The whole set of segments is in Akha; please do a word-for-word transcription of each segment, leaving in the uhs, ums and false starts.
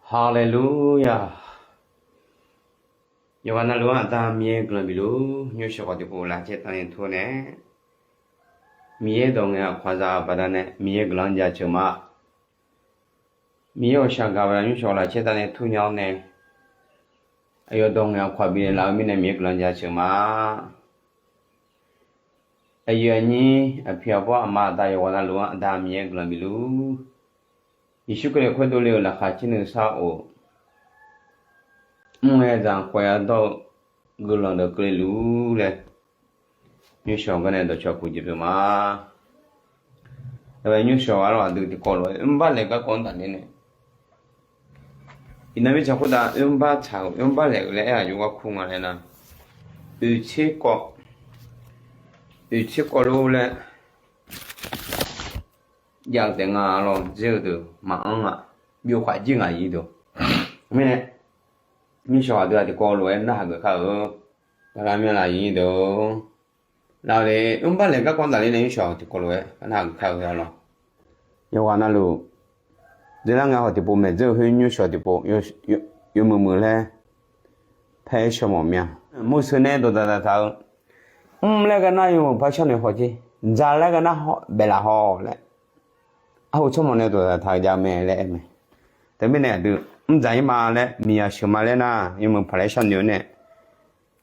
Haleluya! Yawqghaq navluf-anr Aqda Miqyaer guiqlanq bifluf, nymrshawq khawf tiqpov lafcaer tavni tur nae, Miqyaer dawq ngaeq-aq khaqzaq baqdanae Miqyaer guiqlanq-anr jaceuq ma. Miqyaer ghawqshaq gaq baqdanae nymrshawq lafcaer tavni tur nya-awr nae, aqyawf dawq ngaeq-aq khaqzaq bifnaeq laf-eu mirnae Miqyaer guiqlanq-anr jaceuq ma. Aqyuif aqnyir aqpiq aqbawr aqma aqda yawqghaq navluf-anr Aqda Miqyaer guiqlanq bifluf, Yeqsur Kali khoerdov le-euq laqkhaq caer nuisar of, mr ngae zaq khawf yadawr-eu guiqlanq deuq keuvle luf laer, nymrshawq garnae dawqcawq puq jeq pyeuf ma. Nymrshawq arlawq aqdui tiqkawv lof-aer oermr bar laeq garkawv-anr tafler nae, iqnan mirtsaq khoertav oermr bar tsaq-euq oermr bar laeq-eu laer aer-aq jov gar kur nga laer nar, oeqtser kawv, oeqtser kawv lor laer jav-eu taef nga lawr dzer-eu deuq maqanr nga, byov khaq jir ngaq yir deuq. Mirnae, nymrshawq aqdui-aq tiqkawv lof-aer narhaq geuf kar-eu. Bala myanlaf yir deuq, laf-eu le, oermr bar laeq garkawv-anr tafler nae nymrshawq tiqkawv lof-aer narhaq geuf kar-eu lawr. Yawqghaq navluf, dzeurlar ngae khawf tiqpov maeq dzeur-eu khoer nymrshawq tiqpov yawmuiq muiq laer paer shawr mawf mya. Murseuq nae dawqdaq daqtaq-eu, mr laer gar nar yawmuiq par shawr noeq haw jer, dzaq laer gar nar baef laf haw laer, arhu tsawrmawq nae dawqdaq taq-eu jav mae laer aer mae. Teumirnae aqdui, mr dzaq-ir ma laer miqyaq sheuq ma laer nar yawmuiq paq laer shawr noeq-awr nae,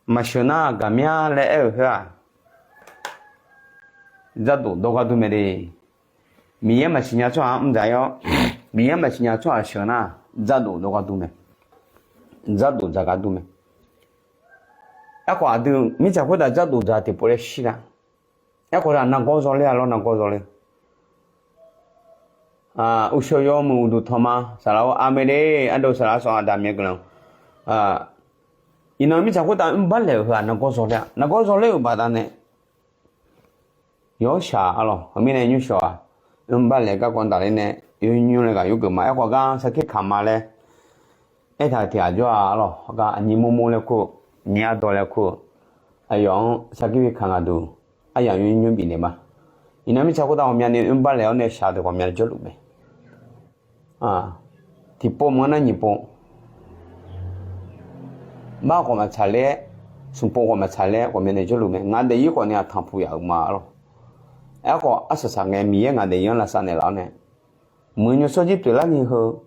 maqsheuq nar gaqmya laer aer-euq khoer-aq, dzardof dawrgar dur mae de. Miqyaer maqsiq nya tsawrhaq-anr mr dzaq-ir-awr, Miqyaer maqsiq nya tsawrhaq sheuq nar, dzardof dawrgar dur mae. Dzardof dzaqgar dur mae. Aerkhawf aqdui mirtsaq khoertav dzardof dzaq tiqpov laer shir la. Aerkhawf taq nargawr zawler-a lawr, nargawr zawler. Uqshawq yawmuiq uqduq tanq ma saqlaq-or, aqmeq de, ardov saqlaq sawq aqda Miqyaer guiqlanq. Iqnan mirtsaq khoertav oermr bar laeq-euq heu-aq nargawr zawler-a, nargawr zawler-euq baqdanae yawshaq arlawq. Heumirnae nymrshawq-aq, oermr bar laeq garkawv tafler nae, yawnymr laer ghaq yurgeuf ma. Aerkhawf gar sarkir kaq ma laer aertaq-euq tiq ghaq jawr-a arlawq. Hawgar aqnyir mormor laer kur-eu, nyir ardawr laer kur-eu, aqyawf-anr sarkir bi kaq ngaq duq, aryamq yawnymr bifnaeq ma. Iqnan mirtsaq khoertav ghawqmyani oermr bar laeq-awr nae shaq deuq ghawqmyani jawrluf mae. Tiqpov maqngeur nar nyiq pov, bar khawf maqtsaq ler, smq pov khawf maqtsaq ler ghawqmyani jawrluf mae. Ngaq daefzir khawfni aqtanqpuq yaf-euq ma arlawq. Aerkhawf arsaq saq ngae Miqyaer ngaq daefzir-anr lavsav naeqlaf-awr nae, muiq nymrshawr jir pyeuflarni heu,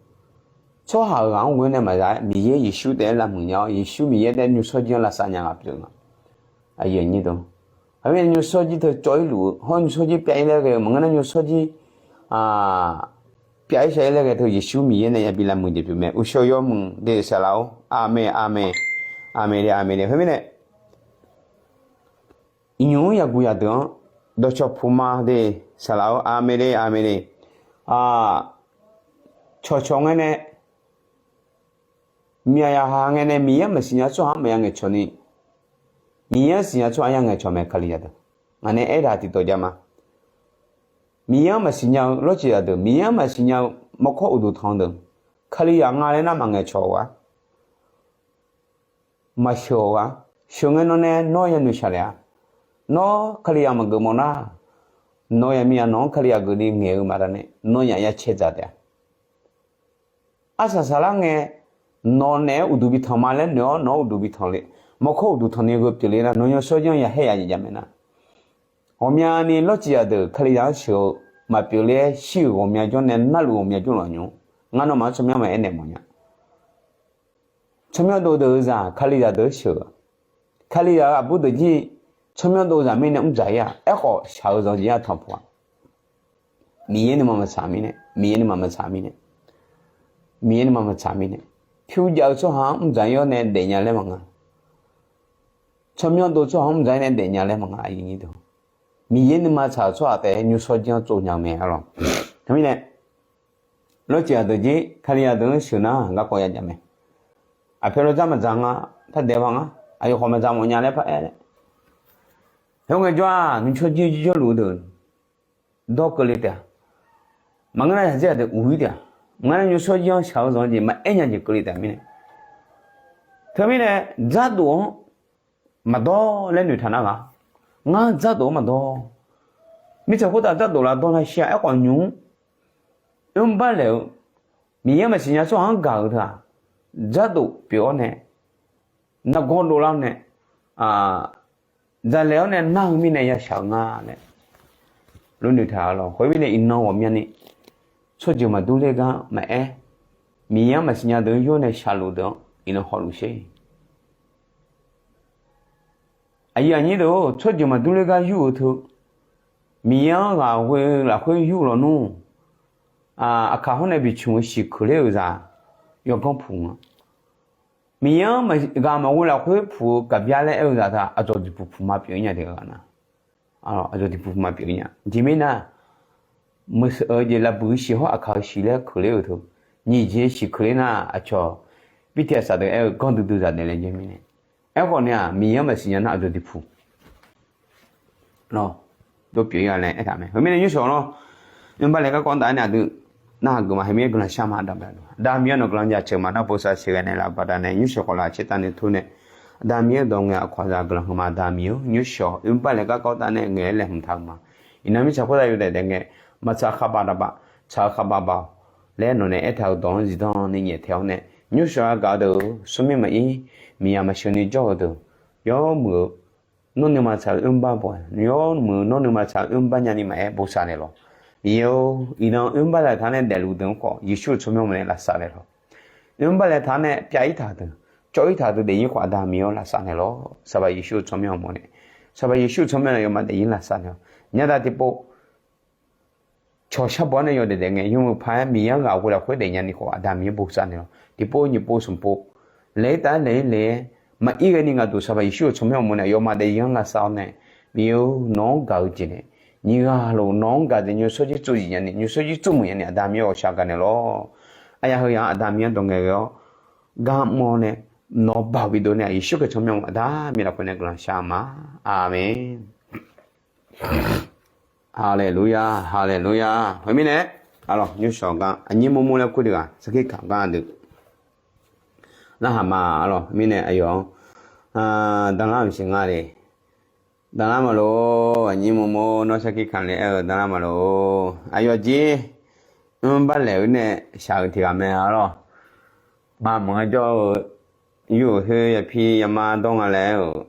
tsawrhaq-euq ghaq-anr ghoe nae maqza-aer Miqyaer Yeqsur taef-aer lavmuiq nya-awr, Yeqsur Miqyaer taef-aer nymrshawr jir-anr lavsav nya nga pyeuf nga. Aqyuif aqnyir deuq, heumirnae nymrshawr jir teu cawv-ir luf-eu hawr nymrshawr jir pyav-ir laer ghae-eu maqngeur nar nymrshawr jir pyav-ir shav-ir laer ghae teu Yeqsur Miqyaer nae yabi lavmuiq jeq pyeuf mae. Uqshawq yawmuiq de saqlaq-or, aqmeq aqmeq, aqmeq de aqmeq de. Heumirnae iqnymr-anr yaqguq yaqdeuq-anr dawqcawq puq ma de saqlaq-or, aqmeq de aqmeq de. Cawqcawq ngae nae, myaq yaqha ngae nae Miqyaer-anr maqsiq nya tsawrhaq-anr maqya ngaeqcawq ni, Miqyaer-anr siqnya tsawrhaq-anr ya ngaeqcawq mae Kalizaq deuq. Ngaq nae aertaq tiqdawq jav ma. Miqyaer-anr maqsiq nya-eu lawrcif zaqdeuq, Miqyaer-anr maqsiq nya-eu mawrkawr uqduq tanq-eu deuq, Kalizaq nga laer nar maqngaeqcawq-a. Maqsheuq-a. Sheuq ngae nawr nae nawr yanoeq shaqlaeq-a. Nawr Kalizaq maqgeuf mawf nar, nawq-eu yaqmiq-aq nawq-anr Kalizaq geufni ngaeq-eu maqdanae nawnyaf ya cae dzaq taef-a. Arsaq saqlar ngae, nawq naeq-aer uqduq bi tanq ma laer noeq-awr nawq-anr uqduq bi tanq le, mawrkawr uqduq tanqni gheu pyeufle nar nawq nymrshawr jir-anr ya haer ya jeq jav mae nar, ghawqmyani lawrcif zaqdeuq Kalizaq-anr sheuq-eu maqpyeuf le-aer shir-euq ghawqmya jawr nae narluf ghawqmya jawrluf-aq nymr, ngar nawmaf-anr tsawrmyanr maqaer naeq mawf nya. Tsawrmyanr dov deuq-eu zaq Kalizaq deuq-anr sheuq-eu, Kalizaq-euq aqbur deuq jir tsawrmyanr dov zaq mirnae mr dzaq-ir-a. Aerkhawf shaq-eu zanq jeq-anr tanqpuq-a. Miqyaer nuima maqtsaq mirnae, Miqyaer nuima maqtsaq mirnae, Miqyaer nuima maqtsaq mirnae, pyur jav-eu tsawrhaq-anr mr dzaq-ir-awr nae daefnya laer maqnga. Tsawrmyanr dov tsawrhaq-anr mr dzaq-ir nae daefnya laer maqnga. Miqyaer nuima tsaq-euq tsawrhaq taef-aer nymrshawr jir-anr tsovnya-eu mae arlawq. Teumirnae lawrcif zaqdeuq jir Kalizaq deuq-anr sheuq nar garkawv ya jav mae. Aqpoeq lawdzar maqdzaq nga, par daef ba nga, aqyawf khawf maqdzaq mawfnya laer par aer laer. Khoerngae jawr-aq nymrshawr jir jawrluf-eu deuq dawr keuvle taef-a. Maqngeur nar yaqdzer aqdeuq uq-ir taef-a. Maqngeur nar nymrshawr jir-anr shaq-eu zanq-eu jeq maqaer nya jeq keuvle taef-a mirnae. Teumirnae dzardof-anr maqdawr laer noeqtaq nar gaq, ngar dzardof-anr maqdawr. Mirtsaq khoertav dzardof lar dawr nar shir-a. Aerkhawf nymq-mr oermr bar laeq-eu Miqyaer-anr maqsiq nya tsawrhaq-anr gaq-eu teu-aq, dzardof pyeuf-awr nae, nargawr dovlar-awr nae, dzaqlaeq-awr nae nar-eu mirnae yashaq-eu nga laer lof noeqtaq-a lawq. Khoermirnae iqnan ghawqmyani tsawrjeuq maqdur ler gar maqaer, Miqyaer-anr maqsiq nya deuq-anr yur nae shaqluf deuq-anr iqnan hawluf sher. Aqyuif aqnyir deuq-or, tsawrjeuq maqdur ler gar yur-eu teu, Miqyaer-anr ghaq ghoe lafkhoer yur lawnmr, aqkaq hawr nae bi cmq-eu siq keuq ler-euq zaq yawganr puq nga. Miqyaer-anr ghaq maqghoe lafkhoer puq-eu gaqbya laer aer-eu zaq teu-aq, aqdzawq diqpuq puq ma pyeuf-ir nya de ghaq nar. Aqdzawq diqpuq puq ma pyeuf-ir nya. Jeq mirnae, meuq-eu jeq lavbuiq-eu siq hawr aqkaq-eu siq laer keuq ler-euq teu, nyiq jeq siq keuq ler nar aqcawq, birtaeq aqsaq deuq aer-eu ganr duidui zaq daef laer jeq mirnae. Aerkhawf nae-aq, Miqyaer-anr maqsiq nya nar aqdzawq diqpuq dov pyeuf-ir-a laer aertaq mae. Heumirnae nymrshawq lawr, nymrbar laeq garkawv taf-aer nae aqdui narhaq geuf ma. Heumirnae guiqlanq shar ma. Aqda Miqyaer-anr nawq guiqlanq jaceuq ma. Nar bosav siqghae naeqlaf baqdanae nymrshawq khawf laf tsertav ni tur nae, Aqda Miqyaer-eu dawq ngaeq aqkawq-aq guiqlanq heu ma. Aqda Miqyaer-or, nymrshawq nymrbar laeq garkawv taf nae ngaeq-aer laeqhmq taq-eu ma. Iqnan mirtsaq khoertav yawdaef daef ngae, maqtsaq khavbav daqbav, tsaq-eu khavbav bav-awq laer nawq nae aertaq-euq dawq-anr zifdan ni nyaeftaeq-awr nae, nymrshawq-aer gaq-eu deuq-or, smrmir maqir, miqyaq maqsheu ni jawr-eu deuq, yawmuiq-eu nawr nuima tsaq-eu oermr bar baw-aer, yawmuiq-eu nawr nuima tsaq-eu oermr bar nyani maqaer bosav naeq lawq. Miqyaer-or, iqnan oermr bar laeq taq nae daefluf deuq-anr khawf, Yeqsur-euq tsawrmyanr mawr nae lavsav naeq lawq. Oermr bar laeq taq nae pyav-ir taq deuq, cawv-ir taq deuq daefzir khawf, Aqda Miqyaer-or, lavsav naeq lawq. Saqbaq Yeqsur-euq tsawrmyanr mawr nae, Saqbaq Yeqsur-euq tsawrmyanr nae aqyawfmaf daefzir lavsav naeq lawq. Nyarda tiqpov cawq shar baw-awr nae yawdaef daef ngae, yawmuiq paq-aer Miqyaer-anr ghaq ghoe lafkhoer daef nyani khawf, Aqda Miqyaer bosav naeq lawq. Tiqpov nyiqpov smqpov laeq-ir taf-aer laeq-ir laeq-aer maqir ghaeni ngaqduq Saqbaq Yeqsur-euq tsawrmyanr mawr nae aqyawfmaf daefzir-anr lavsav-awr nae, Miqyaer-or, nawq-anr gaq-eu jeq nae, nyiq ghaq lof nawq-anr gaq deuq nymrshawr jir tsuv zif nyani, nymrshawr jir tsuv muiq nyani Aqda Miqyaer ghawqshaq gaq naeq lawq. Aqyaq heu yaq-anr Aqda Miqyaer-anr dawq ngaeq ghae-awr, gar mr-awr nae, nawq-anr baoq bidov nae Yeqsur Kali tsawrmyanr mawr Aqda Miqyaer lafkhoer nae guiqlanq shar ma. Aqmeq. Haleluya, haleluya. Heumirnae, arlawq, nymrshawq gar aqnyir murmur laer kur deuq-aq, sarkir kaq gar deuq narhaq ma. Arlawq, mirnae aqyawf-anr danlar maqsiq nga le. Danlar maqloq, aqnyir murmur nawr sarkir kaq le aer-eu danlar maqloq. Aqyawf jir mrbar laeq-eu nae shaq-eu tiq ghaq mae. Arlawq, maqmuiq-aer jawr-eu yur-euq khoer yapir yama dawr nga laer-euq.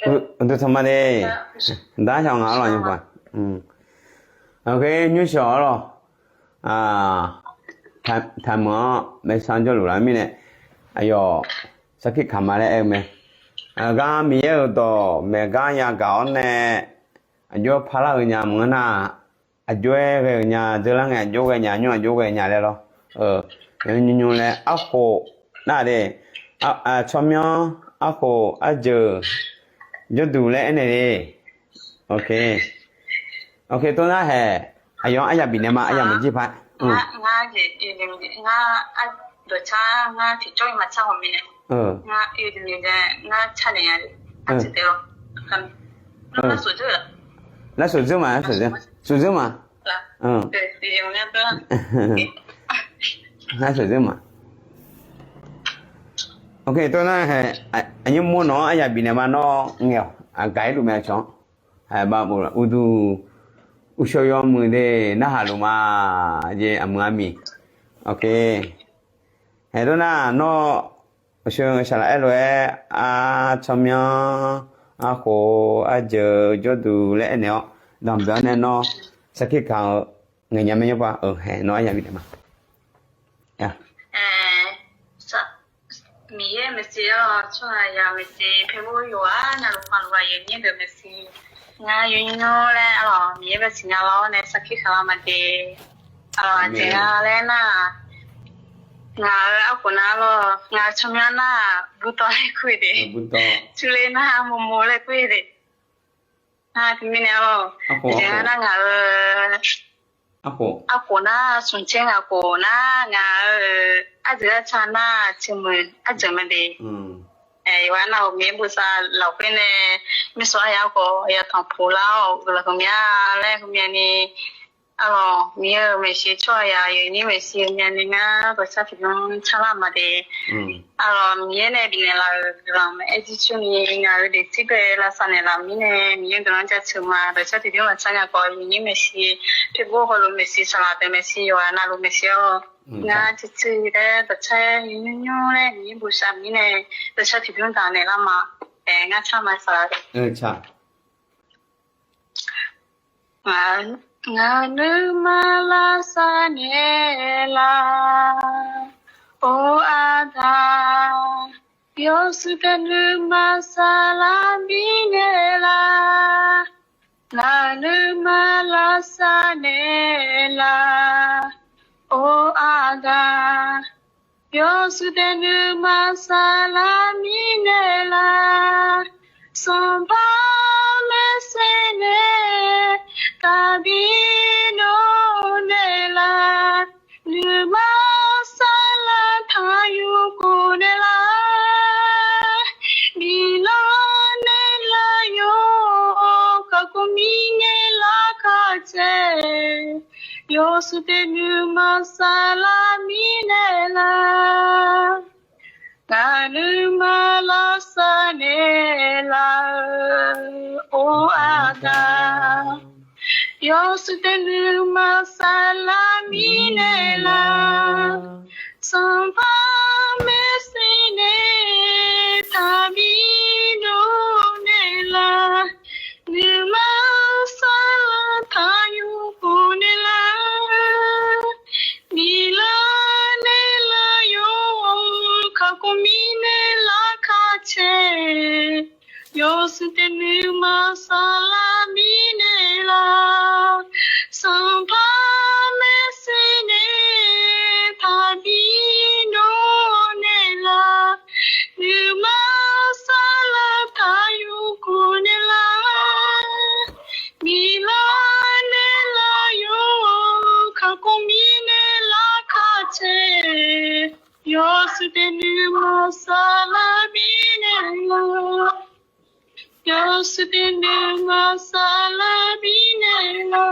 Uqduq tanqma de. Dar shaq nga arlawq nymr-a. Nymrshawq arlawq, taqmuiq-anr maeqsan jawrluf laf mirnae, aqyawf sarkir kaq ma laer aer-eu mae. Aqgar Miqyaer-euq dawq maeq gar yagaq-awr nae, aqjox parlar-eu nya maqngeur nar, aqjox-aer ghae-euq nya, dzeurlar ngae aqjox ghae nya, nymr aqjox ghae nya laer lawr. Nymr nymr laer arkhof nar de, tsawrmyanr, arkhof, arjeuq, jawrduq laer aernaeq de. Ok, tov nar haeq, aqyawf-anr aryaq bifnaeq ma, aryaq maqjir paq. Ngar, ngar, ngar, ngar tiqjawr-ir maqtsar hawq mirnae. Ngar, ngar tsar naeq nya. Lar sofdzeur ma, lar sofdzeur, sofdzeur ma. Lar sofdzeur ma. Ok, tov nar haeq, aqnyir mur nawq-anr aryaq bifnaeq ma, nawr ngaeq-awq, aqgaq-aer luf mae aqcawq-anr. Haeq ba uqduq, uqshawq yawmuiq de narhaq luf ma, jeq aqmuiq armiq. Ok. Haeq tov nar nawr uqshawq saqlaq aer lof-aer, ar tsawrmyanr, arkhof, arjeuq, jawrduq laer aernaeq-awr, danqbae-awr nae nawr sarkir kaq-eu ngaeqnya mae nymr ba-eu haeq nawr aryaq bifnaeq ma. Miqyaer maeqshi-awr, tsawrhaqzaq maeqshi, paermur yawqghaq navluf panluf ghaq yaeqnyir deuq maeqshi. Ngar yawnymr laer arlawq Miqyaer bae siqnya lar-awr nae sarkir kaq lar ma de. Arlawq aqjeq nga laer nar, ngaq-euq arkhof nar lawr, ngaq-euq tsawrmyanr nar, burtawv laer kur-eu de. Burtawv nar, murmur laer kur-eu de. Nar teumirnae arlawq, aqjeq nga nar ngaq-euq arkhof nar, smqtser ngaq khof nar, ngaq-euq arjeuq arca nar, ciqmuiq arjeuq ma de. Yawqghaq navluf Miqyaer bosav lafkhoer nae, mirtsaq-aer ya khawf ya tanqpuq lar-awr, guiqlanq heumya laer heumyani Arlawq, Miqyaer-euq maeqshi tsawrhaq yaq yawnyir maeqshi-eu myavnuiv ngar dawqshar tiqbymr tsarlar ma de. Arlawq, Miqyaer nae bifnaeq laf-euq guiqlanq maqaer jircurni ngaq-euq daefzir bae lavsav naeqlaf mirnae Miqyaer guiqlanq jaceuq ma. Dawqshar tiqbymr maqtsar nya khawf yawnyir maeqshi, pyeuf gor hawluf maeqshi, saqlaq deuq maeqshi, yawqghaq navluf maeqshi-awr, ngar ciqciq laer dawqshar yawnyir nymr laer Miqyaer bosav mirnae dawqshar tiqbymr daq naeqlar ma. Aer, ngar tsar ma saqlaq. Ngaq nuima lavsav naeqlaf, or Aqda, yawshuif taef nuima saqlaq bifnaeq laf. Ngaq nuima lavsav naeqlaf, or Aqda, yawshuif taef nuima saqlaq bifnaeq laf. Sanqpaq maeqshi nae taqbi dov naeqlaf. Nuima saqlaq taq yur khof naeqlaf. Biflanq naeqlaf yawr kakhof mirnae lar kar cae. Yawshuif taef nuima saqlaq bifnaeq laf. Ngaq nuima lavsav naeqlaf-eu, or Aqda, yawshuif taef nuima saqlaq bifnaeq laf. Sanqpaq maeqshi nae taqbi dov naeqlaf. Nuima saqlaq taq yur khof naeqlaf. Biflanq naeqlaf yawr kakhof mirnae lar kar cae. Yawshuif taef nuima saqlaq bifnaeq laf. Sanqpaq maeqshi nae taqbi dov naeqlaf. Nuima saqlaq taq yur khof naeqlaf. Biflanq naeqlaf yawr kakhof mirnae lar kar cae. Yawshuif taef nuima saqlaq bifnaeq laf. Yawshuif taef nuima saqlaq bifnaeq laf.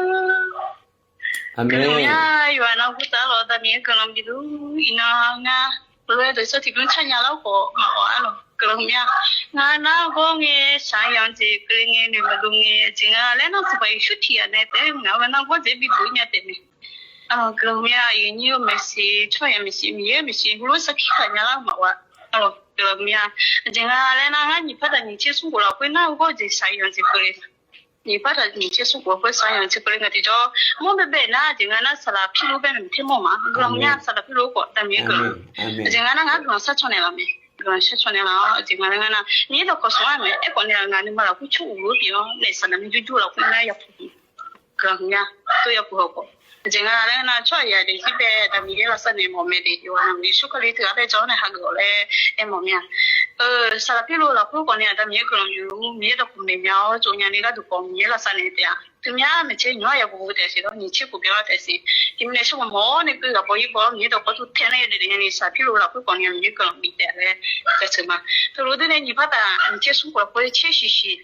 Aqmeq. Guiqlanq mya, yawqha navghoer taf lawq, Aqda Miqyaer guiqlanq bidov. Iqnan ngar lof-aer dawqshar tiqbymr tsar nya lar khawf maqawf arlawq. Guiqlanq mya, ngar nargawr ngae shaqzanq jeq keuvle ngae noeqmaqdov ngae jeq nga laer nar, Sanqpaq Yeqsur tiqghaq nae taef-aer ngaq-anr nargawr jeq bidov nya taef mae. Guiqlanq mya, yawnyir-eu maeqshi, tsawrhaq yaq maeqshi, Miqyaer maeqshi, heulof sarkir khaq nya lar maqawf arlawq. Guiqlanq mya, aqjeq nga laer nar, ngar nyiq par taq nyiq tser smr khof lafkhoer nar, gawr jeq shaqzanq jeq keuvle nyiq par taq nyiq tser smr khof lafkhoer shaqzanq jeq keuvle ngae tiqjawr, mawr baebae nar, aqjeq nga nar saqlaq pirluf bae maeq ter mawr ma. Guiqlanq mya, saqlaq pirluf khawf Aqda Miqyaer guiqlanq. Aqjeq nga nar ngar guiqlanq shar caw naeqlaf mae. Guiqlanq shar caw naeqlaf-awr, aqjeq nga laer ngar nar, Miqyaer dawqkawq smq-aer mae, aerkhawf nae ngaq nuima lafkhoer tsawr uq-eu pyeuf-awr nae saqlaq mir jurjur lafkhoer ngar yapuq guiqlanq mya, tov yapuq haw khawf. Aqjeq nga laer nar, tsawrhaq yaq daefzir bae Aqda Miqyaer lavsav naeq mawf mae de, yawqha navluf Yeqsur Kali teughaq bae jawr-awr nae hageuf-awq laer aermawf mya. Saqlaq pirluf lafkhoer khawf nae Aqda Miqyaer guiqlanq yuf-eu, Miqyaer dawqkawq maeq mya-awr tsovnya ni gharduq khawf Miqyaer lavsav naeq taef-a. Teumya maeqtser nymq-ar yaqguq taef siq lawr, nyiq tser khof pyeuf-awr taef siq. Tiqmir nae shar ghawqmawf-awr nae keuv ghaq baw-ir baw-awr Miqyaer dawqkawq tov tae nar yawdaef daef nya ni saqlaq pirluf lafkhoer khawf nae Miqyaer guiqlanq bif taef laer jaceuq ma. Teulof dui nae nyiq par taq nyiq tser smr khof lafkhoer tser shiq shiq,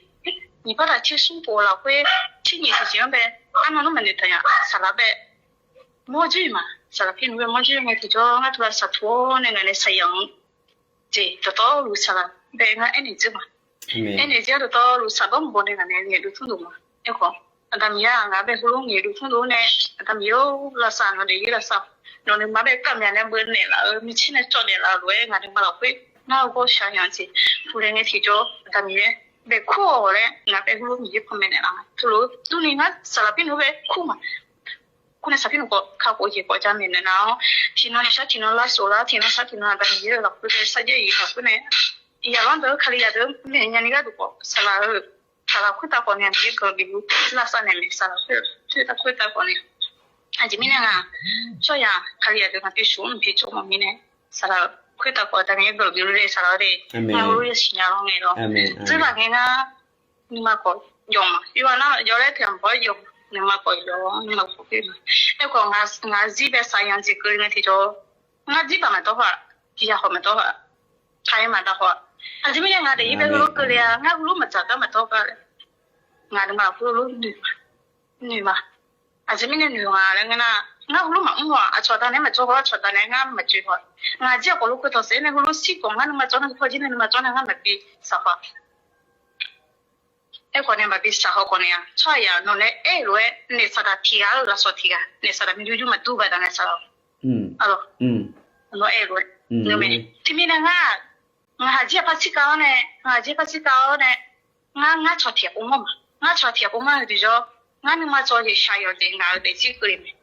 nyiq par taq tser smr khof lafkhoer tser nyiq shiq shiq-anr bae, arnan nmr maqnoeq taq nya, saqlaq bae mawr jir ma. Saqlaq pirluf bae mawr jir ngae tiqjawr ngar tov lavsav tov-awr nae ngaq nae saqyaq-anr jeq dawqtawvluf saqlaq bae ngar aernaeq dzeur ma. Aernaeq dzeur-awr dawqtawvluf saqdawr mq baw nae ngaq nae ngaeqdov tmr dov ma. Aerkhawf, Aqda Miqyaer-aq, ngaq bae heulof ngaeqdov tmr dov nae, Aqda Miqyaer-or, lavsav, nawq daefzir lavsav, nawq nuima bae kavmyaq nae beuv naeqlaf-eu, micaer nae cawv daeflaf-eu lof-aer ngaq nuima lafkhoer ngar-eu gawr shaqzanq jeq puq laer ngae tiqjawr, Aqda Miqyaer bae kur-awq laer ngaq bae heulof Miqyaer panmaeq naeqlaf-a. Teulof durni ngar saqlaq pirluf bae kur ma. Kur nae saqlaq pirluf khawf kakhof jeq khawf jamaeq naeqlaf-awr, tiqnan shar tiqnan lavshof lar, tiqnan shar tiqnan Aqda Miqyaer-euq lafkhoer nae sarjax-iq lafkhoer nae, iqyaq lanr deuq-eu Kalizaq deuq-anr maeq nya ni gharduq khawf saqlaq-eu saqlaq khoertav khawf nae Miqyaer guiqlanq bif-eu lavsav naeq mae. Saqlaq khoertav khoertav khawf nae, aqjeq mirnae nga, tsawrhaq Kalizaq deuq ngaq pyeuf shuf-anr maqpyeuf tsawv mawf mirnae, saqlaq khoertav khawf Aqda Miqyaer guiqlanq bif-eu le saqlaq-eu de. Ngar heulof yasiq nya lawr ngae lawr, dzeurlaf ngae ngar nuima khawf yawf ma. Yawf nar yawf laer tiq ghaq maqbaw-aer yawf, nuima khawf yawf, nuima khawf khoer ma. Aerkhawf ngaq zir bae saqyaq jeq keuvle ngae tiqjawr, ngar zir baq maqdawr-aq, tiq yaq khawf maqdawr-aq, taq-aer maqdav haw-aq. Aqjeq mirnae ngaq daefzir bae heulof keuvle-a, ngar heulof maqdzaq gar maqdawr gar laer, ngaq nuima lafkhoer heulof noeq ma. Aqjeq mirnae noeq nga laer ngeur nar, ngar heulof maqmr haw-aq, aqcawq daq nae maqjawr haw, aqcawq daq nae ngar maqjoe haw. Ngaq jir aqkawf lof keuv tawq saef nae heulof shir khawf ngar nuima jawr nar, heupaw jir nae nuima jawr nae ngar maqbi saq haw. Aerkhawf nae maqbi saq haw khawf nae-aq, tsawrhaqzaq nawq nae aer-eu lof-aer naef saqdaq tiq ghaq-eu lafsawq tiq ghaq, naef saqdaq myavjawr jawr maqdur baqdanae saqlaq-awq. Aqlawq, nawr aer-eu lof-aer, teumirnae ngar, ngaq haq jir-aq par tsirkav-awr nae, ngaq jir par tsirkav-awr nae, ngar ngar cawq tiq ghaq pov mawr ma, ngar cawq tiq ghaq pov mawr-eu tiqjawr, ngar nuima cawv jeq shaqyanq jeq ngaq-eu daefzir keuvle mae.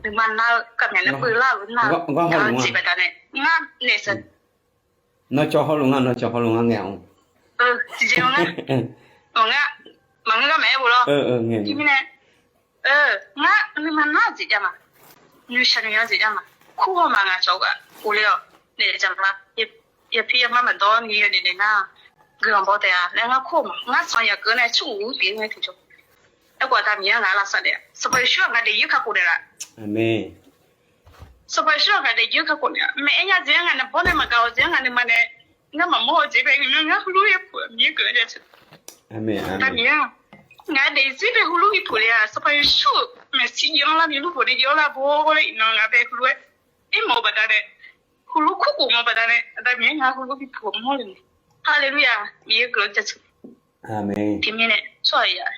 Nuima nar-eu kavmyaq nae beular-euq nar-eu jeq baqdanae ngar naef saq Nawr cawv hawrluf ngar, nawr cawv hawrluf ngar ngae-awq. Tiqjeq-a, maqngeur gar maqaer bo lawr. Teumirnae, ngar nuima nar-eu jeq jav ma, nuishaq nuiyan jeq jav ma, kur haw ma ngaq cawq ghaq uvle-awq, naef jaq ma, yapir yamar maqdawr ni yawdaef daef nar, guiqlanq baw taef-a laer ngar kur-eu ma, ngar sanq yaqkeuv nae tsur uq ur pyeuf-eu ngae tiqjawr. Aerkhawf Aqda Miqyaer ngaq-anr lavsav daef-a, Sanqpaq Yeqsur-aq ngaq daefzir kakhof naeqlaf. Sanqpaq Yeqsur-aq ngaq daefzir kakhof naeq-a, maeq-aer nya jeq-anr ngaq nae bawr nae maqgaq-awq jeq-anr ngaq nuima nae ngar maqmawr-eu jeq bae ngaq ngar heulof-aer puq-a Miqyaer guiqlanq jaceuq. Aqda Miqyaer-aq, ngaq daefzir bae heulof-aer puq le-a, Sanqpaq Yeqsur-euq maeqshi jav-anr lar ni lurbof nae jav-anr lar bo laer iqnan ngaq bae heulof-aer aermawf-eu baqdanae, heulof kur khof mawf-eu baqdanae Aqda Miqyaer ngaq heulof bi puq mawr le mae. Haleluya, Miqyaer guiqlanq jaceuq. Teumirnae tsawrhaq-aq,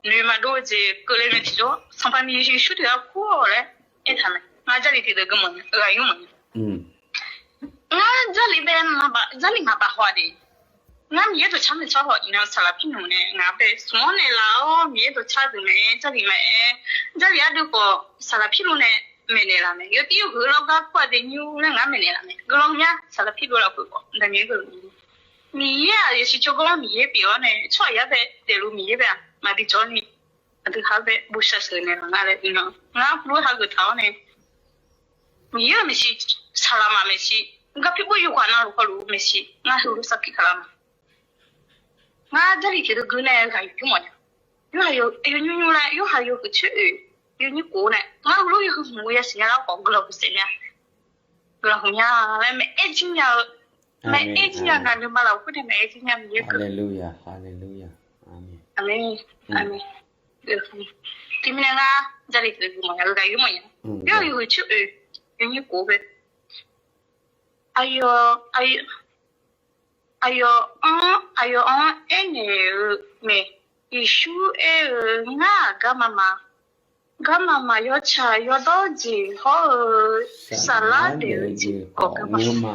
noeq maqdov-eu jeq keuvle mae tiqjawr Sanqpaq Miqyaer Yeqsur tiq ghaq kur-awq laer aertaq mae. Ngar Jarlif tiqdeuq gui mawf nya, ghaq yur mawf nya. Ngar Jarlif bae, Jarlif maqbaf haw-a de. Ngar Miqyaer dawqcar maeqtsawr haw iqnan saqlaq pirnmq nae ngaq bae smq-anr naeqlaf-awr Miqyaer dawqcar deuq mae, Jarlif mae-aer, Jarlif ardeuv khawf saqlaq pirluf nae maeqnaeq laf mae. Yawtir yawhuiq lawrgar kur-a de nymr laer ngaq maeqnaeq laf mae. Guiqlanq mya saqlaq pirluf lafkhoer khawf Aqda Miqyaer guiqlanq Miqyaer-aq yasiq tsawrganr Miqyaer pyeuf-awr nae tsawrhaq yar bae daefluf Miqyaer bae-aq maqbi jawr ni, aqdui khaq-anr bae bosav sheuq naeqlaf nga laer iqnan ngar heulof hageuf taq-awr nae, Miqyaer-euq maeqshi, saqlaqmaf maeqshi, garpyur bur yawkaq navluf hawluf-eu maeqshi ngar heulof sarpir taq lar ma. Ngar Jarlif tiqdeuq gui nae ghaq yur mawf nya. Yawhaiq yawnymr nymr laer yawhaiq yawhuiq coer oeq yawnyir khof nae ngar heulof yawhuiq hmq-eu yasiq nya lar khawf guiqlanq huiq saef mya. Guiqlanq huiq mya laer maeq-aer jir nya-eu, maeq-aer jir nya, ngaq nuima lafkhoer nae maeq-aer jir nya Miqyaer guiqlanq. Aqmeq. Aqmeq. Teumirnae ngar Jarlif tiqdeuq gui mawf nya, ghaq yur mawf nya. Yawhaiq yawhuiq coer oeq yawnyir khof bae, aqyawf, aqyawf-anr, aqyawf-anr aernaeq-eu mae. Yeqsur aer-eu, ngar-aq garma ma, garma ma yawtsaq yawdawr jeq hawr-eu saflar daef-eu jeq khawf garma ma.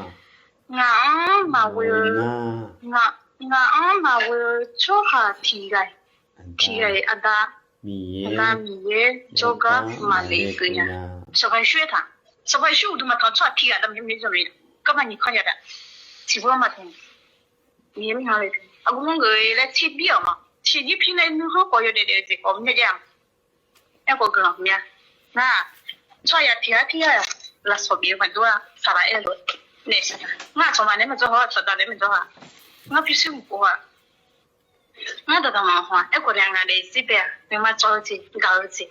Ngaq-anr maqghoe-eu, ngaq-anr maqghoe-eu tsawrhaq tiq ghaq, tiq ghaq-iq Aqda, Aqda Miqyaer jawrgar maqle geuf nya. Sanqpaq Yeqsur aertaq, Sanqpaq Yeqsur uqduq maqtanq tsawrhaq tiq ghaq Aqda Miqyaer maqle geuf nya. Garma nyiq kanr yadaq, tiqbur-anr maqtanq. Miqyaer mirkhanq le, aqgeu manr geuf laer terbir-awq ma. Tiqjir pi nae nuikhanr khawf yawdaef daef-eu jeq khawf myav jav-a. Aerkhawf guiqlanq mya. Ngar-aq, tsawrhaq yaq tiq ghaq tir-a, lafsawq bif-eu maqdur-a, saqlaq aer-eu lof-aer nae siq-a. Ngar aqcawq maqnaeq maqjawr haw, aqcawq daq naeq maqjawr haw. Ngar pyurshuir mq pov-a. Ngar dawqdaq maqhaw-a. Aerkhawf nae ngaq daefzir bae-a, nuima cawv-eu jeq, gaq-eu jeq.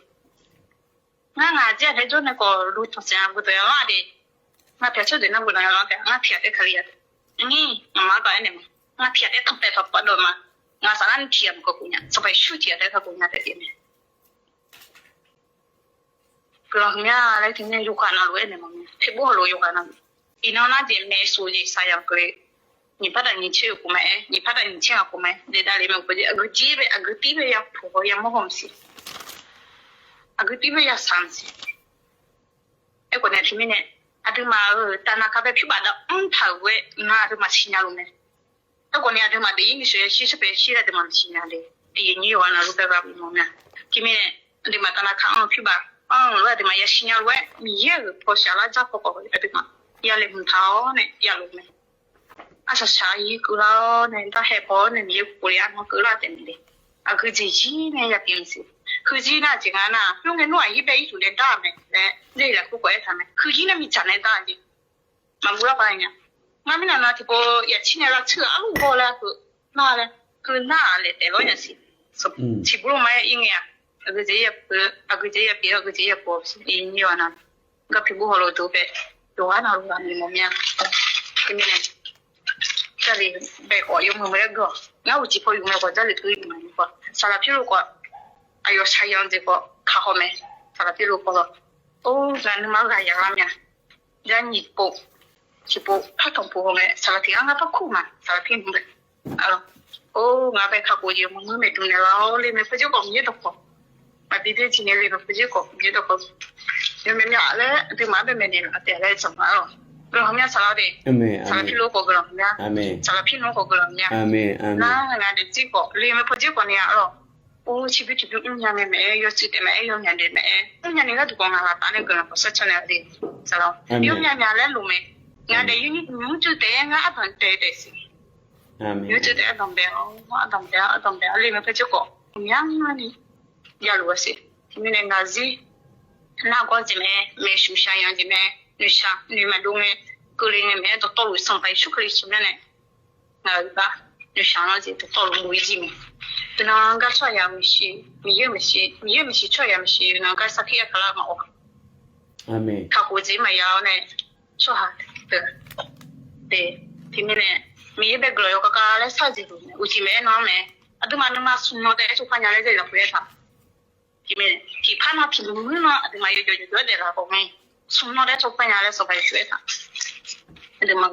Ngar ngaq jir-aq tae jawr nae khawf lu tanq siq-a, guiqdawq yalanr-a de. Ngar pyaq tsawrjeuq nar guiqdawq yalanr taef, ngar pyaq taef kali-a. Ngar maqma gaq aernaeq ma. Ngar pyaq taef tanq taef tanq pardawq ma. Ngaq saflar ni pyaq maqkaq khof nya, Sanqpaq Yeqsur pyaq taef-aer kakhof nya taef-a mae. Guiqlanq huiq mya laer teumirnae yawkaq navluf aernaeq mawf mya. Tiqbur hawluf yawkaq navluf. Iqnan nar jeq maeqsu-eu jeq saqyaq keuvle. Nyiq par taf nyiq tser-eu khof ma-aer, nyiq par taf nyiq tser-a khof ma-aer daef davle mae. Aqgeu jir bae, aqgeu tir bae yapoq haw yamawr haw maqsiq. Aqgeu tir bae yasaq maqsiq. Aerkhawf nae teumirnae, aqduimaf-euq tavnav kar bae pyur baf dav mr taq-euq ghoe-aer ngar aqduimaf siqnya luf mae. Aerkhawf nae aqduimaf daefzir ni sheuq-aer shir shar pae shir laer aqduimaf maqsiqnya le. Aqyuif nyir yawqghaq navluf bae ghaq bif mawf mya. Teumirnae, aqduimaf tavnav kar anr-eu pyur baf anr-eu lof-aer aqduimaf yasiqnya lof-aer Miqyaer-euq paw shaq lar jar paw khawf aqduimaf ya laeqhmq taq-awr nae ya luf mae. Arsaq shaq-aer yir keuvlar-awr nae darhae paw-awr nae Miqyaer ghofle arnan keuvlar taef mae le. Aqgeu jeq jir nae ya pyeuf maqsiq. Heuzir nar aqjeq nga nar, nymr ngae nmr aqyir bae ircuf nae dar-euq mae laer Jarlif lafkhoer khawf aertaq mae. Heuzir nar miqdzaq nae dar-eu jeq maqguv lar paq nya. Ngar mirnae nav tiqpov yaqcir nae lavtser-euq arluf baw laer keuv nar laer keuv nar-aq laeq taef lawr nya siq. Tiqbur ma-aer ir ngae-aq, aqgeu jeq ya pyeuf, aqgeu jeq ya pyeuf, aqgeu jeq ya pyeuf-awq siq. Iqnyir-awq nav, garpyur bur hawluf deuq bae yawqghaq navluf ghaq bif mawf mya. Teumirnae, Jarlif bae khawf yawmuiq maqaer geur-awq. Ngar uqcif paw yuf mae khawf Jarlif teu yuf mae khawf saqlaq pyur luf khawf, aqyawf shaqyan jeq khawf Aqhaw mae, saqlaq pirluf khawf lawr. Or, ngaq nuima ghaq yaq lar mya. Jar nyiq pov, tiq pov par tanq pov haw ngae, saqlaq tiq ghaq ngar par kur ma, saqlaq pirluf bae. Or, ngaq bae kakhof jeq maqngeur maeqdmq naeqlaf-awr, le maeq pawdzer khawf Miqyaer dawqkawq maqbi byaer jeq nae, le maeq pawdzer khawf Miqyaer dawqkawq yawmyav myav laer aqduimaf-anr bae maeqnaeq laf taef laer tsaqma-awq. Guiqlanq mya saqlaq de. Saqlaq pirluf khawf guiqlanq mya. Saqlaq pirluf khawf guiqlanq mya. Nar ngaq daefzir khawf le maeq pawdzer khawf ni-a lawr. Or, ciqbir tiqbir mrnya ngae maeq-aer, yawtsuif taef maeq-aer, yawmyaq daef maeq-aer, mrnya ni gharduq khawf ngaq laqtaf nae guiqlanq khawf sarcaw naeq-a de. Saqlaq yawmyaq myav laer loq mae. Ngaq daef yur nymr tsuif taef-aer ngar ardanq daef daef siq. Nymr tsuif taef-aer ardanq bae-awr, ardanq bae-awr, ardanq bae-awr, le maeq pawdzer khawf mya ni javluf-a siq. Teumirnae ngaq zir nargawr jeq mae, maeqshuq shaqyanq jeq mae, noeqshaq noeq maqdov ngae, keuvle ngae maeq-aer dawqtawvluf Sanqpaq Yeqsur Kali tsawrmyanr nae ngaq-euq gar noeqshaq-anr jeq dawqtawvluf bof-ir jir mae. Teunar gar tsawrhaqzaq maeqshi, Miqyaer maeqshi, Miqyaer maeqshi, tsawrhaqzaq maeqshi, nar gar sarkir-aer kaqlar maqawq. Kakhof jeq maqya-awr nae tsawrhaq teu, te, teumirnae Miqyaer bae guiqlanq yawkhav khav laer shar jeq-euq mae. Uqcif maeq-aer nan-anr mae. Aqduimaf nuima smq nan taef-aer tsawrpar nya laer zar lafkhoer aertaq. Tiqpar nan tiqluf muir nan aqduimaf yawjawf yawjawf-aer daeflaf khawf ngae, smq nan taef-aer tsawrpar nya laer Sanqpaq Yeqsur aertaq. Aqduimaf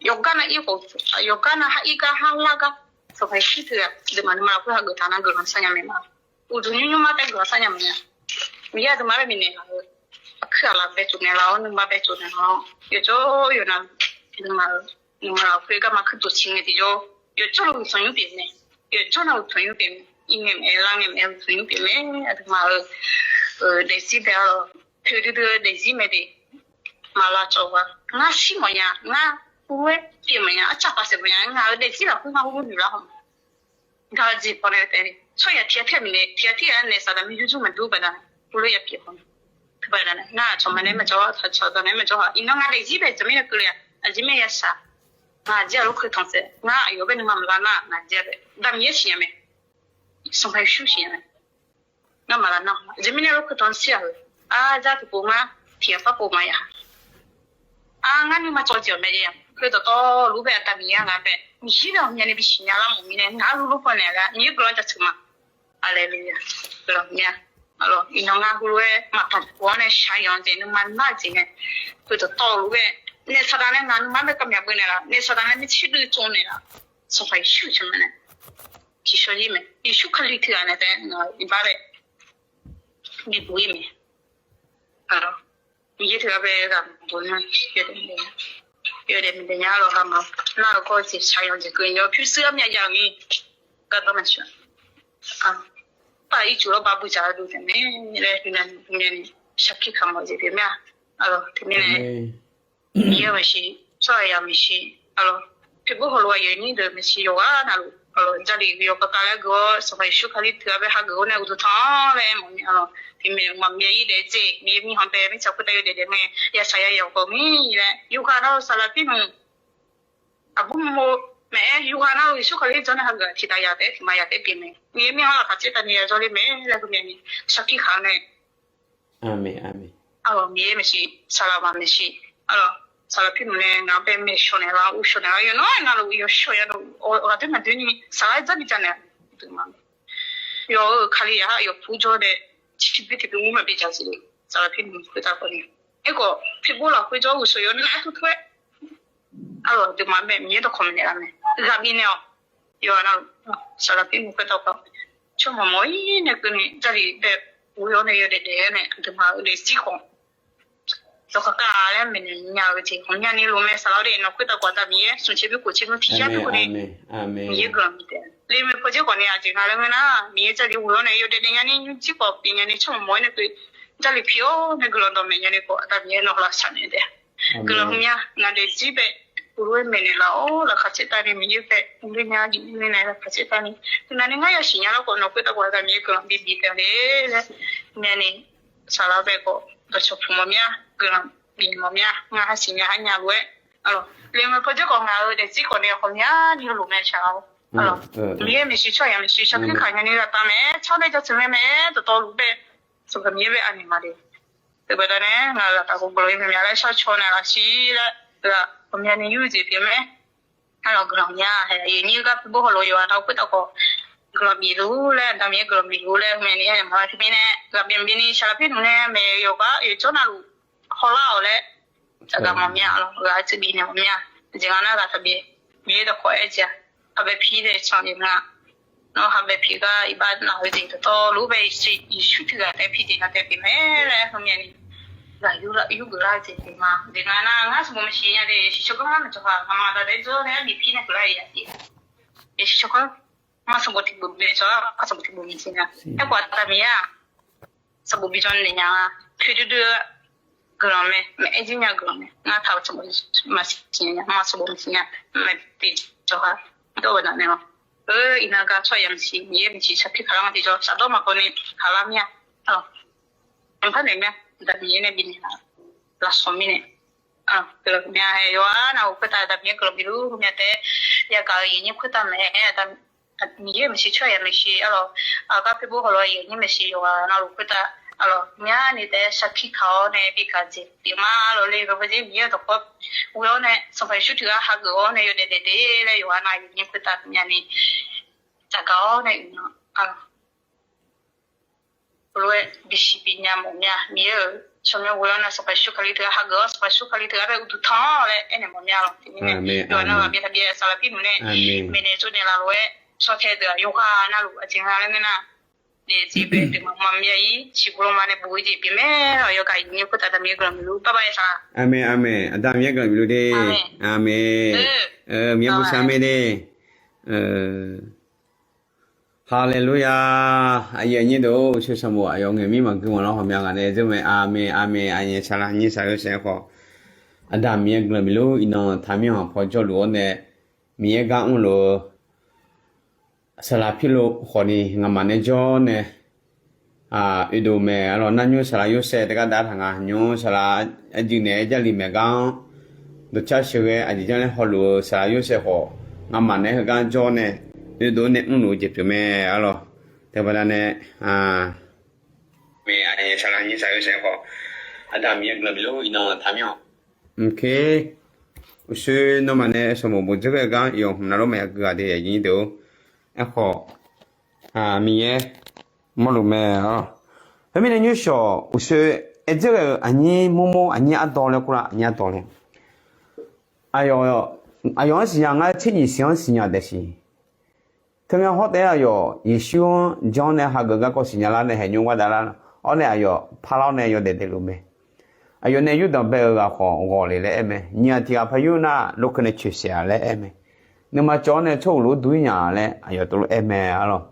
yawqgar nav ir khawf, yawqgar nav har ir gar har lar gar, Sanqpaq Yeqsur teughaq aqduimaf nuima lafkhoer hageuf taq nar guiqlanq shar nya mae ma. Uqduq nymr nymr mar taef guiqlanq shar nya maqnya. Miqyaer aqduimaf bae bifnaeq laf-eu, aqkuir aqlaf bae tsovnaeq laf-awr, nuima bae tsovnaeq laf-awr, yawjawr yawqnav aqduimaf-euq nuima lafkhoer garma kuir tof ciq ngae tiqjawr, yawjawr uqsanq nymr pyeuf mae. Yawjawr nav uqsanq nymr pyeuf mae. Ir ngae maeq-aer, lar ngae maeq-aer, uqsanq nymr pyeuf mae. Aqduimaf-euq daefzir bae-awr, poeqdui dui-eu daefzir mae de. Maqlav cawv gar ngar shir mawfnya, ngar ur-aer pyeuf mawfnya, arcav pavsaef mawfnya, ngaq-euq daefzir lafkhoer ngar ur noeq lar haw ma. Gaq-eu jeq pawnae taef-a, tsawrhaq tiq ghaq tir-a bifnaeq, tiq ghaq tir-a nae saqdaq maqyur jur maqdur baqdanae, ur-aer ya pyeuf haw ma. Teubaqdanae ngar aqcawq maqnaeq maqjawr, aqcawq dawq naeq maqjawr ha. Iqnan ngar daefzir bae-eu jeq mirnae keuvle-a, aqjeq mirnae ya shaq. Ngaq aqjeq-aq lorkhoe tanq saef, ngar aqyawf bae nuima maqlar nar ngaq aqjeq-a bae, Aqda Miqyaer siqnya mae. Sanqpaq Yeqsur siqnya mae. Ngar maqlar nar, aqjeq mirnae lorkhoe tanq shir-aq-euq, ar, jar tiqpov ngar tiq ghaq par pov maqya. Ar, ngar nuima cawv jeq-awq mae ya. Khoer dawqtawvluf bae Aqda Miqyaer-a ngaq bae Miqyaer nae ghawqmyani bisiqnya lar mawf mirnae ngaq-anr lurlur pawnaeq laer Miqyaer guiqlanq jaceuq ma. Aleluya. Guiqlanq mya. Aqlawq, iqnan ngar heulof-aer maqtanq pov-awr nae shaqyanq jeq nuima nar-eu jeq nae, khoer dawqtawvluf bae naef saqdaq nae ngaq nuima-anr bae kavmyaq beunaeq laf, naef saqdaq nae mirtser dui tsovnaeq laf, Sanqpaq Yeqsur cawq mae nae tiqshawr-ir mae. Yeqsur Kali teughaq nae taef-aer ngaq-euq iqbax bae bibuq-ir mae. Aqlawq, Miqyaer teughaq bae ghaq maqbuq nar, yawdaef maqdaef nya, yawdaef maqdaef nya lawq. Ghaq maqnar-eu gawr-eu jeq shaqyanq jeq keuv-ir yawr pyurshuir armyav jav-eu ni gardanr maqsiq. Par ircuf lawr ba buidzaq-eu dov taef mae laer, nar ni myav ni sarkir kamq-eu jeq pyeuf mir-a. Aqlawq, teumirnae Miqyaer maeqshi, tsawrhaqzaq maeqshi, aqlawq, tiqbur hawlof-aer yawqnyir deuq maeqshi yawqghaq navluf, aqlawq, Jarlif yawkhav khav laer gui-awr Sanqpaq Yeqsur Kali teughaq bae hageuf-awr nae uqduq tanq-awr laer mawf mir, aqlawq, teumirnae maqbyav-ir daef-eu jeq Miqyaer mirkhanq bae mirtsaq khoertav yawdaef daef ngae ya shaq ya yawq khawf mir laer yawqghaq navluf saqlaq pirnmq aqbur mov mov maeq-aer yawqghaq navluf Yeqsur Kali jawr nae hageuf-aq tiqtaf ya taef-aer tiqma ya taef-aer pyeuf mae. Miqyaer mirkhanq lafkhaq caer tavni ya jawrler mae laer heu myav ni sarkir kaq-awr nae Aqlawq, Miqyaer maeqshi, saqlaq maq maeqshi, aqlawq, saqlaq pirnmq nae ngaq-anr bae maeqshawq naeqlar, uqshawq naeqlar, yawqnan navluf yawshawq ya dov, ghaqdoer maqdoer ni saqlaq-aer dzarbi dzaq naeq, yawf-eu Kali yaq-a yawqpur jawr nae, ciqbir tiqbir mr maqbi dzaq siq le, saqlaq pirnmq khoertav khawf ni. Aerkhawf tiqbur lafkhoer jawr uqshawq yaw nae lar tur tur-aer Aqlawq, aqduimaf-anr bae Miqyaer dawqkawq maeqnaeq lar mae. Ghaq bifnaeq-awq. Yawqha navluf saqlaq pirnmq khoertav khawf, tsawrmawq mawq-ir nae keuvni Jarlif bae ur-awr nae yawdaef daef-aer nae aqduimaf-euq daefzir khawf, yawkhav khav laer maeqnaeq nya-eu jeq ghawqmyani lof mae. Saqlaq-awr de nawq khoertav khawf Aqda Miqyaer smq tser bur khof tser bur tiq yar bur khof ni Miqyaer guiqlanq bif taef. Lemae pawdzer khawf ni aqjeq nga laer ngeur nar, Miqyaer Jarlif ghoflar nae yawdaef daef nyani nymrjir khawf pyeuf nyani tsawrmawq mawq-ir nae keuv, Jarlif pi-awr nae guiqlanq dawqmaeq nyani khawf Aqda Miqyaer nawq lafsaq naeq taef. Guiqlanq hu mya, ngaq daefzir bae uqlof-aer maeqnaeq laf-awr laqkhaq caer tavni Miqyaer bae uvler nya jeq uvler nae laqkhaq caer tavni, uqnani ngar yasiq nya lar khawf nawq khoertav khawf Aqda Miqyaer guiqlanq bif bif taef le laer myav ni, saqlaq bae khawf dawqcawq puq mawf mya, guiqlanq bif mawf mya, ngar hasiq nya har nya lof-aer, aqlawq, lemae pawdzer khawf ngaq-euq daefzir khawf nae ghawqmyani lof mae shaq-awr, aqlawq, Miqyaer maeqshi tsawrhaq yaq maeqshi sarkir kaq nyani ghaq taf mae-aer tsawr nae jaceuq mae mae-aer dawqtawvluf bae, Sanqpaq Miqyaer bae aqnyaf ma de. Teubaqda nae ngaq-euq laqtaf khawf guiqlanq yawmyav laer shar caw naeq laf siq laer, ghaq ghawqmyani yur-eu jeq pyeuf mae. Aqlawq, guiqlanq nya hae, aqyuif nyir gar pu bor hawlof yawqha navluf khoertav khawf guiqlanq bifluf laer, Aqda Miqyaer guiqlanq bifluf laer, heu mae ni aer-eu mawr-a. Teumirnae ghaqbyan byan ni saqlaq pirnuf nae maeq-eu yawqghaq yawqjawr navluf hawlar-awq laer, tsafgaq mawf mir-a lawq. Ghaq-eu teubi naeq mawf mir-a. Aqjeq nga nar ghaq taqbyaeq, Miqyaer dawqkawq aer jeq-aq, habae pir nae can-eu nga. Nawr habae pir gar iqbax naq-eu jeq dawqtawvluf-anr bae Yeqsur tiq ghaq taef pir jeq nga taef pyeuf mae laer heu mae ni. Ghaq yurgeuf lar-eu jeq pyeuf ma. Aqjeq nga nar ngar sanqbof maqsiq nya de, yasiq tsawrganr ngar maqtsawq haq ngaqma aqda daef dzawr nae arbiq pir nae keuvlar-eu ya jeq. Yasiq tsawrganr ngar sanqbof tiqbof bae tsawq-ar, ngar sanqbof tiqbof maqsiq nya. Aerkhawf Aqda Miqyaer-aq, sanqbof bijawr naeq nya nga. Poeqdui dui-eu guiqlanq mae, maqaer jir nya guiqlanq mae. Ngar taq-eu sanqbof maqsiq nya, ngar sanqbof maqsiq nya, maqbi jawr-a. Dawr-eu baqdanae-awq. Eur, iqnan gar tsawrhaq yamaqsiq, Miqyaer maqsiq sarpir kaqlar nga tiqjawr shafdawr maqkawv ni kaqlar mir-a. Alawq, mqpar naeq mir-a. Aqda Miqyaer nae bifnaeq laf, lafsawq mirnae. Guiqlanq mya hae yawqha navluf khoertav Aqda Miqyaer guiqlanq bifluf-ur. Mya taef yagaq-euq yaqnyir khoertav mae-aer, Miqyaer maqsiq tsawrhaq yamaqsiq alawq, aqgar poer bor hawlawq yaqnyir maqsiq yawqha navluf khoertav alawq, mya ni taef sarpir kaq-awr nae bi gaq jeq pyeuf ma lawq le. Gaqbyaer Miqyaer-euq dawqkawq ghoe-awr nae Sanqpaq Yeqsur tiq ghaq hageuf-awr nae yawdaef daef de laer yawqha nav yaqnyir khoertav mya ni tsafgaq-awr nae uiqnan alawq lof-aer bisiq binya mawf mya. Miqyaer-euq tsawrmyanr ghoe-awr nae Sanqpaq Yeqsur Kali teughaq hageuf-awr, Sanqpaq Yeqsur Kali teughaq bae uqduq tanq-awr laer aernaeq mawf mya lawq. Teumirnae yawqha nav ghaqbyan taqbyaev saqlaq pirnuf nae maeqnaeq tsovnaeq laf lof-aer shawr tae deuq-aq yawqghaq navluf aqjeq nga laer ngeur nar, jeq bae deuq maqma mya-ir siqbuq lanma nae bof-eu jeq pyeuf mae. Yawqghaq yaqnyir khoertav Aqda Miqyaer guiqlanq bifluf-ur. Bye bye saqlaq. Aqmeq aqmeq. Aqda Miqyaer guiqlanq bifluf de. Aqmeq. Miqyaer bosav mae de. Haleluya. Aqyuif aqnyir deuq-or, uqshoe sanqbof aqyawf ngaeq mir maqgui maqlanr hawqmya ngaq nae dzeur mae. Aqmeq aqmeq. Aqyawf saqlaq nyir saqlaq yawshaef khawf, Aqda Miqyaer guiqlanq bifluf-ur. Iqnan taqmyanr-anr paw jawrluf-awr nae Miqyaer gar mrluf-eu saqlaq pirluf khawfni nga'maf nae jawr nae oedov mae. Arlawq, narnymr saqlaq yawshaef teugar dav taq nga. Nymr saqlaq aqjeq naeq-aer Jarlif maeq gar-anr dawqcar sheuqghae aqjeq janr laer hawluf-eu saqlaq yawshaef khawf, nga'maf nae heugar jawr nae oedov nae mrluf-eu jeq pyeuf mae. Arlawq, teubaqda nae, aqyawf saqlaq nyir saqlaq yawshaef khawf, Aqda Miqyaer guiqlanq bifluf-ur. Iqnan taqmyanr-awq. Uqshoe nawmaf nae sanqbof bof dzeur ghae gar yawq hmq navluf maqya gui-aq de, aqyuif aqnyir deuq-or. Aerkhawf, Miqyaer mawrluf mae-awq. Khoermirnae nymrshawq uqshoe aer dzeur ghae-euq aqnyir murmur aqnyir ardawv laer kur-aq, aqnyir ardawv laer. Aqyawf-anr siqnya ngar tser nyiq siq-anr siqnya daef siq. Teugar hawr taef-aer aqyawf Yeqsur-anr janr nae hageuf garkawv siqnya lar nae haeqnymr ghardav lar-awr nae aqyawf parlar-awr nae yawdaef daefluf mae. Aqyawf nae yurdanq bae-eu ghaq khawf ghawq le laer aer mae. Nyiq ghaq tiq ghaq par yur nar, lokeu nae coeqsaef-a laer aer mae. Nuima cawv-awr nae tsawrhaq lof-aer dur-ir nya laer aqyawf tov lof-aer mae. Arlawq,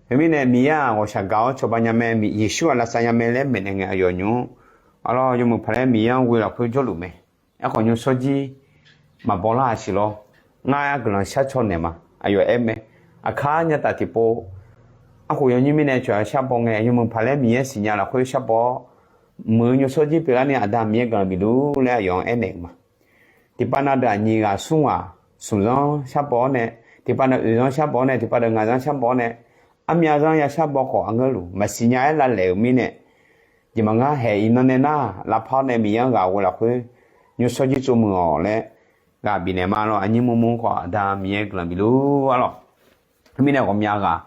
khoermirnae Miqyaer-aq ghawqshaq gaq-awr cawba nya mae. Yeqsur-aq lavsav nya mae laer maeqnaeq ngae aqyawf nymr, arlawq, yawmuiq paq laer Miqyaer-anr ghoe lafkhoer jawrluf mae. Aerkhawf nymrshawr jir maqbaw lar-aq siq lawr. Ngar guiqlanq shar caw naeq ma. Aqyawf aer mae. Aqkar nya taf tiqpov, arkhof yawnyir mirnae cawq-a sharbaw ngae, yawmuiq paq laer Miqyaer siqnya lafkhoer sharbaw-awr, muiq-eu nymrshawr jir pyeuflarni Aqda Miqyaer guiqlanq bifluf laer aqyawf-anr aernaeq-euq ma. Tiqpav nav deuq aqnyiq ghaq smr ghaq smq zanr sharbaw-awr nae, tiqpav nav oeq zanr sharbaw-awr nae, tiqpav deuq ngaq zanr sharbaw-awr nae, armyav zanr ya sharbaw khawf aqngeur luf maqsiq nya-aer lavlaeq-euq mirnae, jeq maqngar haeq iqnan nae nar lavpar-awr nae Miqyaer-anr ghaq ghoe lafkhoer nymrshawr jir tsov muiq-awq laer ghaq bifnaeq ma lawr. Aqnyir murmur khawf Aqda Miqyaer guiqlanq bifluf-ur. Arlawq, mirnae ghawqmya ghaq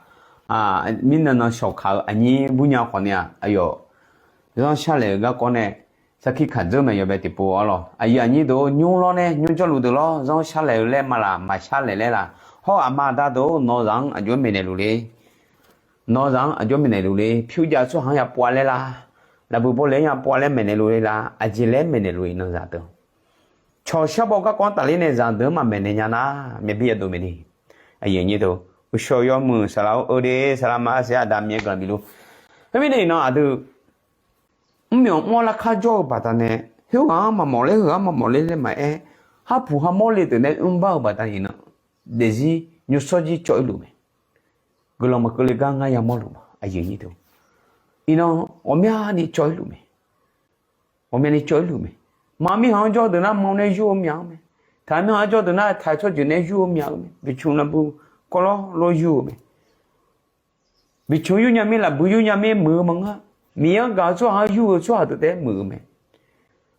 mirnan nan shawqkaq-eu aqnyir burnya khawfni-aq aqyawf zanr sharlaeq-eu garkawv nae sarkir kaq dzeur mae. Yawbae tiqpov arlawq, aqyuif aqnyir deuq-or, nymr lawr nae nymr jawrluf deuq lawr, zanr sharlaeq-eu laer ma laq maqshar laeq laer laq. Hawr aqma aqda deuq-or, nawq-eu zaq-anr aqjox-aer maeqnaeq luf le. Nawq-eu zaq-anr aqjox-aer maeqnaeq luf le. Pyur jav tsawrhaq-anr ya pov-a laer lar, lafbuiq bawle-anr ya pov-a laer maeqnaeq luf le lar, aqjeq laer maeqnaeq luf iqnan zaq deuq. Cawq sharbaw garkawv-anr tafler nae zaq deuq-anr maqmaeqnaeq nya nar, myavbi yadov maeqni. Aqyuif aqnyir deuq, uqshawq yawmuiq saqlaq-or, eu de saqlaq ma-a siq-aer Aqda Miqyaer guiqlanq bifluf. Khoermirnae iqnan aqdui mrmyawf mr-awr larkar jawr-eu baqdanae, khoerghaq-anr maqmawf ler, heughaq-anr maqmawf ler laer maqaer, harpuq harmawr le deuq nae mrbar-eu baqdanae iqnan daefzir nymrshawr jir cawv-ir luf mae. Guiqlanq maqkeuv le gar ngar yamawr luf ma. Aqyuif aqnyir deuq, iqnan ghawqmyani cawv-ir luf mae. Ghawqmyani cawv-ir luf mae. Maqmir haq-anr jawr deuq nar, ma nae yur-eu myav-anr mae. Taqmir haq-anr jawr deuq nar, taq tsawrjeuq nae yur-eu myav-eu mae. Biqcmq lafbuiq kawvlawr lof yur-eu mae. Biqcmq yur nya mir, lafbuiq yur nya mir, muiq-eu maqngeur. Miqyaer-anr gaq-eu tsawrhaq-anr yur-eu tsawrhaq deuq taef-aer muiq-eu mae.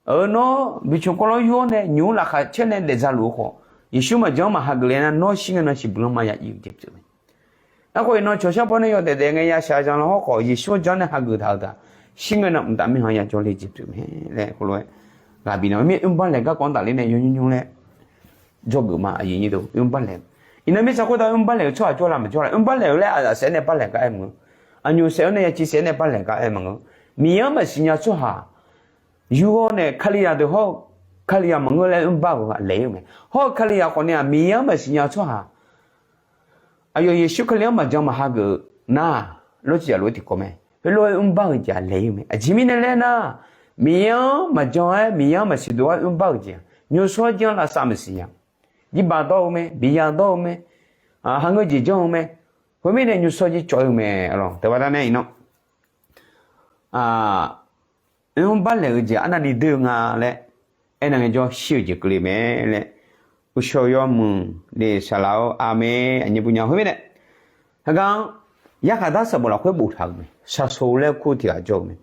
Nawr biqcmq kawvlawr yur-awr nae nymq-mr laqkhaq caer nae daefza luf-eu khawf, Yeqsur maqjan-anr maqhageuf le nar, nawr shir ngae nan siqbuq lanma ya ir-eu jeq pyeuf mae. Aerkhawf iqnan cawqshar paw nae yawdaef daef ngae ya shaqzanq lan hawrkhawf Yeqsur-anr janr nae hageuf taq-eu taq, shir ngae navmq taf mirkhanq ya jawr le jeq pyeuf mae laer heulof-aer ghaq bifnaeq-eu mir oerbar laeq garkawv-anr tafler nae yaw nymr nymr laer jawrgeuf ma. Aqyuif nyir deuq, oerbar laeq-eu, iqnan mirtsaq khoertav oerbar laeq-eu tsawrhaq jawr la maqjawr la? Oerbar laeq-eu laer aqzaf saef-aer nae bar laeq gar aer maqngeur. Aqnyoq saef-awr nae yaciv saef-aer nae bar laeq gar aer maqngeur. Miqyaer-anr maqsiq nya-eu tsawrhaq yur-awr nae Kalizaq deuq hawr-eu Kalizaq maqngeur laer oerbar-euq laeq-ir-eu mae. Hawr-eu Kalizaq khawf ni-aq Miqyaer-anr maqsiq nya-eu tsawrhaq aqyawf Yeqsur Kali-anr maqjan maqhageuf nar, lawrciv yaf lof-aer tiqkawv mae. Heulof-aer oerbar-eu jeq-aq laeq-ir-eu mae. Aqjeq mirnae laer nar, Miqyaer-anr maqjan-aer Miqyaer-anr maqsiq dov-aer oerbar-eu jeq-aq, nymrshawr jir-anr lavsav maqsiq nya. Jirbaq dawr-eu mae, biqya dawr-eu mae, hangeur jeq janr-eu mae. Khoermirnae nymrshawr jir cawv-ir-eu mae. Teubaqda nae iqnan oerbar laeq-eu jeq arnavni doer-eu nga laer aernav ngaejawr shir-eu jeq keuvle mae laer, uqshawq yawmuiq le saqlaq-awr aqmeq aqnyir bur nya. Khoermirnae heugar-anr yarkhaq dar sanqbof lafkhoer boftaq-euq mae. Saqsoq laer kur tiq ghaq jawr-eu mae.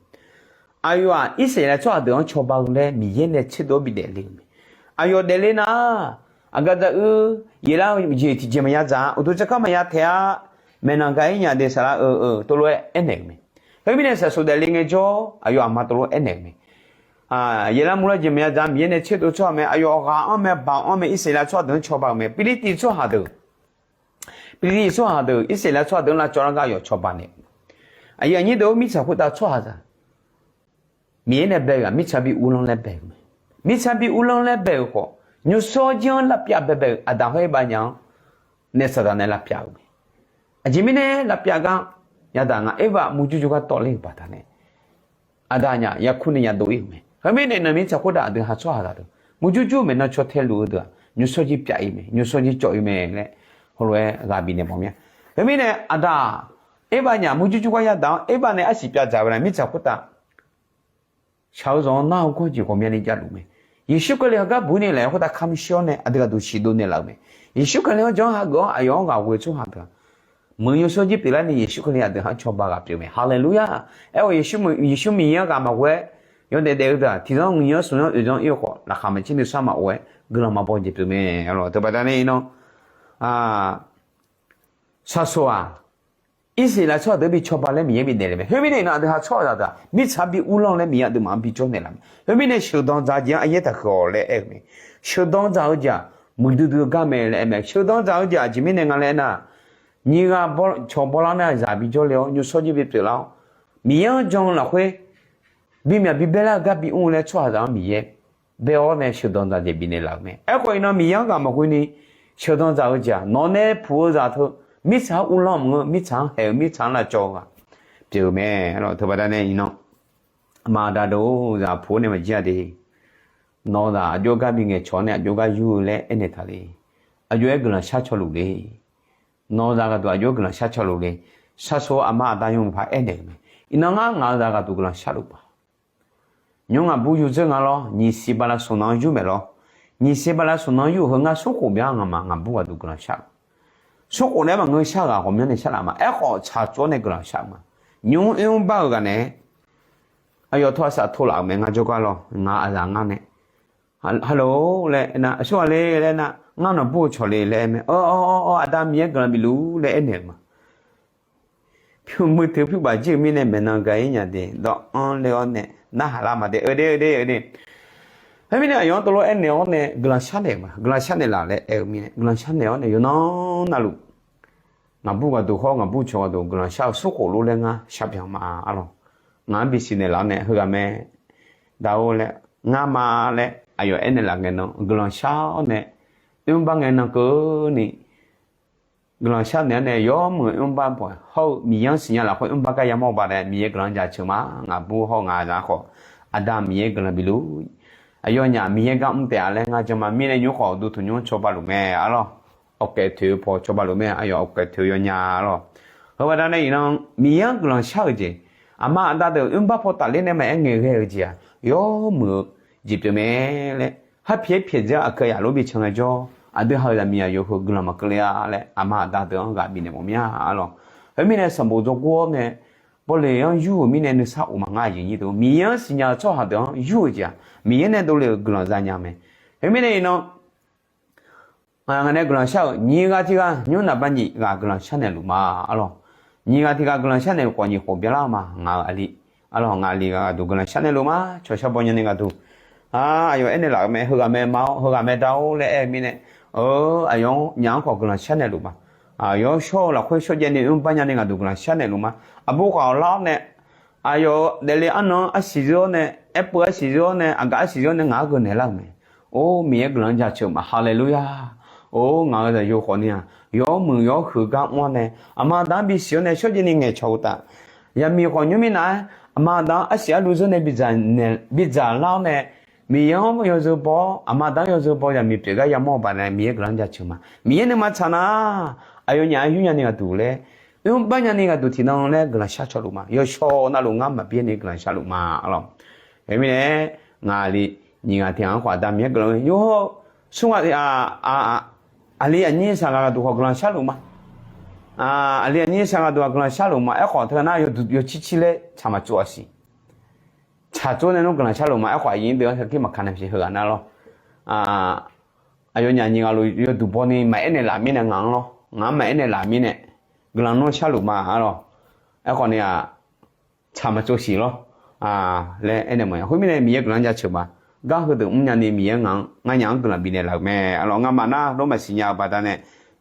Aqyawf-aq Irsaqleqlav tsawrhaq deuq-anr cawba-eu laer Miqyaer nae tserdov-awr bidaef le-euq mae. Aqyawf daefle nar, aqgaf daq-eu, Yeqlar-eu jeq tiqjeq maqya dzaq-a, uqduq tsawrkar maqya taeq-a, maeqnan gaq-ir nya de saqlaq-eu, tov lof-aer aernaeq-euq mae. Khoermirnae saqsoq daefle ngaejawr aqyawf aqma tov lof-aer aernaeq-euq mae. Yeqlar murlar jeq maqya dzaq-a, Miqyaer nae tserdov tsawrhaq mae. Aqyawf ghaq-anr mae, baq-anr mae, Irsaqleqlav tsawrhaq deuq-anr cawba-euq mae. Pirlirtiv tsawrhaq deuq, Pirlirtiv tsawrhaq deuq Irsaqleqlav tsawrhaq deuq-anr lavcawv lar gar aqyawf cawba naeq-euq mae. Aqyuif aqnyir deuq-or, mirtsaq khoertav tsawrhaqzaq Miqyaer nae bae-eu-aq mirtsaq bi uvlanr laer bae-euq mae. Mirtsaq bi uvlanr laer bae-euq khawf, nymrshawr jir-anr lavpyav baebae-euq Aqdaq hawr Erbav nya-anr nae Saqdaq nae lavpyav-euq mae. Aqjeq mirnae lavpyav gar, yadaq nga Erbav murjur jur gar tawvler-euq baqdanae Aqdaq nya yakur nae yadov-ir-euq mae. Khoermirnae iqnan mirtsaq khoertav aqdui ha tsawrhaqzaq deuq murjur jur-eu maeqnan caw tae luf-eu deuq-aq nymrshawr jir pyav-ir mae, nymrshawr jir cawv-ir mae laer heulof-aer ghaq bifnaeq mawf mir-a. Khoermirnae Aqdaq Erbav nya murjur jur gar yadaq-anr Erbav nae arsiq pyav dzaq-eu baqdanae mirtsaq khoertav shaq-eu zanq-anr nar-eu gawr jeq ghawqmyani javluf mae. Yeqsur Kali heugar buq-ir ni laf-aer khoertav kamq shir-awr nae aqdui aqduq siqdov naeqlaf-euq mae. Yeqsur Kali-anr jan hageuf-awr aqyawf-anr ghaq ghoe-eu tsawrhaq deuq-aq, meuq nymrshawr jir pyeuflar ni Yeqsur Kali aqdui ha-anr cawba ghaq pyeuf mae. Haleluya! Aer-awq Yeqsur, Yeqsur Miqyaer-anr ghaq maqghoe-aer yawdaef daef-eu deuq-aq, tiqzanr nyiq zanr smq zanr oeq zanr ir-eu khawf laqkhaq maqtser nuisar maqof-aer guiqlanq maqbaw jeq pyeuf mae. Teubaqda nae iqnan saqsoq-aq, Irsaqleqlav tsawrhaq deuq bi cawba laer Miqyaer bi daefle mae. Khoermirnae iqnan aqdui ha tsawrhaqzaq deuq-aq mirtsaq bi uvlanr laer Miqyaer aqduimaf-anr bijawr naeqlaf mae. Khoermirnae sheuqdan dzaq jeq-anr aqyaer taqhuiq-awq laer aer-eu mae. Sheuqdan dzaq-eu jeq-aq muiqdui dui-eu gar mae laer aer mae. Sheuqdan dzaq-eu jeq aqjeq mirnae nga laer aernar, nyiq ghaq cawq bawlar nar zaq bijawr le-awr nymrshawr jir bi pyeuflar-awr, Miqyaer-anr jan-eu lafkhoer bimyaq bibaelar-eu gar bi mr-eu laer tsawrhaqzaq-anr Miqyaer bae-awr nae sheuqdan dzaq jeq bifnaeq laf-euq mae. Aerkhawf iqnan Miqyaer-anr ghaq maqghoe ni sheuqdan dzaq-eu jeq-aq nawq nae puq-eu zaq teu mirtsaq-anr uvlanr maqngeur, mirtsaq-anr haeq-eu mirtsaq-anr lavcawv-eu ghaq pyeuf-eu mae. Teubaqda nae iqnan aqma aqda deuq-or, zaq puq-awr nae maqjir-a de. Nawq-eu zaq aqjox gar bi ngaeqcawq-awr nae aqjox gar yur-eu laer aernaeq taq le. Aqjox-aer guiqlanq shar cawluf le. Nawq-eu zaq ghaqduq aqjox-aer guiqlanq shar cawluf le. Saqsoq aqma aqda yawmuiq paq aernaeq-euq mae. Iqnan ngar ngaq-eu zaq ghaqduq guiqlanq sharluf paq. Nymr ngaqbur yur dzeur nga lawr, nyiq siq bala smq nan-anr yur maeq lawr. Nyiq siq bala smq nan-anr yur-euq heu ngar smrkhof bya ngamaf ngaqbur ghaqduq guiqlanq shar-eu. Smrkhof nae maqngeur shar-eu ghaq ghawqmyanr nae shar laf ma. Aerkhawf tsaqtsov-awr nae guiqlanq shar-eu ma. Nymr oer mr bar-eu ghaq nae aqyawf tawq aqsaf tawq laf-euq mae. Ngar jawrgar lawr, ngaq aqzaq ngar nae, Hello laer aernar, aqsur ghaq le laer aernar, ngar nawq bur-eu cawq le laer aer mae. Awr, awr, awr, aqda Miqyaer guiqlanq bif luf laer aernaeq-euq ma. Pyur muiq teu pyur baf jir-euq mirnae maeqnan gaq-ir nya de, dawq-anr ler-awr nae narhaq lar ma de, eu de, eu de, eu de. Khoermirnae aqyawf-anr tov lof aernaeq-awr nae guiqlanq sharnaeq-euq ma. Guiqlanq sharnaeq laf laer aer-eu mirnae guiqlanq sharnaeq-awr nae yawqnan navluf ngaqbur ghaqduq hawr ngaqbur cawq ghaqduq guiqlanq shar-eu smrkhof lor laer ngar sharbyan ma arlawq. Ngaq-anr bisiq naeqlaf-awr nae heughaq mae, daq-or laer, ngar ma laer aqyawf aernaeq laf ngae nan guiqlanq shar-awr nae, oermr bar ngae nan keuvni guiqlanq sharnaeq-awr nae yawmuiq oermr bar pawq hawr-eu Miqyaer-anr siqnya lafkhoer oermr bar gar yamawr-eu baqdanae Miqyaer guiqlanq jaceuq ma. Ngaqbur hawr-eu ngaq zaq khawf, aqda Miqyaer guiqlanq bif luf. Aqyawfnyaf Miqyaer gar mr taef-a laer ngar jan ma. Mirnae nymr khawf uqduq tanqnymr cawba luf mae arlawq. Awqkaef toeq-eu paw cawba luf mae. Aqyawf awqkaef toeq-eu yawnya arlawq. Heu baqdanae iqnan Miqyaer-anr guiqlanq shar-euq jeq, aqma aqda deuq oermr bar paw tafler nae maqaer ngaeqghae-eu jeq-aq yawmuiq-eu jeq pyeuf mae laer, harpyaeq-aer pyaeq dzeur aqkeuv yaf lof bi can ngaejawr, aqdui ha-euq zaqmiq aqyawf heu guiqlanq maqkeuv le-a laer aqma aqda deuq-anr ghaq bifnaeq mawf mir-a arlawq. Khoermirnae sanqbof dzawrgor-awr nae bawleq-anr yur-euq mirnae nuisar of maqngar aqyuif nyir deuq, Miqyaer-anr siqnya-eu tsawrhaq deuq-anr yur-euq jeq-aq Miqyaer nae dovle-euq guiqlanq zanya mae. Khoermirnae iqnan Ngaq nae guiqlanq shar-euq nyiq ghaq tiq ghaq nymr naqba nyiq ghaq guiqlanq sharnaeq luf ma arlawq. Nyiq ghaq tiq ghaq guiqlanq sharnaeq luf khawf nyiq khof byanlar-eu ma ngaq-euq aqli. Arlawq, ngaq aqli ghaq gharduq guiqlanq sharnaeq luf ma, cawqshar baw nyani ghaqduq. Aqyawf aernaeq laf-euq mae, heughaq mae ma-awr, heughaq mae da-or laer aer-eu mirnae, aqyawf-anr nyaf-anr khawf guiqlanq sharnaeq luf ma. Aqyawf-anr shawr-eu lafkhoer shawrjaev ni oerbar nyani ghaqduq guiqlanq sharnaeq luf ma. Aqbur khawf lar-awr nae, aqyawf-euq daefle arnan-anr arsiq zeur-awr nae, aerpeuv arsiq zeur-awr nae, aqgaf arsiq zeur-awr nae ngaq-anr gheunaeq lar-euq mae. Or, Miqyaer guiqlanq-anr jaceuq ma, haleluya. Or, ngaq-euq zaqyo khawf ni-aq, yawmuiq yawhuiq gar mr-awr nae, aqma aqda-anr bisiq-awr nae shawrjaev ni ngaeqcawq-eu uqtaf, yaqmiq khawf nymr mirnav-aer aqma aqda-anr arsiq arlu zeur nae bidzaq lar-awr nae, Miqyaer-anr yawzeu baw-awr, aqma aqda-anr yawzeu baw-eu yaqmiq pyeuf gar yamawr-eu baqdanae Miqyaer guiqlanq-anr jaceuq ma. Miqyaer nuima tsaq nar, aqyawfnyaf-aer yur nyani ghaqduq laer, oerbar nyani ghaqduq tiqnan laer guiqlanq shar cawluf ma. Yawshawr navluf ngar maqbyaer ni guiqlanq sharluf ma arlawq. Khoermirnae, ngaq aqli nyiq ghaq tiq ghaq-anr khawf Aqda Miqyaer guiqlanq yawhawr-eu smr ghaq, aqli aqnyir saqghaq ghaqduq khawf guiqlanq sharluf ma. Aqli aqnyir saqghaq ghaqduq-aq guiqlanq sharluf ma. Aerkhawf teunar yawcir cir laer tsaq maqtsov-a siq. Tsaqtsov nae nmr guiqlanq sharluf ma. Aerkhawf aqyuif nyir deuq-anr sarkir maqka nae jeq heughaq nar lawr. Aqyawfnyaf nyiq ghaq luf yawduq baw ni maqaer naeqlaf mirnae ngaq-anr lawr, ngaq-anr maqaer naeqlaf mirnae guiqlanq nmr sharluf ma arlawq. Aerkhawf ni-aq, tsaq maqtsov siq lawr laer aernaeq mawf-a. Khoermirnae Miqyaer guiqlanq-anr jaceuq ma. Gar heudeuq mrnya ni Miqyaer ngaq-anr nganyaf-anr guiqlanq bifnaeq laf-euq mae arlawq. Ngamaf nar lawr maqsiq nya-eu baqdanae,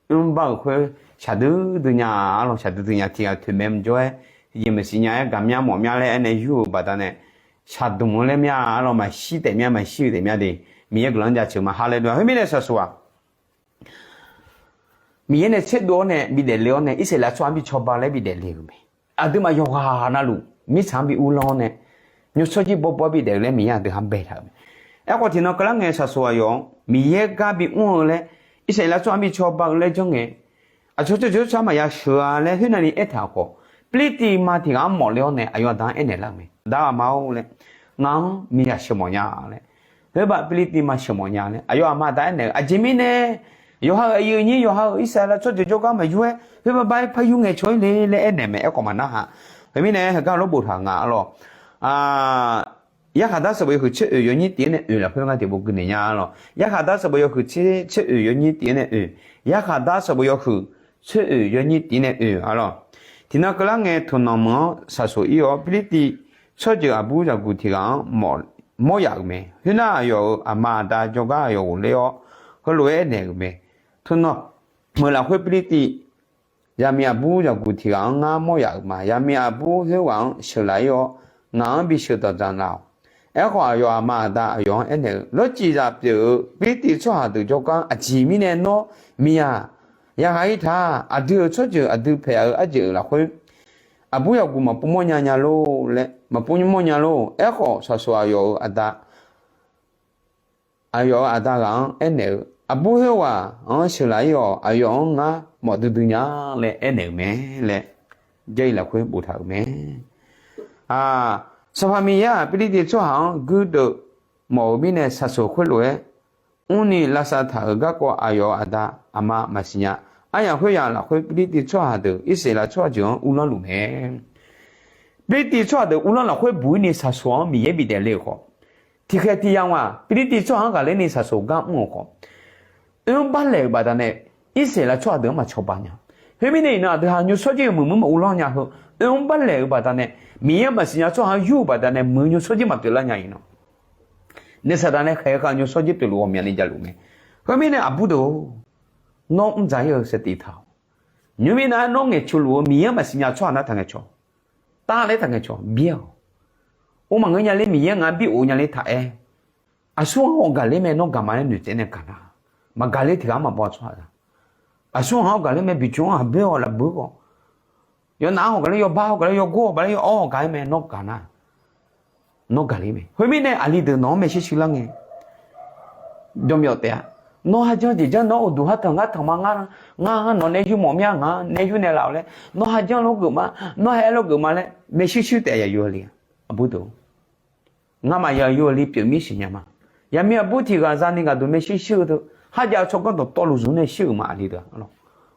mrbar-euq khoer shaqdui dui nya arlawq. Shaqdui dui nya tiq ghaq toeqmaeq maqjawr-aer, tiqjeq maqsiq nya-aer gaqmya mawf mya laer aernae yur-eu baqdanae, shaqdmq-eu laer mya arlawq, maqshir taef mya, maqshir-eu taef mya de. Miqyaer guiqlanq-anr jaceuq ma. Haleluya. Khoermirnae saqsuq-aq, Miqyaer nae tserdov-awr nae bidaef le-awr nae Irsaqleqlav tsawrhaq-anr bi cawba laer bidaef le-euq mae. Aqduimaf yawqghaq navluf mirtsaq-anr bi uvlanr-awr nae, nymrshawr jir bawbaw bidaef-eu laer Miqyaer aqdui ha baetaq-euq mae. Aerkhawf tiqnan keuvlar ngae saqsuq aqyawf-anr Miqyaer gar bi mr-eu laer, Irsaqleqlav tsawrhaq-anr bi cawba-eu laer janr ngae, aqcawq cawqcawq tsawrhaq maqya sheuq-a laer khoernav ni aertaq-euq khawf, Pirlirtiv ma tiq ghaq-anr mawf le-awr nae aqyawf aqda-anr aernaeq lar-euq mae. Aqda aqma-or laer, ngaq-anr miqzaq sheuq mawf nya laer, khoerbav Pirlirtiv ma sheuq mawf nya laer aqyawf aqma aqda aernaeq-eu aqjeq mirnae, yawqha-euq aqyuif aqnyir yawqha-euq Irsaqleqlav tsawrjeuq jawrgar maqyur-aer khoerbav bav-aer par yur ngaeqcawq-ir le laer aernaeq mae. Aerkhawf maqnar haq. Khoermirnae heugar lof boftaq nga arlawq. Yarkhaqdar sanqbof yawhuiq tser oeq yawnyir tiq-aer nae oeq lafkhoer ngar tiqpov gui naeq nya arlawq. Yarkhaqdar sanqbof yawhuiq tser oeq yawnyir tiq-aer nae oeq. Yarkhaqdar sanqbof yawhuiq tser oeq yawnyir tiq-aer nae oeq arlawq. Tiqnan keuvlar ngae, toqnanq meuq-anr saqsoq ir-awr, Pirlirtiv tsawrjeuq aqbur zaqguq tiq ghaq-anr mawr yaf-euq mae. Khoernar, aqyawf-euq aqma aqda jawrgar aqyawf ghofler-awr, heulof-aer aernaeq-euq mae. Toqnanq meuq lafkhoer Pirlirtiv zaqmiq aqbur zaqguq tiq ghaq-anr ngar mawr yaf-euq ma. Zaqmiq aqbur khoerghaq-anr sheuqlaf ir-awr, ngaq-anr bisheuq danqdzaq laf-awq. Aerkhawf, aqyawf aqma aqda aqyawf-anr aernaeq-eu, Lawrcif zaq pyeuf-eu Pirlirtiv tsawrhaq deuq jawrgar aqjeq mirnae nawr miqzaq yaghaq ir ta. Aqdui-euq tsawrjeuq aqdui paeq-eu arjeuq-euq lafkhoer, aqbur zaqguq maqpov mawrnya nya lor laer, maqpov mawrnya lor. Aerkhawf, saqsoq aqyawf-euq aqda aqyawf-euq aqda ghaq-anr aernaeq-eu, Aqbur khoerghaq-anr sheuqlaf ir-awq. Aqyawf-anr ngar mawf duidui nya laer aernaeq-euq mae laer, Jarlif lafkhoer boftaq-euq mae. Sanqpaq Miqyaer-aq, Pirlirtiv tsawrhaq-anr guirdeuv mawf-eu mirnae saqsoq khoerlof-aer mrni lavsav taq-euq garkawv aqyawf-euq aqda aqma maqsiq nya. Aryamq khoeryamq lafkhoer Pirlirtiv tsawrhaq deuq Irsaqleqlav tsawrjeuq-anr uvlanr luf mae. Pirlirtiv tsawrhaq deuq uvlanr lafkhoer buq-ir ni saqsoq-anr Miqyaer bifdaef le-euq khawf, tiqkhaeq tiq yamq-aq, Pirlirtiv tsawrhaq-anr ghaqler ni saqsoq gar mr-euq khawf, oermr barlaeq-euq baqdanae Irsaqleqlav tsawrhaq deuq-anr maqcawba nya. Khoermirnae iqnan aqdui ha nymrshawr jir-euq muiq muir maquvlanr nya heu, oermr barlaeq-euq baqdanae, Miqyaer maqsiq nya tsawrhaq-anr yur-euq baqdanae muiq-eu nymrshawr jir maqpyeuf lar nya iqnan, nuisaqdaq nae khaeq-eu khav nymrshawr jir pyeufluf ghawqmyani javluf mae. Khoermirnae aqbur deuq, nawr mr dzaq-ir-eu saevtiq taq-awq. Nymrmir nav-aer nawr ngaeqcawq luf-eu Miqyaer maqsiq nya tsawrhaq nar taqngaeq cawq. Tar laer taqngaeq cawq, byaer-awq. Or maqngeur nya ler, Miqyaer ngaq-anr bir of nya ler taq-aer. Aqsur ghaq-anr ghawq gaqler mae, nawr gaq ma laer noeqtsaev nae gaq nar, maqgaq ler tiq ghaq-anr maqbaw tsawrhaq-a. Aqsur ghaq-anr ghawq gaqler mae, biqcawq-anr aqboer-awq lafboer-awq. Yawnav-anr ghawq gaqler, yawbar-awr ghawq gaqler, yawgawr-awq ghawq gaqler mae, nawr gaq nar, nawr gaqler mae. Khoermirnae aqli deuq nawq-anr maershuir shuir lar ngae, jawrmyawf taef-a. Nawr hajanr jeq janr nawr uqduq har tanq ngar tanq ma, ngar ngar nawq nae yur mawf mya, ngar nae yur naeqlaf-awq laer, nawr hajanr lof geuf ma, nawr ha aer lof geuf ma laer maershuir shuir taef-a, yaqyo aqli-a. Aqbur deuq, ngamaf yaqyo aqli pyeuf mir siqnya ma. Yaqmiq aqbur tiq ghaq zani ghaqduq maershuir shuir-eu teu, kharjav-eu tsawrganr dawqtawvluf zmq nae shuir-euq ma aqli deuq-a.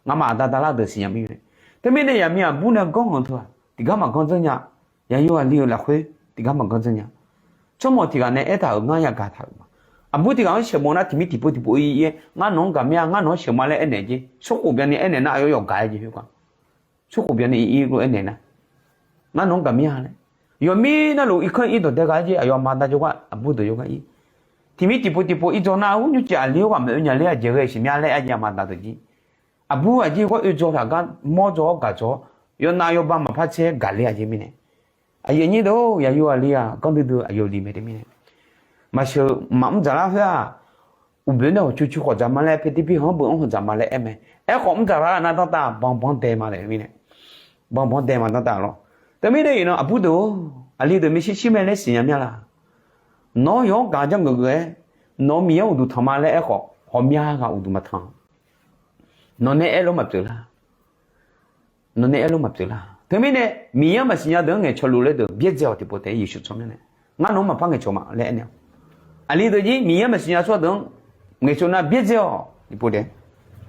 Ngamaf aqda da lar deuq siqnya mir-a. Teumirnae yaqmiq aqbur nae ganr-eu teu-aq tiqgar maqganr dzeur nya. Yaqyo aqli-euq lafkhoer tiqgar maqganr dzeur nya. Tsawrmawq tiq ghaq nae aertaq-euq ngar yagaq taq-euq ma. Aqbur tiq ghaq-anr sheuqmawf nar tiq mir tiqpov tiqpov ir-ir-aer, ngar nawq-anr gaqmir-a, ngar nawq-anr sheuqma laer aernaeq jeq. Smrkhof byanni aernaeq nar aqyawf yawqgaq-aer jeq khoergar. Smrkhof byanni ir-ir lof aernaeq nar, ngar nawq-anr gaqmir-a laer. Yawqmir narluf irkanr ir dawqdae ghaq-aer jeq, aqyawf aqma da jawrgar aqbur deuq jawrgar ir. Tiq mir tiqpov tiqpov ir dzaw nar, ur nymrcif aqli-awr ghaq maeq-eu nya ler aqjeq ghae siqmya laer aer jeq aqma da deuq jir. Aqbur aqjir ghawr oe dzaw taq gar mawr dzaw-awr gaq dzaw-awr, yawnav yawba maqpar tser gaq ler aqjeq mirnae. Aqyuif aqnyir deuq-or, yaqyo aqli-aq ganr duidui aqyawf li mae teumirnae. Maqsheuq maqmr dzaq lar khoer-aq, uqboeq nae hawqcu cu khawf dzaq ma laer, paetiv pi hawq-anr beu-anr hawq dzaq ma laer aer mae. Aerkhawf mr dzaq lar nar danrtav banq banq dae ma laer mirnae. Banq banq dae ma danrtav lawr. Teumirnae iqnan aqbur deuq-or, aqli deuq maershuir shir mae laer siqnya mir-a laq. Nawq-anr yawq-anr gaq janr geuf geuf-aer, nawq-eu Miqyaer uqduq tanq ma laer aerkhawf, ghawqmya ghaq uqduq maqtanq. Nawq nae aerlof maqpyeuf lar. Nawq nae aerlof maqpyeuf lar. Teumirnae Miqyaer-anr maqsiq nya deuq-anr ngaeqcawq luf laer deuq byaerdzae-awq tiqpov taef-aer Yeqsur tsawrmyanr nae, ngar nawq-anr maqpar ngaeqcawq ma laer aernaeq-awq. Aqli deuq jir Miqyaer-anr maqsiq nya tsawrhaq deuq-anr ngaeqcawq nar byaerdzae-awq tiqpov taef-aer,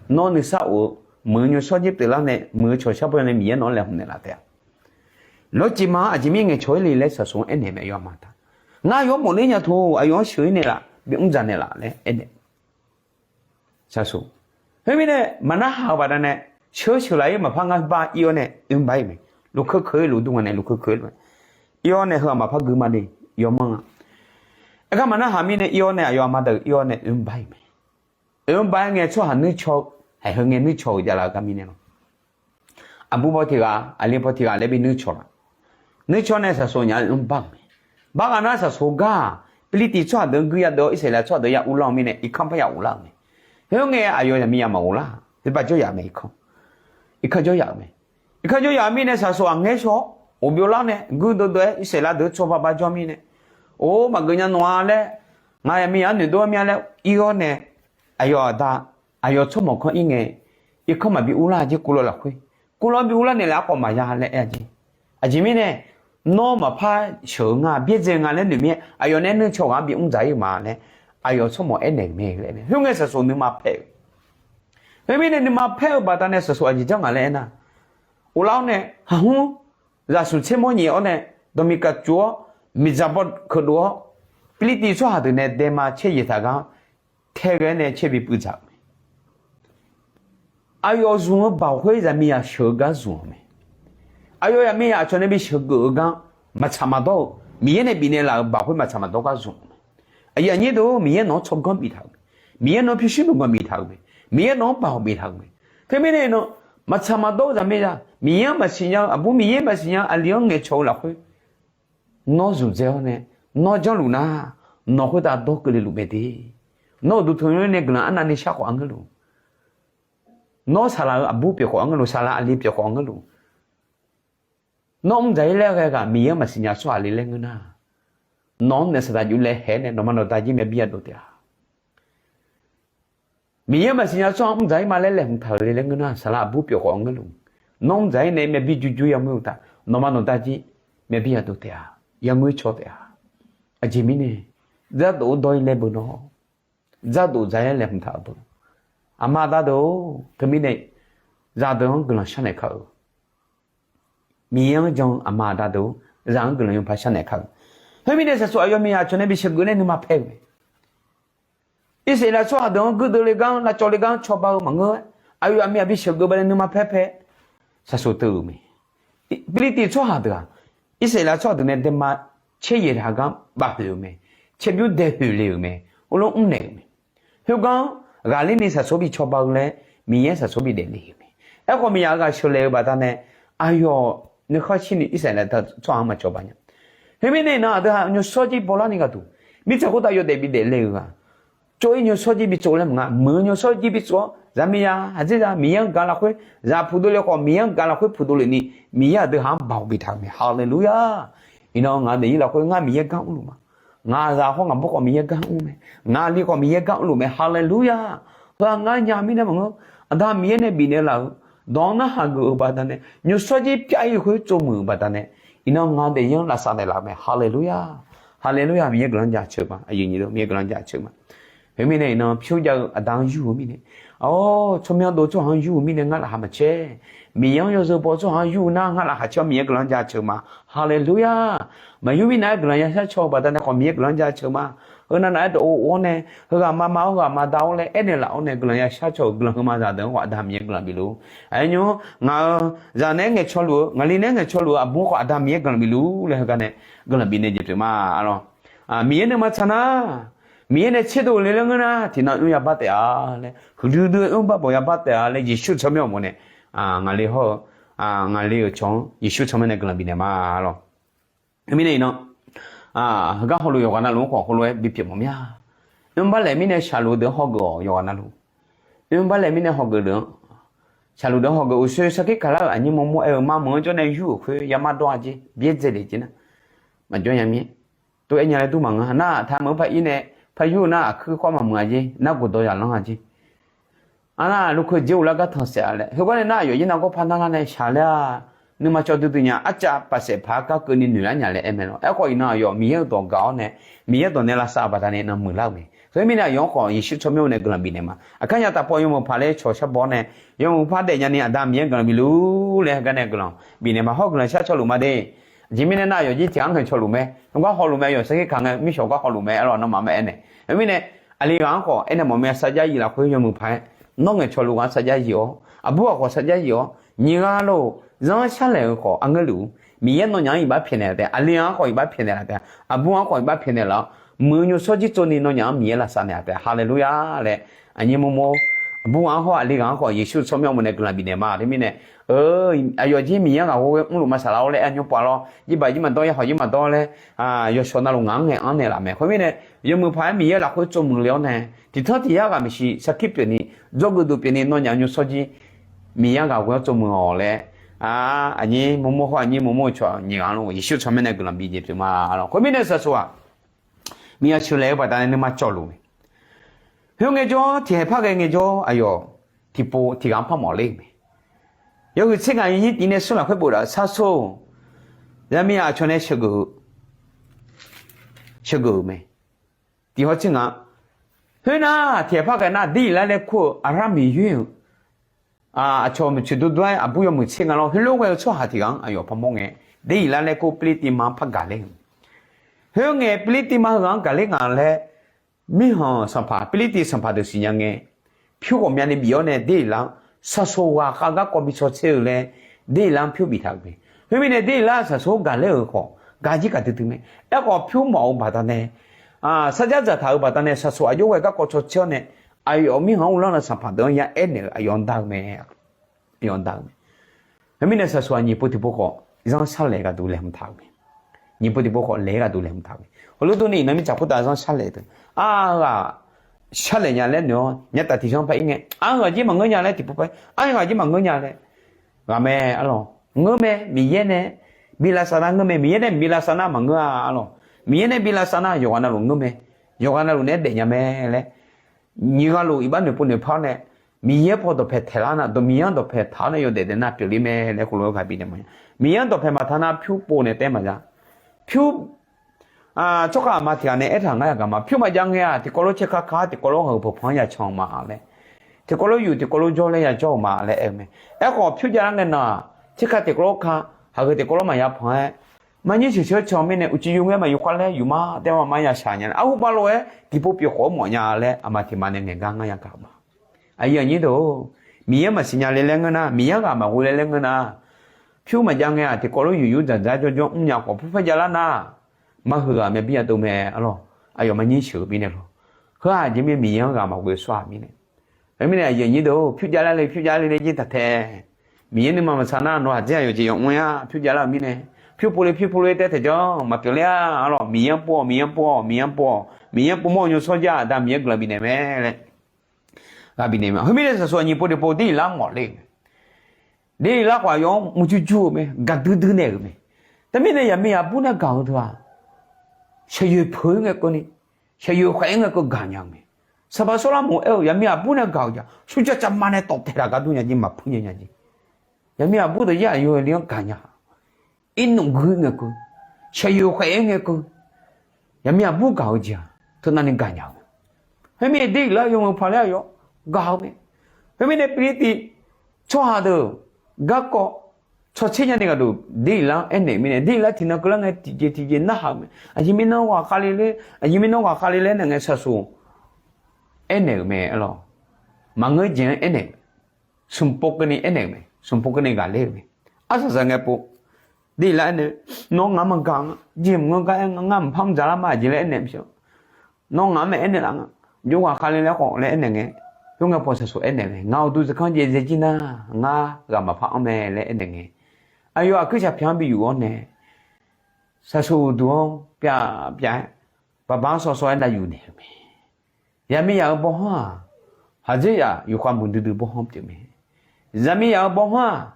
nawr nuisar of-eu muiq-eu nymrshawr jir pyeuflar nae muiq-eu cawqshar pawnae nae Miqyaer nawq-anr laeqhmq naeqlaf taef-a. Lawrciq ma aqjeq mir ngaeqcawq-ir le laer saqsoq-anr aernaeq mae yawma ta. Ngar yawr mawf ler nya teu aqyawf-anr sheuq-ir naeqlaf bimr dzaq naeqlaf laer aernaeq. Saqsoq. Khoermirnae maqnarhaq-eu baqdanae sheuq sheuq laf-ir maqpar ngar bar ir-awr nae oermr bar-ir mae. Lufkeuv keuv-ir luf dur nga nae lufkeuv keuv-ir mae. Ir-awr nae heu-aq maqpar gui ma de yawmanr-a. Aergar maqnarhaq mirnae ir-awr nae aqyawf aqma daq-euq ir-awr nae oermr bar-ir mae. Oermr bar-aer ngae tsawrhaq nuircaw, haiq heu ngae nuircaw-euq javlaf-eu gar mirnae lawr. Aqbur paw tiq ghaq aqli paw tiq ghaq laer bi nuircaw laf. Nuircaw nae saqsoq nya oermr bar-euq mae. Bar ghaq nar saqsoq gar-aq Pirlirtiv tsawrhaq deuq-anr guir yadeuv-awr Irsaqleqlav tsawrhaq deuq ya uvlar-eu mirnae irkanr parya uvlar-euq mae. Khoerngae aqyawf zaqmiqzaq maqghof lar, khoerbav jawr yaf-eu mae irkanr. Irkanr jawr yaf-euq mae. Irkanr jawr yaf-eu mirnae saqsoq aqngaer shaw-awr ghofbyov lar nae guirdeuv deuv-aer Irsaqleqlav deuq tsawrba bar jawr mirnae, or maqgeuf nya nawq-a laer, ngaq zaqmiqzaq-anr noeqdov-aer mya laer ir-awr nae, aqyawf aqda, aqyawf tsawrmawq kanr ir ngae, irkanr maqbi uvlar-a jeq kuvlawv lafkhoer, kuvlawv bi uvlar naeqlaf-awr khawf maqya laer aer-a jeq. Aqjeq mirnae, nawr maqpar sheuq-eu nga byaerdzae-eu nga laer noeq mir-aer aqyawf nae nuircaw ghaq-anr bimr dzaq-ir-euq ma laer, aqyawf tsawrmawq aernaeq-euq mae laer mae. Khoerngae saqsoq nuima paer-eu Khoermirnae nuima paer-eu baqdanae saqsoq aqjeq janr ngaq laer aernar, uvlar-awr nae haqhmr zaqsmq tser mawr nyaef-awr nae dawqmiq kaqtsuq-awr miqdzaq baw keuqdov-awr Pirlirtiv tsawrhaq deuq nae daema caer yaeq taq gar-anr tae ghae-aer nae caer bi puivdzaq-euq mae. Aqyawf zmq-eu baoq khoer zaqmiqzaq sheuq-eu gar zmq-euq mae. Aqyawf zaqmiqzaq aqcawq nae bi sheuqgeuf-eu gar maqtsaq maqdawr-eu Miqyaer nae bifnaeq laf-euq baoq khoer maqtsaq maqdawr gar zmq-euq mae. Aqyuif aqnyir deuq-or, Miqyaer nawq-anr tsawrganr biftaq-euq mae. Miqyaer nawq-anr pyurshuir nuqganq biftaq-euq mae. Miqyaer nawq-anr baoq biftaq-euq mae. Teumirnae iqnan maqtsaq maqdawr-eu zaqmiqzaq, Miqyaer-anr maqsiq nya-eu aqbur, Miqyaer maqsiq nya-eu aqli-anr ngaeqcawq-eu lafkhoer nawr zmq dzae-awr nae, nawr janrluf nar, nawq khoertav dawr keuvle luf mae de. Nawr uqduq tanqnymr nae guiqlanq arnavni shar khawf anr ngeur luf. Nawr saqlaq-euq aqbur pyeuf khawf anr ngeur luf, saqlaq aqli pyeuf khawf anr ngeur luf. Nawr mr dzaq-ir laer ghae ghaq Miqyaer-anr maqsiq nya tsawrhaq le laer ngeur nar, nawq-anr naef saqdaq juf laer haeq-aer nae nawqma nawqda jir myavbir yadov taef-a. Miqyaer-anr maqsiq nya tsawrhaq mr dzaq-ir ma laer laeqhmq taq-euq le laer ngeur nar, saqlaq aqbur pyeuf khawf anr ngeur luf. Nawr mr dzaq-ir nae myavbir jur jur yamr-eu uqtaf, nawqma nawqda jir myavbir yadov taef-a. Yangoer caw taef-a. Aqjeq mirnae, dzardof-eu dawr-ir laer beu nawr, dzardof dzaq-aer laeqhmq taq-euq beu. Aqma aqda deuq-or, teumirnae zaqdeuq-anr guiqlanq sharnaeq kar-eu. Miqyaer-anr jan-eu aqma aqda deuq-or, zaq-anr guiqlanq yawpaq sharnaeq kar-eu. Khoermirnae saqsoq aqyawf miqzaq aqcawq nae bi sheuqgeuf nae nuima paer-euq mae. Irsaqleqlav tsawrhaq deuq-anr guirdeuv le gar-anr, lavcawv le gar-anr cawba-eu maqngeur-aer, aqyawf aqmiq bi sheuqgeuf baqdanae nuima paer paer saqsoq teu-euq mae. Pirlirtiv tsawrhaq deuq-aq, Irsaqleqlav tsawrhaq deuq nae daema caer yaeq taq gar baf khoeq-euq mae. Caer bymr dae khoeq le-euq mae. Heulof mrnaeq-euq mae. Khoergar-anr ghaqler ni saqsoq bi cawba-eu laer Miqyaer saqsoq bi daefle-euq mae. Aerkhawf miqzaq-euq ghaq sheuqlaeq-eu baqdanae, aqyawf nuikhanr shirni Irsaqleqlav tsawrhaq-anr maqcawba nya. Khoermirnae iqnan aqdui-aq nymrshawr jir bawlarni ghaqduq, mirtsaq khoertav yawdaef bi daefle-euq ghaq, tsov-ir nymrshawr jir bi tsov laer maqnga, muiq-eu nymrshawr jir bi tsov-awr, zaqmiqzaq aqdzerzaq Miqyaer-anr gaq lafkhoer, zaq puqdov le khawf Miqyaer-anr gaq lafkhoer puqdov le ni, Miqyaer aqdui haq-anr baoq biftaq-euq mae. Haleluya! Iqnan ngaq daefzir lafkhoer ngar Miqyaer gar mrluf ma. Ngaq zaq hawr ngaq bawr khawf Miqyaer gar mr mae. Ngaq li khawf Miqyaer gar mrluf mae. Haleluya! Heu-aq ngar nya mirnae maqngeur. Aqda Miqyaer nae bifnaeq laf-euq dawq-anr narhaq geuf-eu baqdanae, nymrshawr jir pyar-ir khoer tsovmuiq-euq baqdanae, iqnan ngaq daefzir-anr lavsav naeqlaf-eu mae. Haleluya! Haleluya! Miqyaer guiqlanq jaceuq ma. Aqyuif nyiq deuq Miqyaer guiqlanq jaceuq ma. Khoermirnae iqnan pyur jav-eu aqda-anr yur-eu mirnae, awr tsawrmyanr dov tsawrhaq-anr yur-eu mirnae ngar laqkhaq maqcaer. Miqyaer-anr yawzeu baw tsawrhaq-anr yur-eu nar ngar laqkhaq caer-awr Miqyaer guiqlanq jaceuq ma. Haleluya! Maqyur mirnae-aer guiqlanq yashar caw-eu baqdanae khawf Miqyaer guiqlanq jaceuq ma. Heu navnav-aer dawq-eu of-awr nae, heughaq maqma-awr heughaq maqda-awr laer aernaeq laf-awr nae guiqlanq ya shar cawq-euq guiqlanq heu ma zaqdeuq-anr khawf aqda Miqyaer guiqlanq bifluf-ur. Aqyawfnyaf-anr ngaq-euq zaqnaeq-aer ngaeqcaw luf-eu, ngaqli naeq-aer ngaeqcaw luf-eu aqbur khawf aqda Miqyaer guiqlanq bifluf-ur laer heugar nae guiqlanq bifnaeq jeq pyeuf ma lawr. Miqyaer nuima tsaq nar, Miqyaer nae tserdov le laer ngeur nar tiqnan oer yabar taef-a laer, huiqdui dui oer bar bawq yabar taef-a laer Yeqsur tsawrmyanr-euq mawf nae, ngaqli hawr-eu, ngaqli-euq cawq-anr Yeqsur tsawrmyanr nae guiqlanq bifnaeq ma lawr. Mirnae iqnan, heugar hawluf yawqghaq navluf-anr khawf heulof-aer bipyeuf mawf mir-a. Oerbar laeq mirnae shaqluf-eu deuq-anr hawgeuf-awq yawqghaq navluf. Oerbar laeq mirnae hawgeuf deuq-anr, shaqluf deuq-anr hawgeuf uqshoe sarkir kaq lar-euq aqnyir mawrmawr aer-eu marmeuq-anr jawr nae yur-euq khoer yamar dawr-a jer byaerdzae le jer nar, maqjawr nya mir. Tov-aer nya laer dur maqngeur. Nar taq meuq-anr par ir nae, par yur-eu nar aqkuir khawr maqmuiq-a jer, nar gofdawq zaqlanr-a jer. Arnar lukhoe dzer uvlar gar tanqsaef-a laer heugar nae nar aqyawf yaer nargawr par narlar nae shaq laer-a, nuima cawv duidui nya arcav paqsaef paq-aer gar keuvni noeq lar nya laer aer mae lawr. Aerkhawf iqnan aqyawf Miqyaer-euq dawq gaq-awr nae, Miqyaer dawq nae lavsav-eu baqdanae iqnan muiqlar-euq mae. Khoermirnae aqyawf-anr khawf Yeqsur tsawrmyanr nae guiqlanq bifnaeq ma. Aqkar nya taqpov yawmuiq paq laer cawq shar baw-awr nae, yawmuiq par daef nyani aqda Miqyaer guiqlanq bifluf-ur laer heugar nae guiqlanq bifnaeq ma. Hawr guiqlanq shar cawluf ma de. Aqjeq mirnae nar aqyawf jir tiq ghaq-anr ngaeqcaw luf mae, heugar hawluf mae, aqyawf sarkir kaq ngae mirshawq gar hawluf mae-a lawr, nawmaf maqaer nae. Khoermirnae, aqli ghaq-anr khawf aernaeq mawf mae, sarjax yif lafkhoer yawmuiq paq-aer, nawr ngaeqcaw luf ghaq-anr sarjax yif-awr, aqbur ghaq khawf sarjax yif-awr, nyiq ghaq lof zanr sharlaeq-eu khawf arngeur luf-ur. Miqyaer nawnyaf-anr iqbax pyaeqnaeq laf taef, aqli ghaq-anr khawf iqbax pyaeqnaeq laf taef, aqbur ghaq-anr khawf iqbax pyaeqnaeq laf-awr, muiq-eu nymrshawr jir tsovni nawnyaf-anr Miqyaer lavsav naeq-a taef. Haleluya laer, aqnyir mawrmawr, aqbur ghaq-anr hawr aqli ghaq-anr khawf Yeqsur tsawrmyanr mawf nae guiqlanq bifnaeq ma. Teumirnae, aqyawf jir Miqyaer ghaq ghoe-aer mrluf maqsaq lar-awr laer aer nymr pov-a lawr, jirbaq jir maqdawr, yarhawq jir maqdawr laer, yawshawq navluf ngaq-anr ngaeq-anr naeqlaf mae. Khoermirnae, yawmuiq paq-aer Miqyaer lafkhoer tsovmuiq le-awr nae, tiqtanr tiq yar ghaq maeqshi sarkir pyeufni, dzawgeuf duq pyeufni nawnyaf nymrshawr jir Miqyaer ghaq ghoe-awr tsovmuiq-awq laer, aqnyir mawrmawr hawr aqnyir mawrmawr-eu cawq nyiq ghaq-anr Yeqsur tsawrmyanr nae guiqlanq bif jeq pyeuf ma lawr. Khoermirnae saqsaq-aq, miqyaer sheuqlaeq-eu baqdanae nuima cawluf mae. Khoerngae jawr tiqhaeq par ghae ngae jawr aqyawf tiqpov tiq ghaq-anr par mawf ler-euq mae. Yawhuiq tser ngaq yawnyir tiv nae smr lafkhoer boftaq-euq sharsoq, zaqmiq aqcawq nae sheuqgeuf-eu, sheuqgeuf-euq mae. Tiq haw tser ngaq, khoernar tiqhaeq par ghae nar Derilaq laer kur-eu Aqraq miqyoer-euq aqcawq meuq coeq dovdov-aer aqbur yawmuiq tser nga lawr, heulof ghae-eu tsawrhaq tiq ghaq-anr aqyawf par mawr ngae, Derilaq laer kur Pirlirtiv ma-anr par gaq ler-euq. Khoerngae Pirlirtiv ma heughaq-anr gaq ler nga laer, mirkhanq sanqpaq Pirlirtiv sanqpaq deuq siqnya ngae, pyur ghawqmyani bif-awr nae Derilaq-anr saqsoq ghaq khav garkawv bi caw tser-eu laer, Derilaq-anr pyur biftaq-euq mae. Khoermirnae Derilaq saqsoq gaq ler-euq khawf gaq jir gaq duidui mae. Aerkhawf pyur mawf-eu baqdanae, sarjax dzaqtaq-euq baqdanae saqsoq aqjox ghae garkawv caw tser-awr nae, aqyawf mirkhanq-anr uvlanr-eu sanqpaq deuq-anr ya aernaeq-eu aqyawf-anr dar-eu mae. Aqyawf-anr dar-eu mae. Khoermirnae saqsoq-aq nyiq pov tiqpov khawf zanr sharlaeq gharduq laeqhmq taq-euq mae. Nyiq pov tiqpov khawf laeq-aer gharduq laeqhmq taq-euq mae. Heulof durni iqnan mirtsaq khoertav zanr sharlaeq deuq, arghaq sharlaeq nya laer noeq-awr nyataf tiq zanr par ir ngae, arghaq jir maqngeur nya laer tiqpov par, arghaq jir maqngeur nya laer ghaq mae, arlawq. Ngeur mae, Miqyaer nae bi lavsav nar ngeur mae, Miqyaer nae bi lavsav nar maqngeur-a, arlawq. Miqyaer nae bi lavsav nar yawqghaq navluf ngeur mae, yawqghaq navluf naeq-aer daefnya mae laer, nyiq ghaq lof iqbax noeqpov noeqpar-awr nae, Miqyaer paw dawqpae taeqlar nar, dawq Miqyaer-anr dawqpae taq-awr nae yawdaef daef nar pyeufler mae laer heulof-aer ghaq bifnaeq mawf nya. Miqyaer-anr dawqpae maqtaq nar pyur pov naeq taef maqya. Pyur, tsawrkhav aqma tiq ghaq nae aertaq ngar yaq gaq ma, pyur maqjav ngae-aq tiqkawv lof caerkar kar tiqkawv lof haqgeu peuq panq-anr ya can-eu ma laer, tiqkawv lof yuf tiqkawv lof jawr laer ya jawr-euq ma laer aer-eu mae. Aerkhawf pyur javlar ngae nan-aq, caerkar tiqkawv lof kar, haqgeu tiqkawv lof maqya panq-aer, marnyir sheuqsheuq can-eu mirnae uqcif yur ngaer maqyur khar laer yufmar taef-aer maqmar ya shaq nya laer arhu bavlof-aer tiqpov pyeuf khawf-awr mawf nya laer aqma tiq ma nae ngaeqgar ngar yagaq-eu ma. Aqyuif aqnyir deuq-or, Miqyaer maqsiq nya le laer ngeur nar, Miqyaer ghaq maqghoe le laer ngeur nar, pyur maqjav ngae-aq tiqkawv lof yuf yur dzaqdzaq jawrjawr mrnya khawf purpaer javlar nar, mar heughaq myav bir yadov mae, arlawq. Aqyawf marnyir sheuq-eu mirnae lawq. Heu-aq jeq mir Miqyaer-anr ghaq maqghoe sawr-aq mirnae. Khoermirnae aqyuif aqnyir deuq-or, pyur javlar le pyur javlar le jir taq tae. Miqyaer nuima maqtsaq nar nawq-aq dzer-aq yawqjeq yawq mr-aer-a pyur javlar-euq mirnae, pyur pov le pyur pov le taef taeq janr maqpyeuf ler-a, arlawq. Miqyaer-anr pov-awq, Miqyaer-anr pov-awq, Miqyaer-anr pov-awq, Miqyaer-anr pov mawr-eu nymrshawr jar aqda Miqyaer guiqlanq bifnaeq mae laer ghaq bifnaeq mae. Khoermirnae saqsoq aqnyiq pov tiqpov Derilaq-anr mawf ler-euq mae. Derilaq khawf aqyawf-anr murjur jur-eu mae, gaqdui dui naeq-euq mae. Teumirnae yaqmiq yaqbur nae gaq-eu deuq-aq, shaqyoeq peuq-ir ngae keuvni, shaqyoeq khaef-ir ngae keuv gaqnya-eu mae. Sanqpaq Sawrlarmoq aer-eu yaqmiq yaqbur nae gaq-euq jeq-aq, surjav cavma nae tawf taeq laf gar dur nya jeq maqpur nya nya jeq. Yaqmiq yaqbur deuq yar aqyawf le-anr gaqnya, irnmq gui ngae keuv, shaqyoeq khaef-ir ngae keuv, yaqmiq yaqbur gaq-eu jeq-aq teunavni gaqnya-eu mae. Khoermirnae Derilaq yawmuiq paq laer aqyawf gaq-eu mae. Khoermirnae Pirlirtiv tsawrhaq deuq garkawv tsawrtser nyani gharduq Derlaf-anr aernaeq-euq mirnae, Derlaf tiqnan keuvlar ngae tiqjeq tiqjeq narhaq-euq mae. Aqjeq mirnae ghaqkhav le laer, aqjeq mirnae ghaqkhav le laer nae ngae, saqsoq aernaeq-euq mae arlawq. Maqngeur jeq-anr aernaeq-euq, smq pov keuvni aernaeq-euq mae, smq pov keuvni ghaqler-euq mae. Arsaq saq ngae pov, Derlaf aernaeq, nawr ngaq-anr maqgaq nga, jeq maqngeur gar aer nga, ngar maqpar mqdzaq lar ma, aqjeq laer aernaeq maqsiq. Nawr ngaq-anr mae aernaeq laf nga, jov ghaqkhav le laer khawf laer aernaeq ngae, khoerngae paw saqsoq aernaeq mae, ngaq uqduq tsaevkanr jaev dzae jir nar, ngar ghaq maqpar anr mae laer aernaeq ngae, aqyawf aqkuir shaqpyaq-anr bi yuf-awr nae, saqsoq uqduq-anr pyav pyav-aer, baqbaq-anr sawv sawv-aer lav yuf naeq-euq mae. Zaqmiqzaq-euq bawhanr-aq, haqdzerzaq yufkhav muiqdui dui bawhanr pyeuf mae. Zaqmiqzaq-euq bawhanr-aq,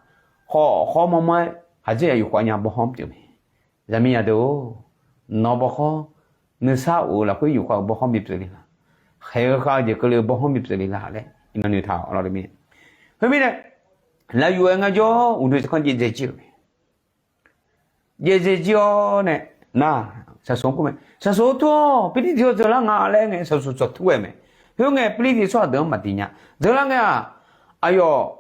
khawf khawf mawrmawr-aer haqdzerzaq yufkhav nya bawhanr pyeuf mae. Zaqmiqzaq deuq-or, nawq bawkhanr, nuisar of-eu lafkhoer yufkhav-euq bawkhanr bipyeuf le la? Khaeq-eu khav-eu jeq keuvle-eu bawkhanr bipyeuf le la laer iqnan noeqtaq-awq lawr. Khoermirnae, lav yuf-aer ngar jawr uqduq tsaevkanr jaev dzae jir-euq mae. Jaev dzae jir-awr nae, nar, saqsoq-anr kur mae, saqsoq-or, tur-awr, Pirlirtiv-awr dzeurlar nga laer aer ngae, saqsoq tsawqtur ghae mae. Khoerngae Pirlirtiv tsawrhaq deuq-anr maqdiq nya. Dzeurlar ngae-aq, aqyawf,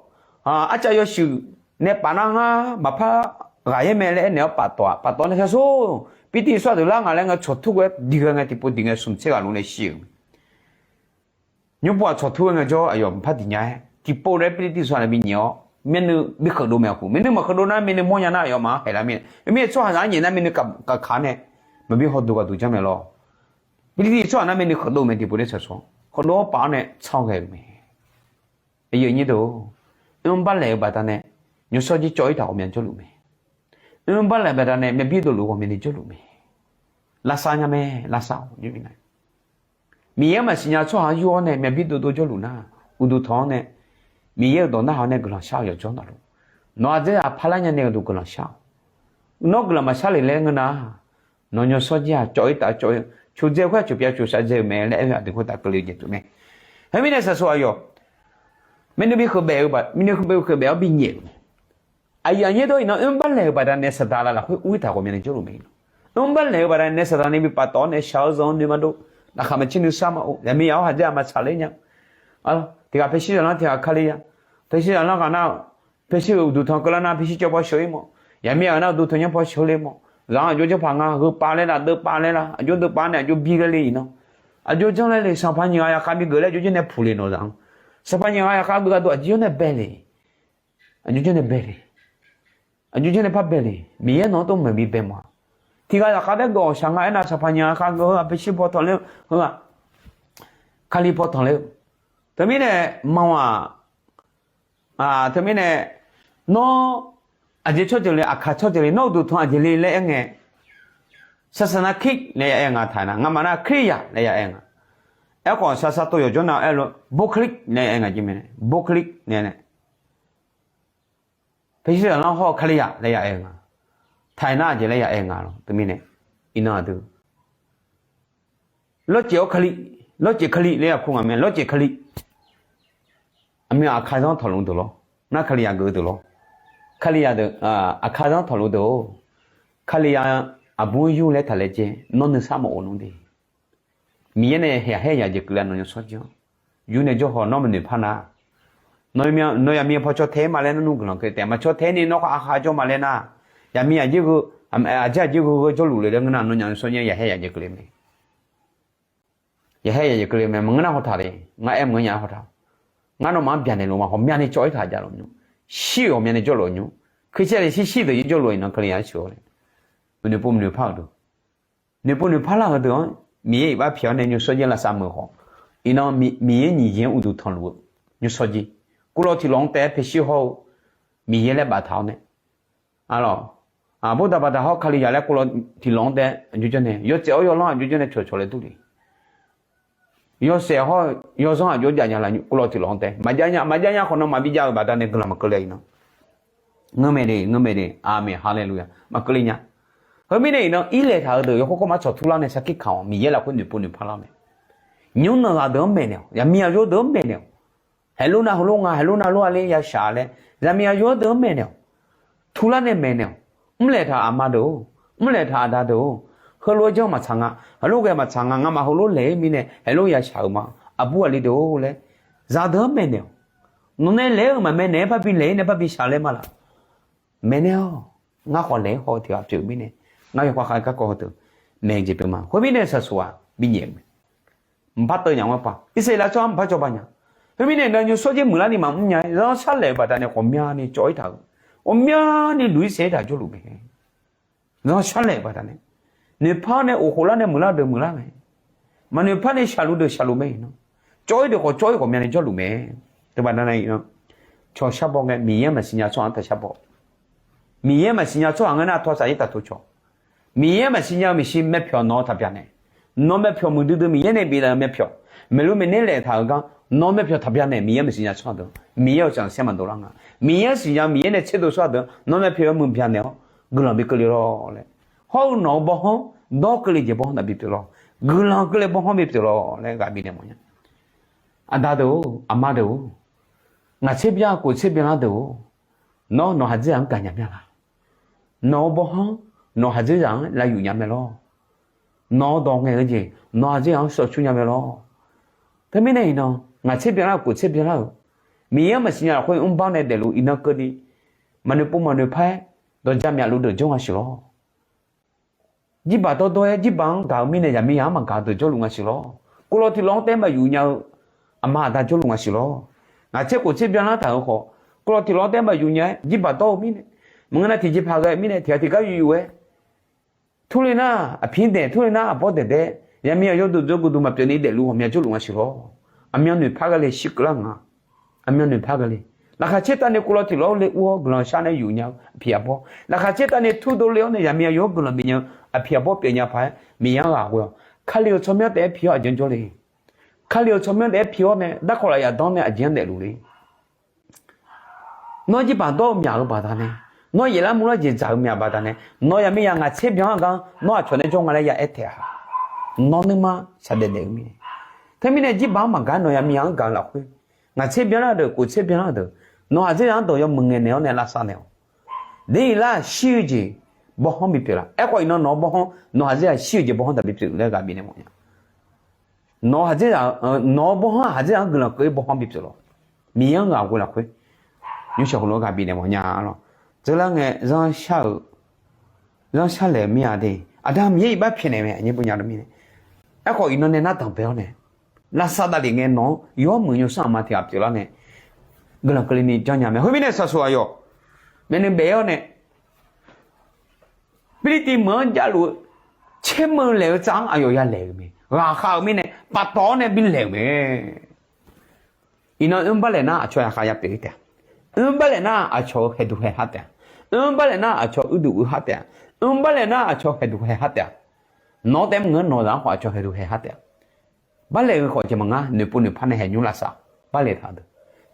arcav yawshuif nae paf nar ngar maqpar ghaq yaer mae laer aernaeq-awr paftawf-aq, paftawf nae saqsoq, Pirlirtiv tsawrhaq deuq lar nga laer ngae, tsawqtur ghae-aer diq ghae ngae, tiqpov diq ngae smq tser ghaq luf nae shir-euq mae. Nymr pov-aq tsawqtur ghae ngae jawr aqyawf maqpar diq nya-aer, tiqpov laer Pirlirtiv tsawrhaq nae bi nyaef-awr, myavnuiv bi kheuqdov mae-aq khawf, myavnuiv maqkheuqdov nar myavnuiv mawrnya nar aqyawfmaf-anr haeq lar mir-a. Khoermirnae tsawrhaqzaq-anr nyaef nar myavnuiv kavkaq nae maqbi hawduq gaqduq janr mae lawr. Pirlirtiv tsawrhaq nar myavnuiv kheuqdov mae, tiqpov nae saqsoq kheuqdov-awr paf-awr nae tsar ghae-euq mae. Aqyuif aqnyir deuq-or, mr barlaeq-eu baqdanae, nymrshawr jir cawv-ir taq ghawqmya jawrluf mae. Mr barlaeq baqdanae myavbir dovluf ghawqmyani jawrluf mae. Lavsav nya mae, lavsav-awq. Miqyaer-anr maqsiq nya-eu tsawrhaq-anr yur-awr nae myavbir dovdov jawrluf nar, uqduq tanq-anr nae, Miqyaer-euq dawq narhaq-awr nae guiqlanq shar-awq yawqjawr navluf. Nawq aqdzer-aq parlar nya nae gharduq guiqlanq shar-awq. Nawr guiqlanq maqshar lef laer ngeur nar, nawq nymrshawr jir-aq cawv-ir taf cawv-ir, coqdzae khoer-aq coqpyav coqsav dzae-euq mae laer aer-eu aqdui khoertav keuvle-eu jeq pyeuf mae. Khoermirnae saqsoq aqyawf, myavnuiv bi kheuqbaef-eu, myavnuiv bi kheuqbaef-awr bi nyaef-euq mae. Aqyuif aqnyir deuq-or, iqnan mr barlaeq-eu baqdanae saqdaq laf lafkhoer ur-ir taq ghawqmyani jawrluf mae. Mr barlaeq-eu baqdanae saqdaq nae bi paftawf-awr nae shaq-eu zanq-anr noeq maqdov, laqkhaq maqtser nuisar maqof, zaqmiqzaq-awr haqdzer-aq maqtsaq ler nya. Tiq ghaq paershir zaqlanr, tiq ghaq Kalizaq, paershir zaqlanr ghaq nar, paershir-euq uqduq tanq keuvlar nar paershir cawv paw sheuq-ir mawf, zaqmiqzaq nar uqduq tanq nymr paw sheuq le mawf, zaq-anr aqjox janrpaq nga gheu pav laer la, deuv pav laer la, aqjox deuv pav nae aqjox bi laer le iqnan, aqjox janr laer le, sanqpaq nyiq ghaq yaqkhav bi geuf laer aqjox janr nae puq le nawq zaq-anr, sanqpaq nyiq ghaq yaqkhav geuf gharduq aqjox janr nae bae le. Aqjox janr nae bae le. Aqjox janr nae par bae le. Miqyaer nawq-anr tov maeq bi bae mawf-a. Tiq ghaq zaqkhav baer geuf-awq shaq nga aernar, sanqpaq nyiq ghaq yaqkhav geuf heu-aq paershir paw tanq ler-eu heu-aq, Kali paw tanq ler-eu. Teumirnae mawf-aq, teumirnae, nawr aqjeq tsawrjeuq le, aqkaq tsawrjeuq le, nawr uqduq tanq aqjeq le laer aer ngae, saqsaq nar คริสต์ laer ya aer nga taq nar, ngamaf nar คริสตจักร laer ya aer nga. Aerkhawf saqsaq tov yawqjawr nav aer-eu บุคลิก laer aer nga jir mae, บุคลิก nae nae. Paershir zaqlanr hawr-eu Kalizaq laer ya aer-eu nga. Taq nar aqjeq laer ya aer nga lawr teumirnae, iqnan aqdui lawrcaev-awr Kali, lawrcaev Kali laer ya kur nga mae, lawrcaev Kali. Aqmyan aqkazanr tawqluf deuq lawr, nar Kalizaq geuf-eu deuq lawr, Kalizaq deuq, aqkazanr tawqluf deuq-or, Kalizaq aqbur yur laer taq laejae, nawr nuisar maqof nmr de. Miqyaer nae yaqhaer yaq jeq keuvle-a nawq nymrshawr jir-anr. Yur nae jawr haw nawr maqnoeq par nar, nawq yaqmir paw caw tae-ir ma laer nawr nmr guiqlanq keuvle taef, maqcaw tae-ir ni nawr khar aqkha jawr ma laer nar, yaqmir aqjeq aqjeq aqjeq gheu gheu jawrluf le laer ngeur nar, nawq nymrshawr jir-anr yaqhaer yaq jeq keuvle mae. Yaqhaer yaq jeq keuvle mae, maqngeur nar haw taq le, ngar aer maqngeur nya haw taq. Ngar nawmaf-anr byaqnaeq luf ma, ghawqmyani cawv-ir taq jav luf nymr, shir-euq ghawqmyani jawrluf nymr, Christian le shir shir deuq jir jawrluf iqnan Kalizaq-anr sheuq-awr le, maqnoeq pov maqnoeq par-euq deuq, noeqpov noeqpar lar-euq deuq-anr Miqyaer iqbax pyaeq-awr nae nymrshawr jir lavsav meuq khawf, iqnan Miqyaer nyiq jeq-anr uqduq tanqluf-eu nymrshawr jir, kuvlawv tiq lawq-anr taef-aer paershir hawr-eu Miqyaer laer baftaq-awr nae, arlawq, aqbur daq baqdaq hawr Kalizaq laer kuvlawv tiq lawq-anr taef-aer aqjox janr nae, yawtsaev hawr yawlanr aqjox janr nae cawqcawq laer dur le. Yawshaef hawr-eu yawzanr aqjox jav nya la, kuvlawv tiq lawq-anr taef-aer maqjav nya, maqjav nya khawf nan maqbi jav-eu baqdanae guiqlanq maqkeuv le iqnan. Ngeur mae de, ngeur mae de, aqmeq, haleluya, maqkeuv le nya. Heumirnae iqnan irlaeq taq-eu deuq yawkawr kawrmar tsawqtur lar nae sarkir kaq-awq, Miqyaer lafkhoer noeqpov noeqpar lar mae. Nymr nanqghaq deuq-anr maeqnaeq-awq, yaqmiq aqyawr deuq-anr maeqnaeq-awq. Haeqlof nav heulof nga, haeqlof nav lof-a le yashaq laer, yaqmiq aqyawr deuq-anr maeqnaeq-awq. Turlar nae maeqnaeq-awq. Mrlaeq taq aqma deuq-or, mrlaeq taq aqda deuq-or, heulof-aer janr maqtsaq nga, heulof ghae maqtsaq nga, ngamaf heulof laeq-ir mirnae haeqlof yashaq-euq ma, aqbur aqli deuq-or laer, zaqdeuq-anr maeqnaeq-awq. Nawq nae laeq-aer-euq maqmaeq naeq-aer parbi laeq-ir nae parbi shaq laer ma laq. maeqnaeq-awr, ngar khawf laeq-aer haw-eu tiq ghaq pyeuf-eu mirnae, ngar yawkhav khav-eu garkawv heu deuq maeq-eu jeq pyeuf ma. Khoermirnae shaqshuq-aq binyaef-eu mae. Mqpar teuv nya-anr par Irsaqleqlav tsawrhaq mqpar jawba nya. Khoermirnae nan nymr shawrjaer muiqlar ni maqmr nya-aer zanrshar laeq-eu baqdanae ghawqmyani cawv-ir taq-euq, ghawqmyani luq-ir saef-ir taq jawrluf mae. Zanrshar laeq-eu baqdanae, noeqpar-awr nae of khof lar nae muiqlar deuq muiqlar mae. Maqnoeqpar nae shaqluf deuq shaqluf mae iqnan. Cawv-ir deuq khawf cawv-ir ghawqmyani jawrluf mae. Teubaqdanae iqnan, cawq shar baw ngae Miqyaer maqsiq nya tsawrhaq-anr taq shar baw. Miqyaer maqsiq nya tsawrhaq ngeur nar tawsaf-ir taq tov cawq. Miqyaer maqsiq nya-eu maeqshi myavpyawq nawq-eu taq byanaeq. Nawq-eu myavpyawq muiqdui dui Miqyaer nae biflaf-eu myavpyawq maeqlu maeqner laef taq-euq gar nawq-eu myavpyawq taq byanaeq. Miqyaer maqsiq nya tsawrhaq deuq Miqyaer-euq tsanq saer maqdov lar nga. Miqyaer siqnya Miqyaer nae tserdov tsawrhaq deuq nawq-eu myavpyawq-aer muiq byanaeq-awr guiqlanq bi keuvle lawr laer. Hawr-eu nawq-eu baw hanr dawr keuvle jeq baw hanr taq bipyeuf lawr. Guiqlanq keuvle baw hanr bipyeuf lawr laer ghaq bifnaeq mawf nya. Aqda deuq-or, aqma deuq-or, ngaq tser byan kof tser byanlar deuq-or, nawr nawq haqdzerzaq-anr gaqnya mya la? Nawq-eu baw hanr nawq haqdzerzaq-anr lavyuf nya mae lawr. Nawq-eu dawq ngaeq-eu jeq nawq haqdzerzaq-anr shawcur nya mae lawr. Teumirnae iqnan ngaq tser byanlar-euq kof tser byanlar-euq Miqyaer-anr maqsiq nya lafkhoer mrbar nae daefluf iqnan keuvni maqnoeq pov maqnoeq par-aer dawqja myaqluf deuq jawr nga siq lawr. Jirbaq dawrdawr-aer jirbaq-anr gaq-eu mirnae zaqmiqzaq-anr maqgaq-eu deuq jawrluf nga siq lawr. Kuvlawv tiqlawv-anr taef-aer maqyuf nya-eu aqma aqda jawrluf nga siq lawr. Ngaq tser kof tser byanlar taq-euq khawf, kuvlawv tiqlawv-anr taef-aer maqyuf nya-aer jirbaq dawr-eu mirnae, maqngeur nar tiqjeqpaq ghae mirnae tiqghaq tiqgar yuf yuf-aer turle nar aqpir daeq, turle nar aqbawr daeq daeq, zaqmiqzaq yawduq dzawgeuf duq maqpyeuf ni daefluf ghawqmya jawrluf nga siq lawr. Aqmyan noeqpar ghae le shirkeuv lar nga. Aqmyan noeqpar ghae le. Laqkhaq tser tav nae kuvlawv tiqlawv-anr le ur-awr guiqlanq shar nae yuf nya-eu aqpiq aqbawr, laqkhaq tser tav nae turdov le-awr nae zaqmiqzaq yawr guiqlanq bif nya-eu aqpiq aqbawr pyeuf nya paq-aer Miqyaer-anr ghaq ghoe-awq. Kali-euq tsawrmyanr taef-aer pi-awr aqjeq-anr jawrle. Kali-euq tsawrmyanr taef-aer pi-awr nae darkawv lafyaf danr nae aqjeq-anr daefluf le. Nawr jirbaq dawr-eu myaq-euq baqdanae, nawr yaeflar murlar jeq dzaq-eu myaq baqdanae, nawq zaqmiqzaq ngaq tser byan-anr gar nawr aqcawq nae jawr nga laer ya aer taef-a. Nawr nuima shaqdaef daef-eu mirnae, teumirnae jirbaq-anr maqgaq nawq zaqmiqzaq-anr gaq-eu lafkhoer, ngaq tser byanlar deuq kof tser byanlar deuq, nawq haqdzerzaq-anr dawq yawmuiq ngaeqnaeq-awr nae lavsav naeq-awq. Deq-iq lar shir-eu jeq baw hanr bipyeuf la? Aerkhawf iqnan nawq-eu baw hanr nawq haqdzerzaq shir-eu jeq baw hanr taq bipyeuf laer ghaq bifnaeq mawf nya. Nawq-eu haqdzerzaq, nawq-eu baw hanr haqdzerzaq-anr guiqlanq keuv-ir baw hanr bipyeuf lawr. Miqyaer-anr ghaq ghoe lafkhoer nymrshawq heulof-aer ghaq bifnaeq mawf nya lawr. Dzeurlar ngae zanrshar-euq zanrshar laeq-eu mir-a de. Aqda Miqyaer iqbax pyaeqnaeq mae aqnyir beu nya-eu mirnae. Aerkhawf iqnan nae nar danqbae-awr nae, lavsav davlef ngae nawq-anr yawmuiq yawsanr aqma tiq ghaq pyeuflar nae guiqlanq keuvle ni janrnya mae. Khoermirnae shaqshuq aqyawf myavnuiv baef-awr nae Pirlirtiv meuq-anr javluf-eu tsermeuq laeq-eu tsav-anr aqyawf ya laeq-euq mae. Ghaqkhav-euq mirnae paftawf-awr nae bi laeq-euq mae. Iqnan mrbar laeq nar aqcawq yaqkhav yapyeuf-ir taef-a. Mrbar laeq nar aqcawq-euq haeqduq haeqha taef-a. Mrbar laeq nar aqcawq uirduq uirha taef-a. Mrbar laeq nar aqcawq haeqduq haeqha taef-a. Nawq-anr taef mr ngeur nawq zaq-anr khawf aqcawq haeqduq haeqha taef-a. Bar laeq-eu khawf jeq maqngar noeqpov noeqpar nae haeqnymr lavsav bar laeq taq-eu deuq,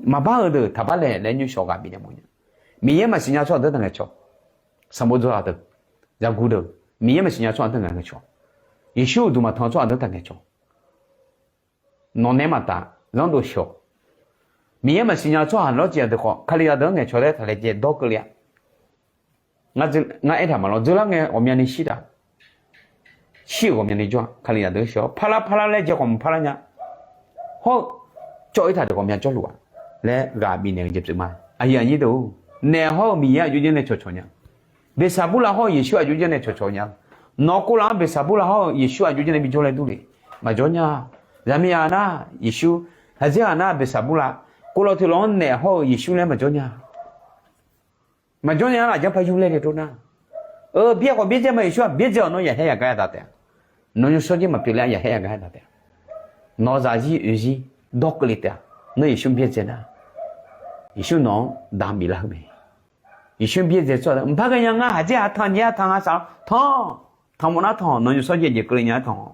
maqbar-eu deuq taqbar laeq laer nymrshawq ghaq bifnaeq mawf nya. Miqyaer maqsiq nya tsawrhaq deuq taq ngaeqcawq. Sanqbof dzawzaq deuq, zaqguq deuq, Miqyaer maqsiq nya tsawrhaq deuq ngaeqcawq. Yeqsur uqduq maqtanq tsawrhaq deuq taq ngaeqcawq. Nawq nae maqtaf zanrdov shawq. Miqyaer maqsiq nya tsawrhaq lawrcif-a deuq khawf kalizaq deuq-anr ngaeqcawq laer taqlaejae dawr keuvle-a. Ngar aertaq maqlawr dzeurlar ngae ghawqmyani shir taq. Shir-euq ghawqmyani jawr-a kalizaq deuq-anr shawq-awr parlar parlar laer jae khawf maqparlar nya. Hawr-eu cawv-ir taq deuq ghawqmya jawrluf-a laer ghaq bifnaeq-eu jeq pyeuf ma. Aqyuif aqnyir deuq-or, naef hawr-eu Miqyaer aqjox janr nae cawqcawq nya. Beqsaqburlav hawr-eu Yeqsur aqjox janr nae cawqcawq nya. Nawq-eu kovlaf-anr Beqsaqburlav hawr-eu Yeqsur aqjox janr nae bijawr laer durle. Maqjawr nya. Zaqmiqzaq nar Yeqsur, haqdzer ghaq nar Beqsaqburlav, kovlawv tiqlawv-anr naef hawr-eu Yeqsur laer maqjawr nya. Maqjawr nya-a laf janr par yur laer le dov nar. Eu byaer khawf byaerdzae ma Yeqsur-aq byaerdzae-awq nawr yaqhaer yaqgar yadaq taef-a. Nawq nymrshawr jir maqpyeuf laer yaqhaer yaqgar yadaq taef-a. Nawq zaqzir oeqzir dawr keuvle taef-a. Nawr Yeqsur byaerdzae nar, Yeqsur nawq-anr daq biflar-eu mae. Yeqsur byaerdzae tsawrhaq deuq mqpar ghaenya ngar haqdzer ghaq tanq nyaer tanq ghaq saq-awr tanq. Tanq mawf nar tanq-awq nawq nymrshawr jir aqjeq keuvle nya-aer tanq-awq.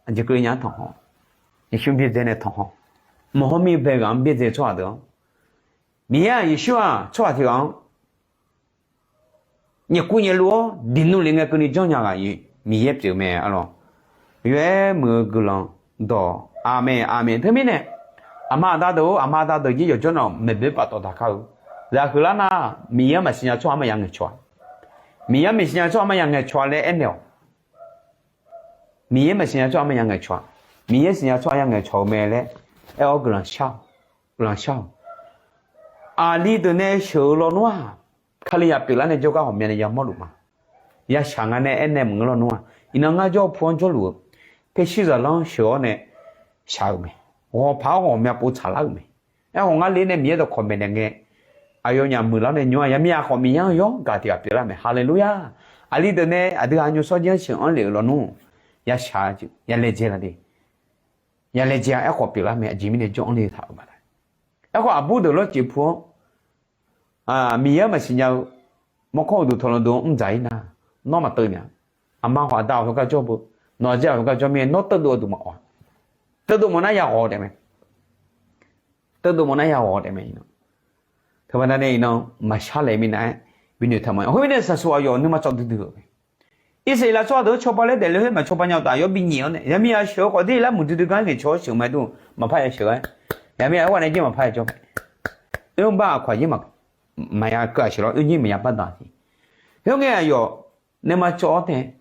Aqjeq keuvle nya-aer tanq-awq. Yeqsur byaerdzae nae tanq-awq. Maqhawr mir bae ghaq-anr byaerdzae tsawrhaq deuq-anr Miqyaer-aq Yeqsur-aq tsawrhaq tiq ghaq-anr nyaef kuv nyaef luf-awr diq nmr lef ngae keuvni janrnya ghaq Miqyaer pyeuf mae arlawq. Yawr-aer muiq-eu guiqlanq dawq aqmeq aqmeq. Teumirnae aqma aqda deuq-or aqma aqda deuq jir yawqjawr nawq maeqboer paftawf daqkar-eu zaq huiqlar nar Miqyaer maqsiq nya tsawrhaq-anr maqya ngaeqcawq-a. Miqyaer maqsiq nya tsawrhaq maqya ngaeqcawq-a laer aernaeq-awq. Miqyaer maqsiq nya tsawrhaq maqya ngaeqcawq-a. Miqyaer siqnya tsawrhaq ya ngaeqcawq-eu mae laer aer-awr guiqlanq shar-awq. Guiqlanq shar-awq. Aqli deuq nae sheuq-eu lawnmr-aq Kalizaq pyeuflar nae jawrgar ghawqmya nae yamawr luf ma. Yashaq nga nae aernaeq maqngeur lawnmr-aq, iqnan ngar jawr-eu pu-anr jawrluf-eu, paershir zaqlanr sheuq-awr nae shaq-euq mae. Ghawqpaq-awr ghawqmya pov tsaqlar-euq mae. Aerkhawf ngar le nae Miqyaer dawqkawq maeqnaeq ngae, aqyawfnyaf muiqlar nae nymr-a, yaqmir-aq khawf Miqyaer-anr yawr gaq tiq ghaq pyeuflar mae. Haleluya! Aqli deuq nae aqdui-aq nymrshawr jir-anr sheuq-anr lef-eu lawnmr-aq, yashaq yalaejae laf de. Yalaejae-a aerkhawf pyeuflar mae, aqjeq mirnae jawr-anr le taq-euq ma. Aerkhawf aqbur deuq lawrcef pu-anr Miqyaer-anr maqsiq nya-eu mawrkawr uqduq tanqlanq deuq-anr mr dzaq-ir nar, nawr maqteuv nya. Aqma khawf aqda-awq heugar jawr beu, nawq-aq jir-aq heugar jawr mir-aer nawr teuvdov-eu duq maqawq-a. Teuvdov mawf nar ya ghawq taef mae. Teuvdov mawf nar ya ghawq taef mae. Teubaqda nae iqnan maqshar laeq minav-aer binoeq taq ma. Khoermirnae saqsuq aqyawf nuima cawv duidui-euq mae. Irsaqleqlav tsawrhaq deuq-anr cawba laer daefle khoer maqcawba nya-eu taf yawr binyaef-awr nae, yaqmir-aq sheuq-eu khawf dirlaer muiqdui dui gar ngaeqcawq-awr sheuq ma dur maqpar ya sheuq-aer, yaqmir-aq aerkhawf nae jir maqpar ya jawr mae. Oerbar aqkawq-aq jir maqya keuv-aq sheuq lawr, oerjir maqya bardanq-aq jeq. Khoerngae aqyawf nuima cawv-awr tae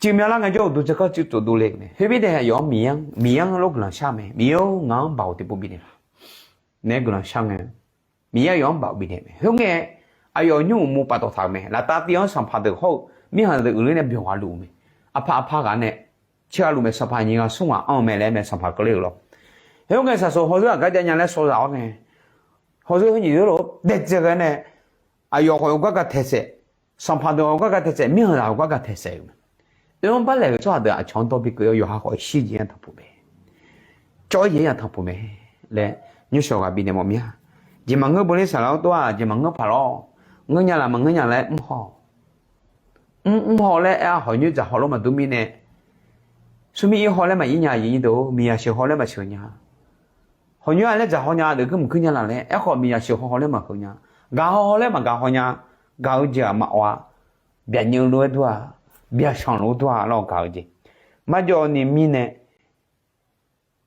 Cuiv myanlar ngaejawr uqduq dzaqkar cuiv tsofdov le-euq mae. Khoermirnae aqyawf-anr Miqyaer-anr, Miqyaer-anr lof guiqlanq shar mae. Miqyaer-or, ngaq-anr baoq tiqpov bifnaeq laf. Naeq-aer guiqlanq shar ngae, Miqyaer aqyawf-anr baoq bifnaeq mae. Khoerngae, aqyawf nymr uqmov paftawf taq-euq mae. Laftav tiv-anr sanqpaq deuq hawr-eu mirkhanq deuq uiqler nae byawq ghaq luf-eu mae. Aqpaq aqpaq ghaq nae caer ghaq luf mae. Sanqpaq nyiq ghaq smr ghaq anr-eu mae laer mae, sanqpaq keuvle-euq lawr. Khoerngae saqsaq hawzeur aqgar jav nya laer sawzaq-awr nae, hawzeur heu nyiq zeur lof daedzae ghae nae, aqyawf khawf yawqgar ga taeqsaef, sanqpaq deuq yawqgar ga taeqsaef, mirkhanq zaq yawqgar ga taeqsaef-euq mae. Oe-anr barlaeq-euq tsawrhaq deuq aqcawq-anr dawr bi keuv-awr yawqha khawf shir jeq-anr tanqpuq mae. Cawv-ir jeq-anr tanqpuq mae laer nymrshawq ghaq bifnaeq mawf mir-a. Jeq maqngeur beu ler saqlaq-awr tov-aq, jeq maqngeur paq lawr. Ngeur nya laf maqngeur nya laer mr haw. Mr mr haw laer aer-a, hawq nyoer dzaq haw lor maqdur mirnae, smrmir ir haw laer maqir nya, aqyuif nyir deuq-or, miqyaq sheuq haw laer maqsheuq nya. Hawq nyoer-a laer dzaq haw nya deuq geur mq keuv nya laf laer aerkhawf, miqyaq sheuq haw haw laer maqheuq nya. Gaq haw haw laer maqgaq haw nya. Gaq-eu jeq-aq maqawq-a. Byaqnyeuf lof-aer dur-a. Byaqshanq lof-aer dur-a lawr gaq-eu jeq. Marjawv ni mirnae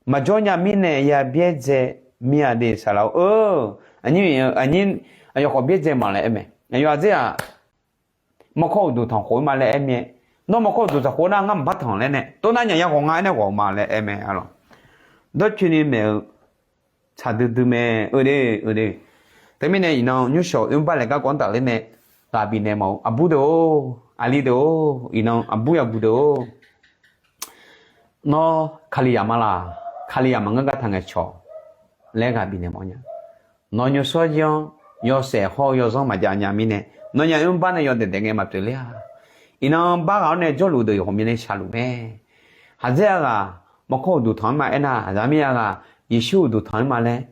maqjawr nya mirnae ya byaerdzae mir-a de saqlaq-or. Aqnyir, aqnyir, aqyawf khawf byaerdzae ma laer aer mae. Aqyawf aqdzer-aq, mawrkawr uqduq tanqkhof-aer ma laer aer mir-aer, nawr mawrkawr uqduq tanqkhof nar ngar maqpar tanq laer nae, tov nar nyaf ya ghawq nga aernae ghawq ma laer aer mae, aqlawq. Dawrcoeni maeq-eu tsaq duidui mae, eu de, eu de. Teumirnae iqnan nymrshawq oerbar laeq garkawv-anr tafler nae ghaq bifnaeq mawf-eu aqbur deuq-or, aqli deuq-or, iqnan aqbur yaqguq deuq-or, nawr Kalizaq ma laq, Kalizaq maqngeur gar taq ngaeqcawq laer ghaq bifnaeq mawf nya. Nawq nymrshawr jir-anr yawshaef hawr-eu yawzanr maqjav nya mirnae, nawnyaf oerbar nae yawdaef daef ngae maqpyeuf ler-a. Iqnan bar ghaq-awr nae jawrluf deuq yawqghaq myav nae shaqluf mae. Khaqdzer-a ghaq mawrkawr uqduq tanq-anr ma aernar, zaqmir-a ghaq Yeqsur uqduq tanq-anr ma laer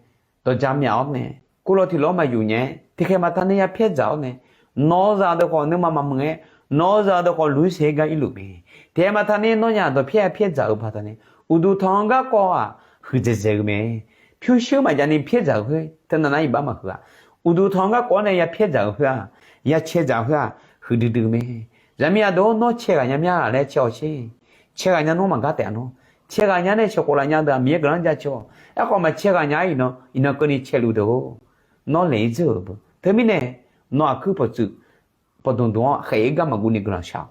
dawqja myaf-awr nae, kurlawv tiq lawr maqyuf nya-aer tiqkhaeq maqtaq nae ya pyaer dzaq-awr nae, nawq-eu zaq deuq khawf nuima maqmuiq-aer, nawq-eu zaq deuq khawf luiq saeq-aer gar irluf mae. Tiqkhaeq maqtaq nae nawnyaf dawqpyaer ya pyaer dzaq-eu baqdanae, uqduq tanq-eu garkawv-aq huiqdzaeq dzaeq-eu mae. Pyurshuir maqjav ni pyaer dzaq-eu khoer teunav nar iqbax maqhuiq-a. Uqduq tanq-eu garkawv-anr nae ya pyaer dzaq-eu khoer-aq, ya cae dzaq-eu khoer-aq, huiqdui dui-eu mae. Zaqmiq aqdeuq-or, nawr cae ghaq nya mya laer cae-awq sher. Cae ghaq nya nawr maqgar taef-a nawr. Cae ghaq nya nae sheuqkhof laf nya deuq-aq Miqyaer guiqlanq-anr jaceuq-awq. Aerkhawf maqcae ghaq nya-aer iqnan, iqnan keuvni cae luf deuq-or, nawr laeq-ir dzeur-euq beu. Teumirnae, nawr aqkuir pawqtsuif pawqdmq dmq-anr khaeq-ir gar maqguv ni guiqlanq shar-awq.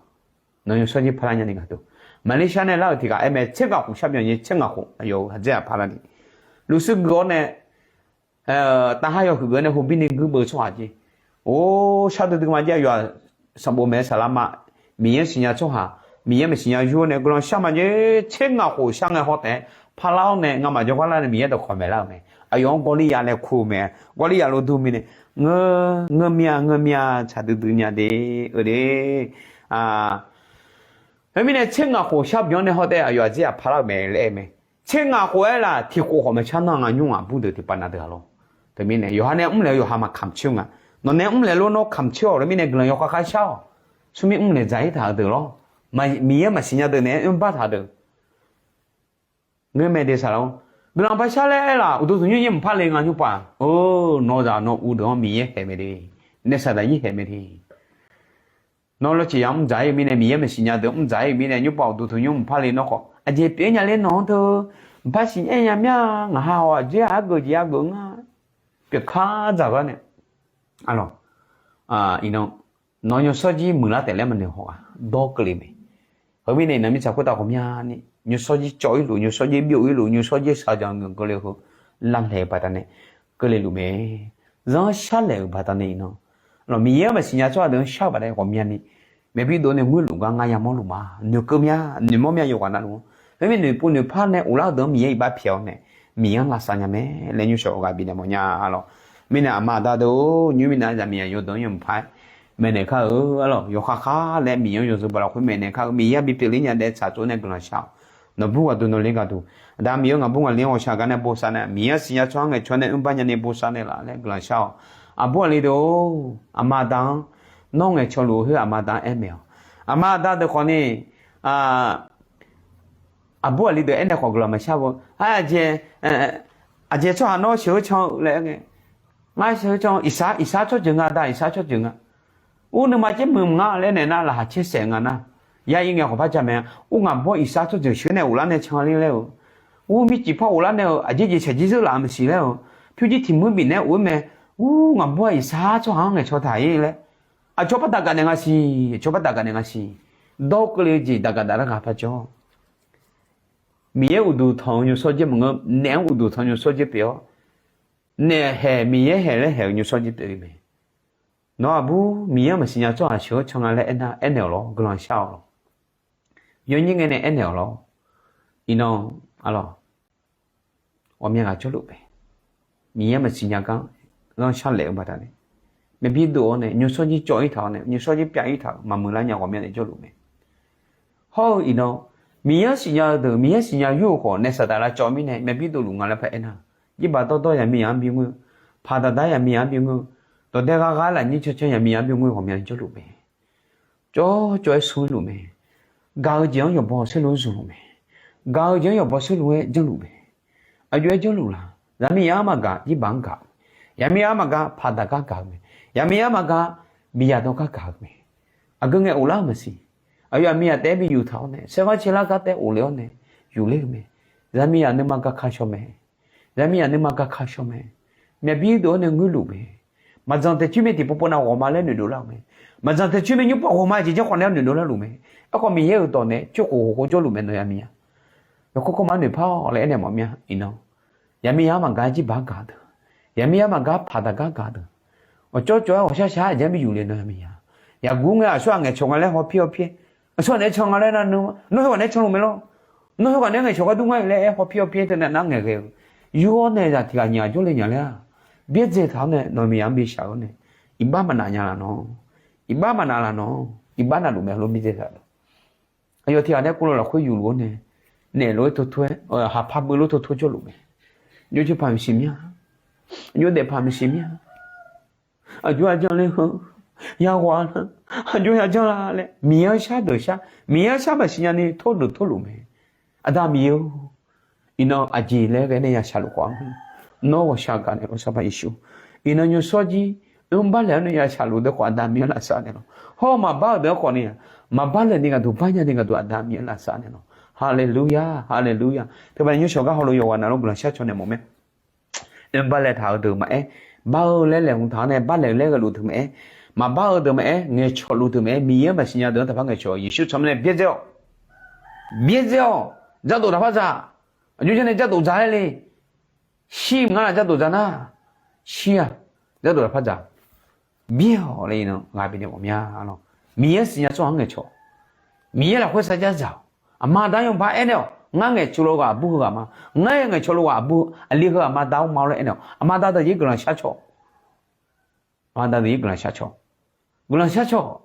Nawq nymrshawr jir parlar nyani gaq deuq, Maqlir shar nae lar-euq tiq ghaq aer mae, tser ngaq khof shar byan nyi, tser ngaq khof aqyawf-euq aqdzer-aq parlar ni, lufshuir guiq-awr nae, tavhar yawhuiq geuf-awr nae hobir ni guir beu tsawrhaq jeq. Or, shar duidui ma jeq aqyawf-aq, sanqbof maeq-eu saqlaq ma, Miqyaer siqnya tsawrhaq, Miqyaer maqsiqnya yur-awr nae guiqlanq shar ma jeq, tser ngaq khof shar ngae haw taef-aer parlar-awr nae ngamaf jawrgar lar nae Miqyaer dawqkawq maeq lar-euq mae. Aqyawf-anr Gawrliya laer kur-eu mae. Gawrliya lof dur mirnae, ngeur, ngeur mir-a, ngeur mir-a, tsaq duidui nya de, eu de. Khoermirnae tser ngaq khof shar byan-awr nae haw taef-aer aqyawf aqdzer-aq parlar-euq mae laer aer mae. Tser ngaq khof-aer laf tiq khof khawf maqshar nar nga nymr-aq bur deuq tiqpav na deuq-a lawr. Teumirnae yawqha nae mr laeq-eu yawqha maqkamq coer nga. Nawq nae mr laeq lor nawr kamq coer-awq laer mirnae guiqlanq yawkhav khav shar-awq. Smrmir mr laeq dzaq-ir taq-eu deuq lawr. Miqyaer maqsiqnya deuq naeq-aer oerbar taq deuq. Ngeur mae de saqlaq-or, guiqlanq par shar laer aer laf uqduq tanqnymr nymr mqpar le nga nymr pav. Nawr zaq nawr uv deuq-anr Miqyaer haeq mae de. Naef saqdaq yir haeq mae de. Nawr lawrciq ya mr dzaq-ir-eu mirnae, Miqyaer maqsiqnya deuq mr dzaq-ir-eu mirnae nymr pav uqduq tanqnymr mqpar le nawr khawf aqjeq pyeuf-aer nya ler nawq-anr teu. Mqpar siqnya nya mya, ngaq ha haw-aq dzer-aq argeuf jeq argeuf nga. Pyeuf kar dzaq-eu gar nae, aqlawq, iqnan nawq nymrshawr jir muiqlar taef laer maqnoeq haw-aq dawr keuvle mae. Heumirnae iqnan mirtsaq khoertav ghawqmyani nymrshawr jir cawv-ir luf, nymrshawr jir byov-ir luf, nymrshawr jir shaqdzanq geuf keuvle heu lavlaeq-eu baqdanae keuvle luf mae. zanr sharlaeq-euq baqdanae iqnan, Miqyaer-anr maqsiq nya tsawrhaq deuq-anr shar-eu baqdanae ghawqmyani, maeqbir dov nae ngoerluf gar ngar yamawr luf ma. Noeqkeuv mya, noeqmawr mya yawqghaq navluf-anr, khoermir noeqpov noeqpar nae uvlar-eu deuq-anr Miqyaer iqbax pyaeq-awr nae, Miqyaer-anr lavsav nya mae laer nymrshawq ghaq bifnaeq mawf nya lawq. Mirnae aqma aqda deuq-or, nymr mirnae zaqmiqzaq yawdeuq-anr yawmuiq par-aer maeqnaeq kar-eu, aqlawq, yawkhav khar laer Miqyaer-anr yawzeu baq lafkhoer maeqnaeq kar-eu, Miqyaer-anr bipyeuf ler nya daef tsaq tsov nae guiqlanq shar-awq. Nawqbur ghaqduq nawqler ghaqduq, aqda Miqyaer-or, ngaqbur ngaqler-anr ghawqshaq gar nae bosav nae, Miqyaer-anr siqnya tsawrhaq ngaeqcawq nae mrbaq nya ni bosav naeq laf laer guiqlanq shar-awq. Aqbur aqli deuq-or, aqma aqda-anr, nawr ngaeqcawq luf-eu khoer aqma aqda-anr aer maeq-awq. Aqma aqda deuq khawfni, aqbur aqli deuq aernaeq khawf guiqlanq maqshar-eu, aqjeq, aqjeq tsawrhaq nawr sheuq-eu can-eu laer aer ngae, ngar sheuq-eu can, iqsar, iqsar tsawrjeuq nga, aqda iqsar tsawrjeuq nga. Ur nuima caer muiq nga laer naeq nar, laqkhaq caer saef nga nar, ya ir ngae khawf par ja mae-a. Ur ngaqbawr iqsar tsawrjeuq sheuq nae ghoflar nae can ler laer-eu, ur mircif par ghoflar nae-eu aqjeq jeq shaqjir zeur laf-eu maqsiq laer-eu, pyurjir tiq muir bif nae of-aer mae. Ur ngaqbawr-aq iqsar tsawrhaq-anr ngaeqcawq taq-ir laer, aqcawq par daqgaf naeq nga siq, aqcawq par daqgaf naeq nga siq. Dawr keuvle-eu jeq daqgaf daf lar ghaq par jawr. Miqyaer uqduq tanq-eu nymrshawr jir maqngeur, naef-anr uqduq tanq nymrshawr jir pyeuf-awr, naef haeq Miqyaer haeq laer haeq-eu nymrshawr jir pyeuf-eu mae. Nawr aqbur Miqyaer-anr maqsiq nya tsawrhaq sheuq-eu can nga laer aernaeq-awq lawr, guiqlanq shar-awq lawq. Yawnyir ngae nae aernaeq-awq lawr. Iqnan, aqlawq, ghawqmya ghaq jawrluf mae. Miqyaer maqsiq nya gar zanr sharlaeq-eu baqdanae, maeqbir dov-awr nae nymrshawr jir cawv-ir taq-awr nae, nymrshawr jir pyav-ir taq-euq maqmuiq lar nya ghawqmya nae jawrluf mae. Hawr-eu iqnan, Miqyaer-anr siqnya-eu deuq, Miqyaer siqnya yur-euq khawf nae saqdaq lavcawv mirnae maeqbir dovluf nga laer par aernar, jirbaq dawrdawr zaqmiqzaq-anr bingoer-eu, paqdaq dar zaqmiqzaq-anr bingoer-eu, dawqdae gharghar lafnyir cancan zaqmiqzaq-anr bingoer-eu ghawqmya jawrluf mae. Cawv cawv-aer sur-ir luf mae. Gaq-eu jeq-anr yawqbaw saerlu-anr zmq luf mae. Gaq-eu jeq-anr yawqbaw saerlu-aer janrluf mae. Aqjox-aer janrluf la? Zaqmiqzaq-anr maqgaq, jirbaq-anr gaq. Zaqmiqzaq-anr maqgaq, paqdaq gar gaq-eu mae. Zaqmiqzaq-anr maqgaq, miqzaq dawr gar gaq-eu mae. Aqgeu ngae of lar-eu maqsiq. Aqyawf zaqmiqzaq taef-aer bi yuf taq-awr nae, saerkhar cae lar gar taef of le-awr nae, yufler-eu mae. Zaqmiqzaq nuima gaka shaw mae. Zaqmiqzaq nuima gaka shaw mae. Myaqbir dov-awr nae ngoerluf mae. Maqdzanq taeqcoer mae tiqpov pov nav ghawqma laer noeqdov lar-euq mae. Maqdzanq taeqcoer mae nymr pov ghawqma jeq janrkhawf nae-awr noeqdov larluf mae. Aerkhawf Miqyaer-euq dawq nae coer khof khof khof jawrluf mae nawq zaqmiqzaq. Yawkawr kawrma noeqpar-awq laer aernaeq mawf mir-a iqnan. Zaqmiqzaq-anr maqgaq-aer jirbaq-anr gaq deuq, zaqmiqzaq-anr maqgaq-aer paqdaq gar gaq deuq, awqcawv cawv-aer ghawqshar shar-aer aqjeq-anr bi yufle nawq zaqmiqzaq. Yaqguv ngae aqsur ghaq ngaeqcawq nga laer haw pir haw pir-aer, aqsur ghaq naeq-aer can nga laer nar, nawr heughaq naeq-aer can luf mae lawr. Nawr heughaq naeq-aer ngaeqcawq gar dur ngar-iq laer aer haw pir haw pir-aer teunav nar ngaeqghae-eu, yur-awr nae zaq tiq ghaq nyiq ghaq jawrle nya laer-aq, byaerdzae taq-awr nae nawq zaqmiqzaq-anr bi shaq-awr nae, iqbax maqnavnya laf nawr, iqbax maqnav laf nawr, iqbax navluf mae lor byaerdzae taq-awr. Aqyawf tiq ghaq nae kuvlov lafkhoer yufluf-awr nae, naef lof-aer tov tov-aer, haqpaq beulof tov tov jawrluf mae. Jov jir paq maqsiq mir-a. Jov daef paq maqsiq mir-a. Aqjox-aer janr ler heu, yaghawq-a, aqjox-aer janr la laer Miqyaer-anr shar deuq shar, Miqyaer-anr shar maqsiq nyani tordeuq tordluf mae. Aqda Miqyaer-or, iqnan aqjeq laer ghae nae ya shaqluf khawf-anr, nawr ghawqshaq gaq naeq-awr Sanqpaq Yeqsur, iqnan nymrshawr jir mrbar laeq-anr nae ya shaqluf deuq khawf Aqda Miqyaer lafsaf naeq lawr. Hawr-eu maqbar-euq deuq-anr khawfni, maqbar laeq ni gaqduq bar nya ni gaqduq Aqda Miqyaer lafsaf naeq lawr. Haleluya, haleluya. Teubaqda nymrshawr gar hawlo yawqghaq navluf guiqlanq shar caw naeq mawf mae. Mrbar laeq taq-eu deuq maqaer, bar-eu laer laeqhmq taq-awr nae bar laeq laer ghaeluf deuq maqaer, maqbar-eu deuq maqaer, ngaeqcawq luf deuq maqaer, Miqyaer maqsiq nya deuq-anr taqpar ngaeqcawq, Yeqsur tsawrmyanr nae byaerdzae-awq. Byaerdzae-awq. Dzardof taqpar dzaq. Aqjox janr nae dzardof dzaq laer le. Shir mq ngar laf dzardof dzaq nar, shir-aq, dzardof taqpar dzaq. Byaer-awq laer iqnan ghaq bifnaeq mawf mya lawr. Miqyaer siqnya tsawrhaq-anr ngaeqcawq. Miqyaer lafkhoer sarjax dzaq-awq. Aqma aqda-anr yawba aernaeq-awq. Ngar ngaeqcawq lof ghaq aqbur heughaq ma. Ngar ngaeqcawq lof ghaq aqbur aqli heughaq ma da-awr ma lawr laer aernaeq-awq. Aqma aqda deuq yaer guiqlanq shar caw. Aqma aqda deuq yaer guiqlanq shar caw. Guiqlanq shar caw.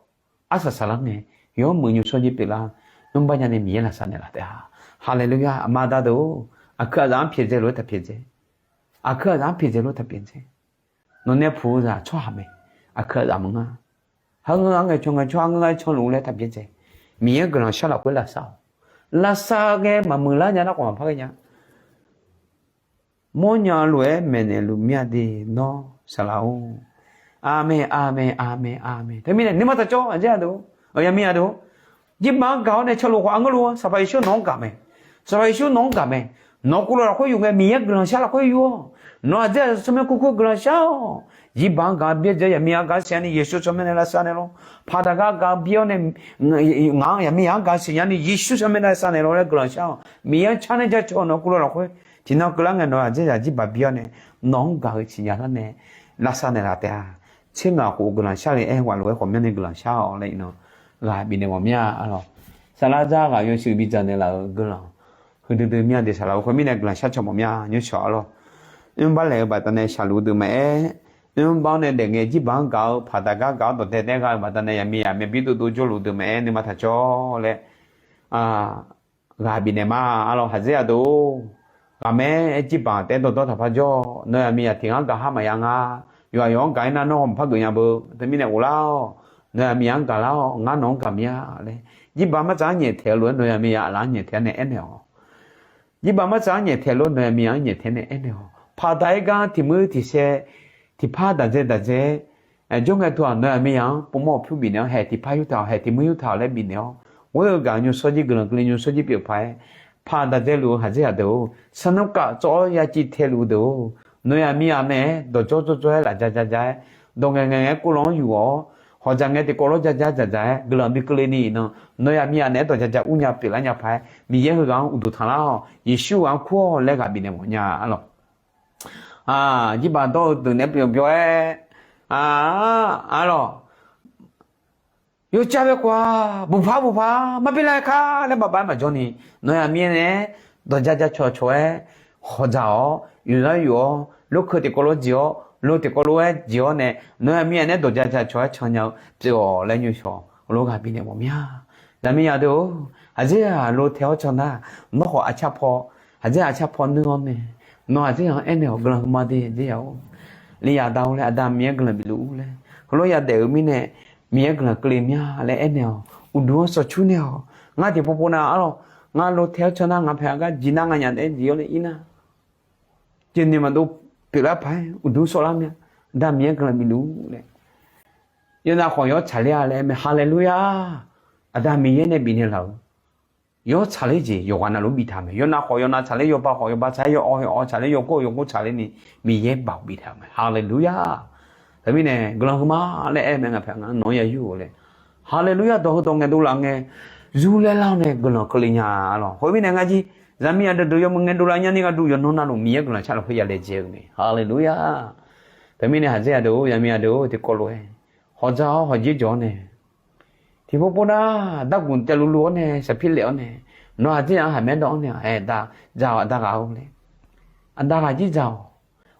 Arsaq saqlar ngae, yawmuiq nymrshawr jir pyeuflar, mrbar nya ni Miqyaer lafsaf naeqlaf taef-a. Haleluya. Aqma aqda deuq-or, aqkui aqzaf-anr pyaeqdzae lof-aer taq pyaeqdzae. Aqkui aqzaf-anr pyaeqdzae lof-aer taq pyaeqdzae. Nawq nae puq-eu zaq tsawrhaq mae. Aqkui aqzaf maqngeur. Haqngeur-anr ngaeqcawq ngaeqcawq, haqngeur-anr canluf-eu laer taq pyaeqdzae. Miqyaer guiqlanq shar lafkhoer lavsav-awq. Lavsav ghae maqmuiq lar nya nar khawf maqpar ghae nya. Mawrnya lof-aer maeqnaeq luf mir-a de nawr saqlaq-or. Aqmeq, aqmeq, aqmeq, aqmeq. Teumirnae nuima taqcawv aqjeq-a deuq, aqyawf mir-a deuq. Jirbaq-anr gaq-awr nae canluf khawf aqngeur lof-a, Sanqpaq Yeqsur nawq-anr gaq mae. Sanqpaq Yeqsur nawq-anr gaq mae. Nawq-eu kuvlov lafkhoer yuf ngae Miqyaer guiqlanq shar lafkhoer yur-awq. Nawq aqdzer aqzaq tsawrmyanr kurkur guiqlanq shar-awq. Jirbaq-anr gaq byaerdzae-awr zaqmiq-anr gaq siqnya ni Yeqsur tsawrmyanr nae lavsav naeq lawr. Paqdaq gar gaq byaer-awr nae, ngaq-anr zaqmiq-anr gaq siqnya ni Yeqsur tsawrmyanr nae lavsav naeq lawr laer guiqlanq shar-awq. Miqyaer-anr car nae jacawv nawq-eu kuvlov lafkhoer. Tiqnan keuvlar ngae nawq aqdzer zaq jirbaq byaer-awr nae, nawq-anr gaq-eu siqnya lar nae, lavsav naeqlaf taef-a. Tser ngaq khof guiqlanq shar le-aer ghaq lof-aer khawf myanrni guiqlanq shar-awq laer iqnan ghaq bifnaeq mawf mir-a arlawq. Saqlar zar ghaq yawshuif bidzaq naeqlaf-euq guiqlanq huiqdui dui mir-a. Deqsaqlaq-eu khoermirnae guiqlanq shar caw mawf mir-a. Nymrshawq arlawq. Oerbar laeq-eu baqdanae shaqluf deuq maqaer, oerbar-awr nae daefngae jirbaq-anr gaq-eu paqdaq gar gaq-awr dawqdae daer gha-eu baqdanae yaqmiqyaq myavbir dovdov jawrluf deuq maqaer nuima taq jawr laer ghaq bifnaeq ma arlawq. Haqdzer aqdeuq-or, ghaqmaer aer jirbaq taef-aer dawqdawr taqpar jawr. Nawr yaqmiqyaq tiq ngar gaq har maqya nga. Yawqghaq yawq-anr gaq-aer nar nawr haw maqpar geuf nya beu. Teumirnae ghoflar-awq. Nawr yaqmiqyaq-anr gaqlar-awq. Ngar nawq-anr gaq mir-a laer jirbaq martsaq-anr nyaeftaeq-eu lof-aer nawr yaqmiqyaq aqlaf-anr nyaeftaeq-awr nae aernaeq-awq. Jirbaq martsaq-anr nyaeftaeq lof-aer nawr yaqmiqyaq-anr nyaeftaeq nae aernaeq-awq. Paqdaq-aer gar tiq muir tiq sae tiqpar daqdzae daqdzae-aer jawr ngae teu-aq nawr yaqmiqyaq-anr povmawr-eu pyur bifnaeq-awr haeq tiqpar yurtaq haeq tiq muir yurtaq laer bifnaeq-awr ghoer-eu gaq nymrshawr jir guiqlanq keuvle nymrshawr jir pyeuf paq-aer paq daqdzae luf-eu haqdzer aqdeuq-or, sar nmr kaf tsawv-awr ya civ tae luf-eu deuq-or, nawr yaqmiqyaq naeq-aer dawqdzawr dzawr dzawr-aer laf ja ja ja-aer dawq ngaeq ngaeq ngaeq-aer kov lanr yuf-awr hawqdzaq ngae tiqkawv lawr ja ja dzaq dzaq-aer guiqlanq bi keuvle ni iqnan nawr yaqmiqyaq naeq-aer dawq ja ja ur nya pyeuflar nya paq-aer Miqyaer heughaq-anr uqduq tanqlar-awq. Yeqsur ghaq-anr kur-awq laer ghaq bifnaeq mawf nya arlawq. Jirbaq dawr-eu deuq naeq-aer pyeuf byawr-aer arlawq. Yawcav bae khof-aq buqpar buqpar mar bi lar-aer kar laer baqbav-aer maqjawr ni, nawr yaqmiqyaer nae-aer dawq ja ja cawq cawq-aer hawqdzaq-awr yuflar yuf-awr lorkeuv tiqkawv lawr dziq-awr lo tiqkawv lof-aer dziq-awr nae nawr yaqmiqyaq nae-aer dawq ja ja cawq-aer can nya-eu pyeuf-awq laer nymrshawq lof ghaq bifnaeq mawf mir-a. Zaqmiqyaq deuq-or, haqdzer ghaq lo tae-awr can nar, nawr khawf aqcar paw, haqdzer aqcar paw nuir-awr nae, nawr haqdzer ghaq-anr aernaeq-awq guiqlanq huiqma de haqdzer ghaq-or, li yaqda-or laer aqda Miqyaer guiqlanq bif luf-ur laer heulof yadaef-eu mirnae Miqyaer guiqlanq keuvle mir-a laer aernaeq-awq. Uqduq-anr sawqcur nae-awq. Ngar tiqpov pov nav arlawq, ngar lo tae-awr can nar ngaq paeq-a gar jiq nar nganyaf naeq-aer jiq-awr nae ir nar, jeqnoeq maqdov pyeuflar paq-aer uqduq sawvlar mir-a. Aqda Miqyaer guiqlanq bif luf-ur laer yawnav khawf yawr tsaqler-a laer aer mae. Haleluya! Aqda Miqyaer nae bifnaeq laf-euq yawr tsaqler jeq yawqghaq navluf biftaq mae. Yawnav khawf yawnav tsaqler, yawba khawf yawba tsaqler, yawawv yawawv tsaqler, yawgor yawgor tsaqler ni Miqyaer baoq biftaq-euq mae. Haleluya! Teumirnae guiqlanq huiqma laer aer mae ngaq paeq ngaq nawq-anr ya yur-euq laer. Haleluya! Dawq heu dawq ngaeqdov laf ngae, yur laer lar-awr nae guiqlanq keuvle nya arlawq. Khoermirnae ngar jir zaqmiq aqdui deuq yawmuiq ngaeqdov laf nyani gharduq yawqnan navluf Miqyaer guiqlanq sharluf khoer ya laejae-eu mae. Haleluya! Teumirnae haqdzer aqdeuq-or, zaqmiq aqdeuq-or, tiqkawv lof-aer hawqdzaq-awr hawqjer jawq-awr nae tiqpov pov nar dargmq taev luvluv-awr nae saqpir laef-awr nae nawr haqdzer-anr haqmaer dawv-awr nae aer da, dzaq-awq aqda ghaq-or laer. Aqda ghaq jir dzaq-awq.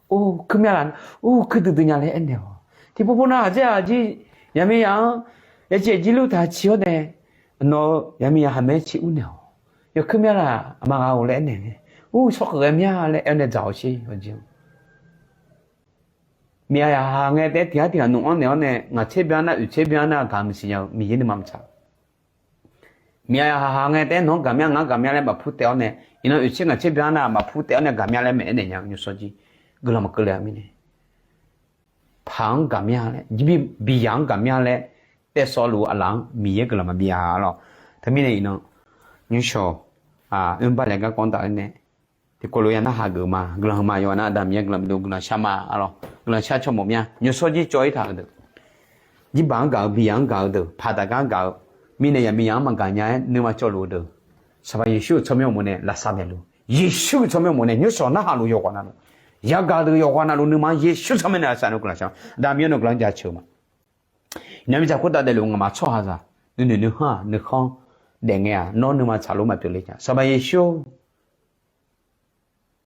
Or kuir mya laf, or kuir duidui nya laer aernaeq-awq. Tiqpov pov nar haqdzer ghaq jir yaqmiqyaq-anr yaciq aqjir lur taq ciq-awr nae nawq-eu yaqmiqyaq haqmaer ciq ur naeq-awq. Yawkuir mya laf aqma ghaq-or laer aernaeq-aer, or shawr khaeq ghae mya laer aer-awr nae dzaq-awq sher hawqjer-anr Miqyaer yaqhaq ngae taef-aer tiq ghaq tiq ghaq noeq-anr naeq-awr nae ngaq tser byan nar oeq tser byan nar gaq maqsiq nya-eu Miqyaer nuima maqtsaq. Miqyaer yaqhaq ngae taef-aer nawq-anr gaq mya ngar gaq mya laer maqpur taef-awr nae iqnan oeq tser ngaq tser byan nar maqpur taef-awr nae gaq mya laer maeq-aer naeq nya-eu nymrshawr jir guiqlanq maqkeuv le-a mirnae paq-anr gaq mya laer, biqyaq-anr gaq mya laer taef sawv luf-eu aqlaf-anr Miqyaer guiqlanq maqbi-a arlawq. Teumirnae iqnan nymrshawq oerbar laeq garkawv-anr taf-aer nae tiqkawv lof-aer ya narhaq geuf ma. Guiqlanq huiqma yawqghaq nar Aqda Miqyaer guiqlanq bidov guiqlanq shar ma arlawq. Guiqlanq shar caw mawf mya nymrshawr jir cawv-ir taq-eu deuq, jirbaq-anr gaq-eu, biqyaq-anr gaq-eu deuq, paqdaq gar gaq-eu, mirnae yaqmiqyaq-anr maqgaq nya-aer nuima cawv luf-eu deuq, Sanqpaq Yeqsur-euq tsawrmyanr uqmov nae lavsav naeqluf, Yeqsur-euq tsawrmyanr uqmov nae nymrshawq narhaq luf yawqghaq navluf, yagaq deuq yawqghaq navluf nuima Yeqsur tsawrmyanr nae lavsav naeq guiqlanq shar ma. Aqda Miqyaer nawq guiqlanq jaceuq ma. Iqnan mirtsaq khoertav daefluf ngamaf tsawrhaqzaq nuinoeq nuikhanr-aq nuikhanr daef ngae-aq nawr nuima tsaqlof maqpyeuf le nya. Sanqpaq Yeqsur-or,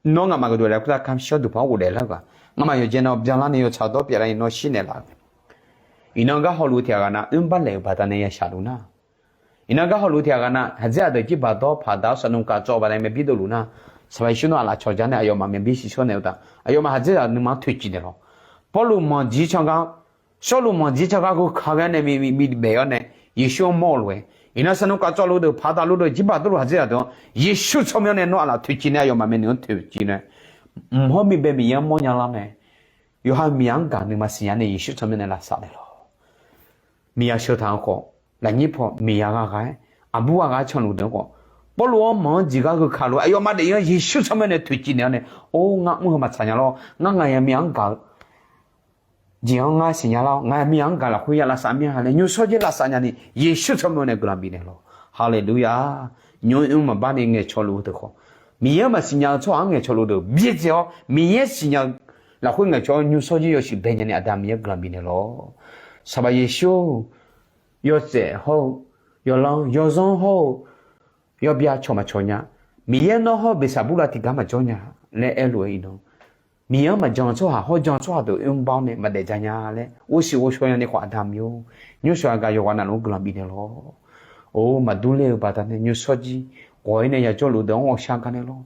nawr nga'maf gaqduq laer khoertav kamq shawr duqpar-anr ghofdaef lar-eu gaq, nga'maf yawqjae nawr byanlar ni yawtsaq dawr pyeuflar ni nawr shirnaeq laf-eu. Iqnan gar hawluf tiq ghaq ghaq nav oerbar laeq-euq baqdanae ya shaqluf nar, iqnan gar hawluf tiq ghaq ghaq nav haqdzer aqdeuq jirbaq dawr paqdaq-awr saqnmq kaq tsawv baqdanae myav bir dovluf nar, Sanqpaq Yeqsur nawr aqlaf cawqjar nae aqyawfmaf myav bir shir shawr naeq-eu taf, aqyawfmaf haqdzer ghaq nuima-anr toeqciv naeq lawq. Pawrluv manq jir can gar, Sawrluv manq jir can gar gheu kaq ghae nae bi baef-awr nae, Yeqsur-anr mawr-eu lof-aer, iqnan saqnmq kaq tsawv luf deuq paqdaq luf deuq jirbaq dawr luf haqdzer ghaq deuq-anr Yeqsur tsawrmyanr nae nawr aqlaf toeqciv nae aqyawfmaf myavnuiq-anr toeqciv nae, mqhawr miqbae Miqyaer-anr mawrnya lar mae. Yawqha miqyaq-anr gaq nuima siqnya nae Yeqsur tsawrmyanr nae lavsav naeq lawq. Miqyaq sheuq taq-anr khawf, lafnyir paw miqyaq gha gha-aer, aqbur gha gha-aer canluf deuq-anr khawf, Pawrluv-anr manq-anr jeq gar gheu kaq lof-aer aqyawfmaf daef-anr Yeqsur tsawrmyanr nae toeqciv naeq-awr nae, or ngar mr heu maqtsaq nya lawr, ngar ngaq yaqmiq-anr gaq-eu jeq-anr ngar siqnya lar-awr, ngaq yaqmiq-anr gaq lafkhoer ya lavsav mir-a laer nymrshawr jir lavsav nyani, Yeqsur tsawrmyanr nae guiqlanq bifnaeq lawq. Haleluya! Nymr mr maqbar ni ngaeqcawq luf-eu deuq khawf, Miqyaer-anr maqsiqnya-eu tsawrhaq-anr ngaeqcawq luf deuq byaerdzae-awr, Miqyaer siqnya-eu lafkhoer ngaeqcawq-awr nymrshawr jir yawshuif bae nya ni Aqda Miqyaer guiqlanq bifnaeq lawq. Saqbaq Yeqsur-or, yawtsaef hawr-eu, yawlanr yawzanr hawr-eu, yawbyav cawq maqcawq nya. Miqyaer nawr hawr-eu beqsaq burlav tiqgar maqjawr nya laer aerluf-eu iqnan, Miqyaer-anr maqjan-eu tsawrhaq hawr jan-eu tsawrhaq deuq oerbar-awr nae maqdaef ja nya laer ghovshuif ghovshaw nya ni khawf, Aqda Miqyaer-or, nymrshawq yagaq yawqghaq navluf-anr guiqlanq bifnaeq lawq. Or, maqdur ler-eu baqdanae nymrshawr jir ghawq-ir nae yajawrluf deuq-anr ghawqshaq gaq naeq lawq.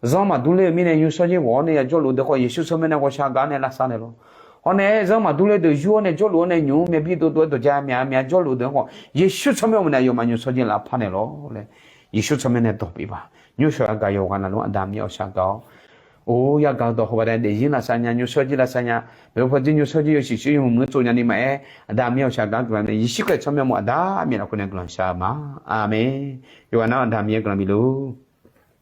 Zanr maqdur ler-eu mirnae nymrshawr jir ghawq-awr nae yajawrluf deuq khawf, Yeqsur tsawrmyanr nae ghawqshaq gaq-awr nae lavsav naeq lawq. Hawr nae-aer zanr maqdur ler deuq yur-awr nae jawrluf-awr nae nymq-mr myav bir dov dov-aer dawq ja myav myav jawrluf deuq-anr khawf, Yeqsur tsawrmyanr-eu maqnaeq aqyawfmaf nymrshawr jir lavpar naeq lawq laer, Yeqsur tsawrmyanr nae dawq bif baq. Nymrshawq yagaq yawqghaq navluf-anr Aqda Miqyaer ghawqshaq gaq-awr, or, yagaq-eu dawq hawq baqdanae daefzir lavsav nya, nymrshawr jir lavsav nya, bae pawjir nymrshawr jir yawshuif shuir yawmuiq muiq-anr tsov nya ni maqaer, Aqda Miqyaer ghawqshaq gaq-awr guiqlanq nae Yeqsur Kali tsawrmyanr mawf Aqda Miqyaer lafkhoer nae guiqlanq shar-eu ma. Aqmeq. Yawqghaq navluf-anr Aqda Miqyaer guiqlanq bif luf.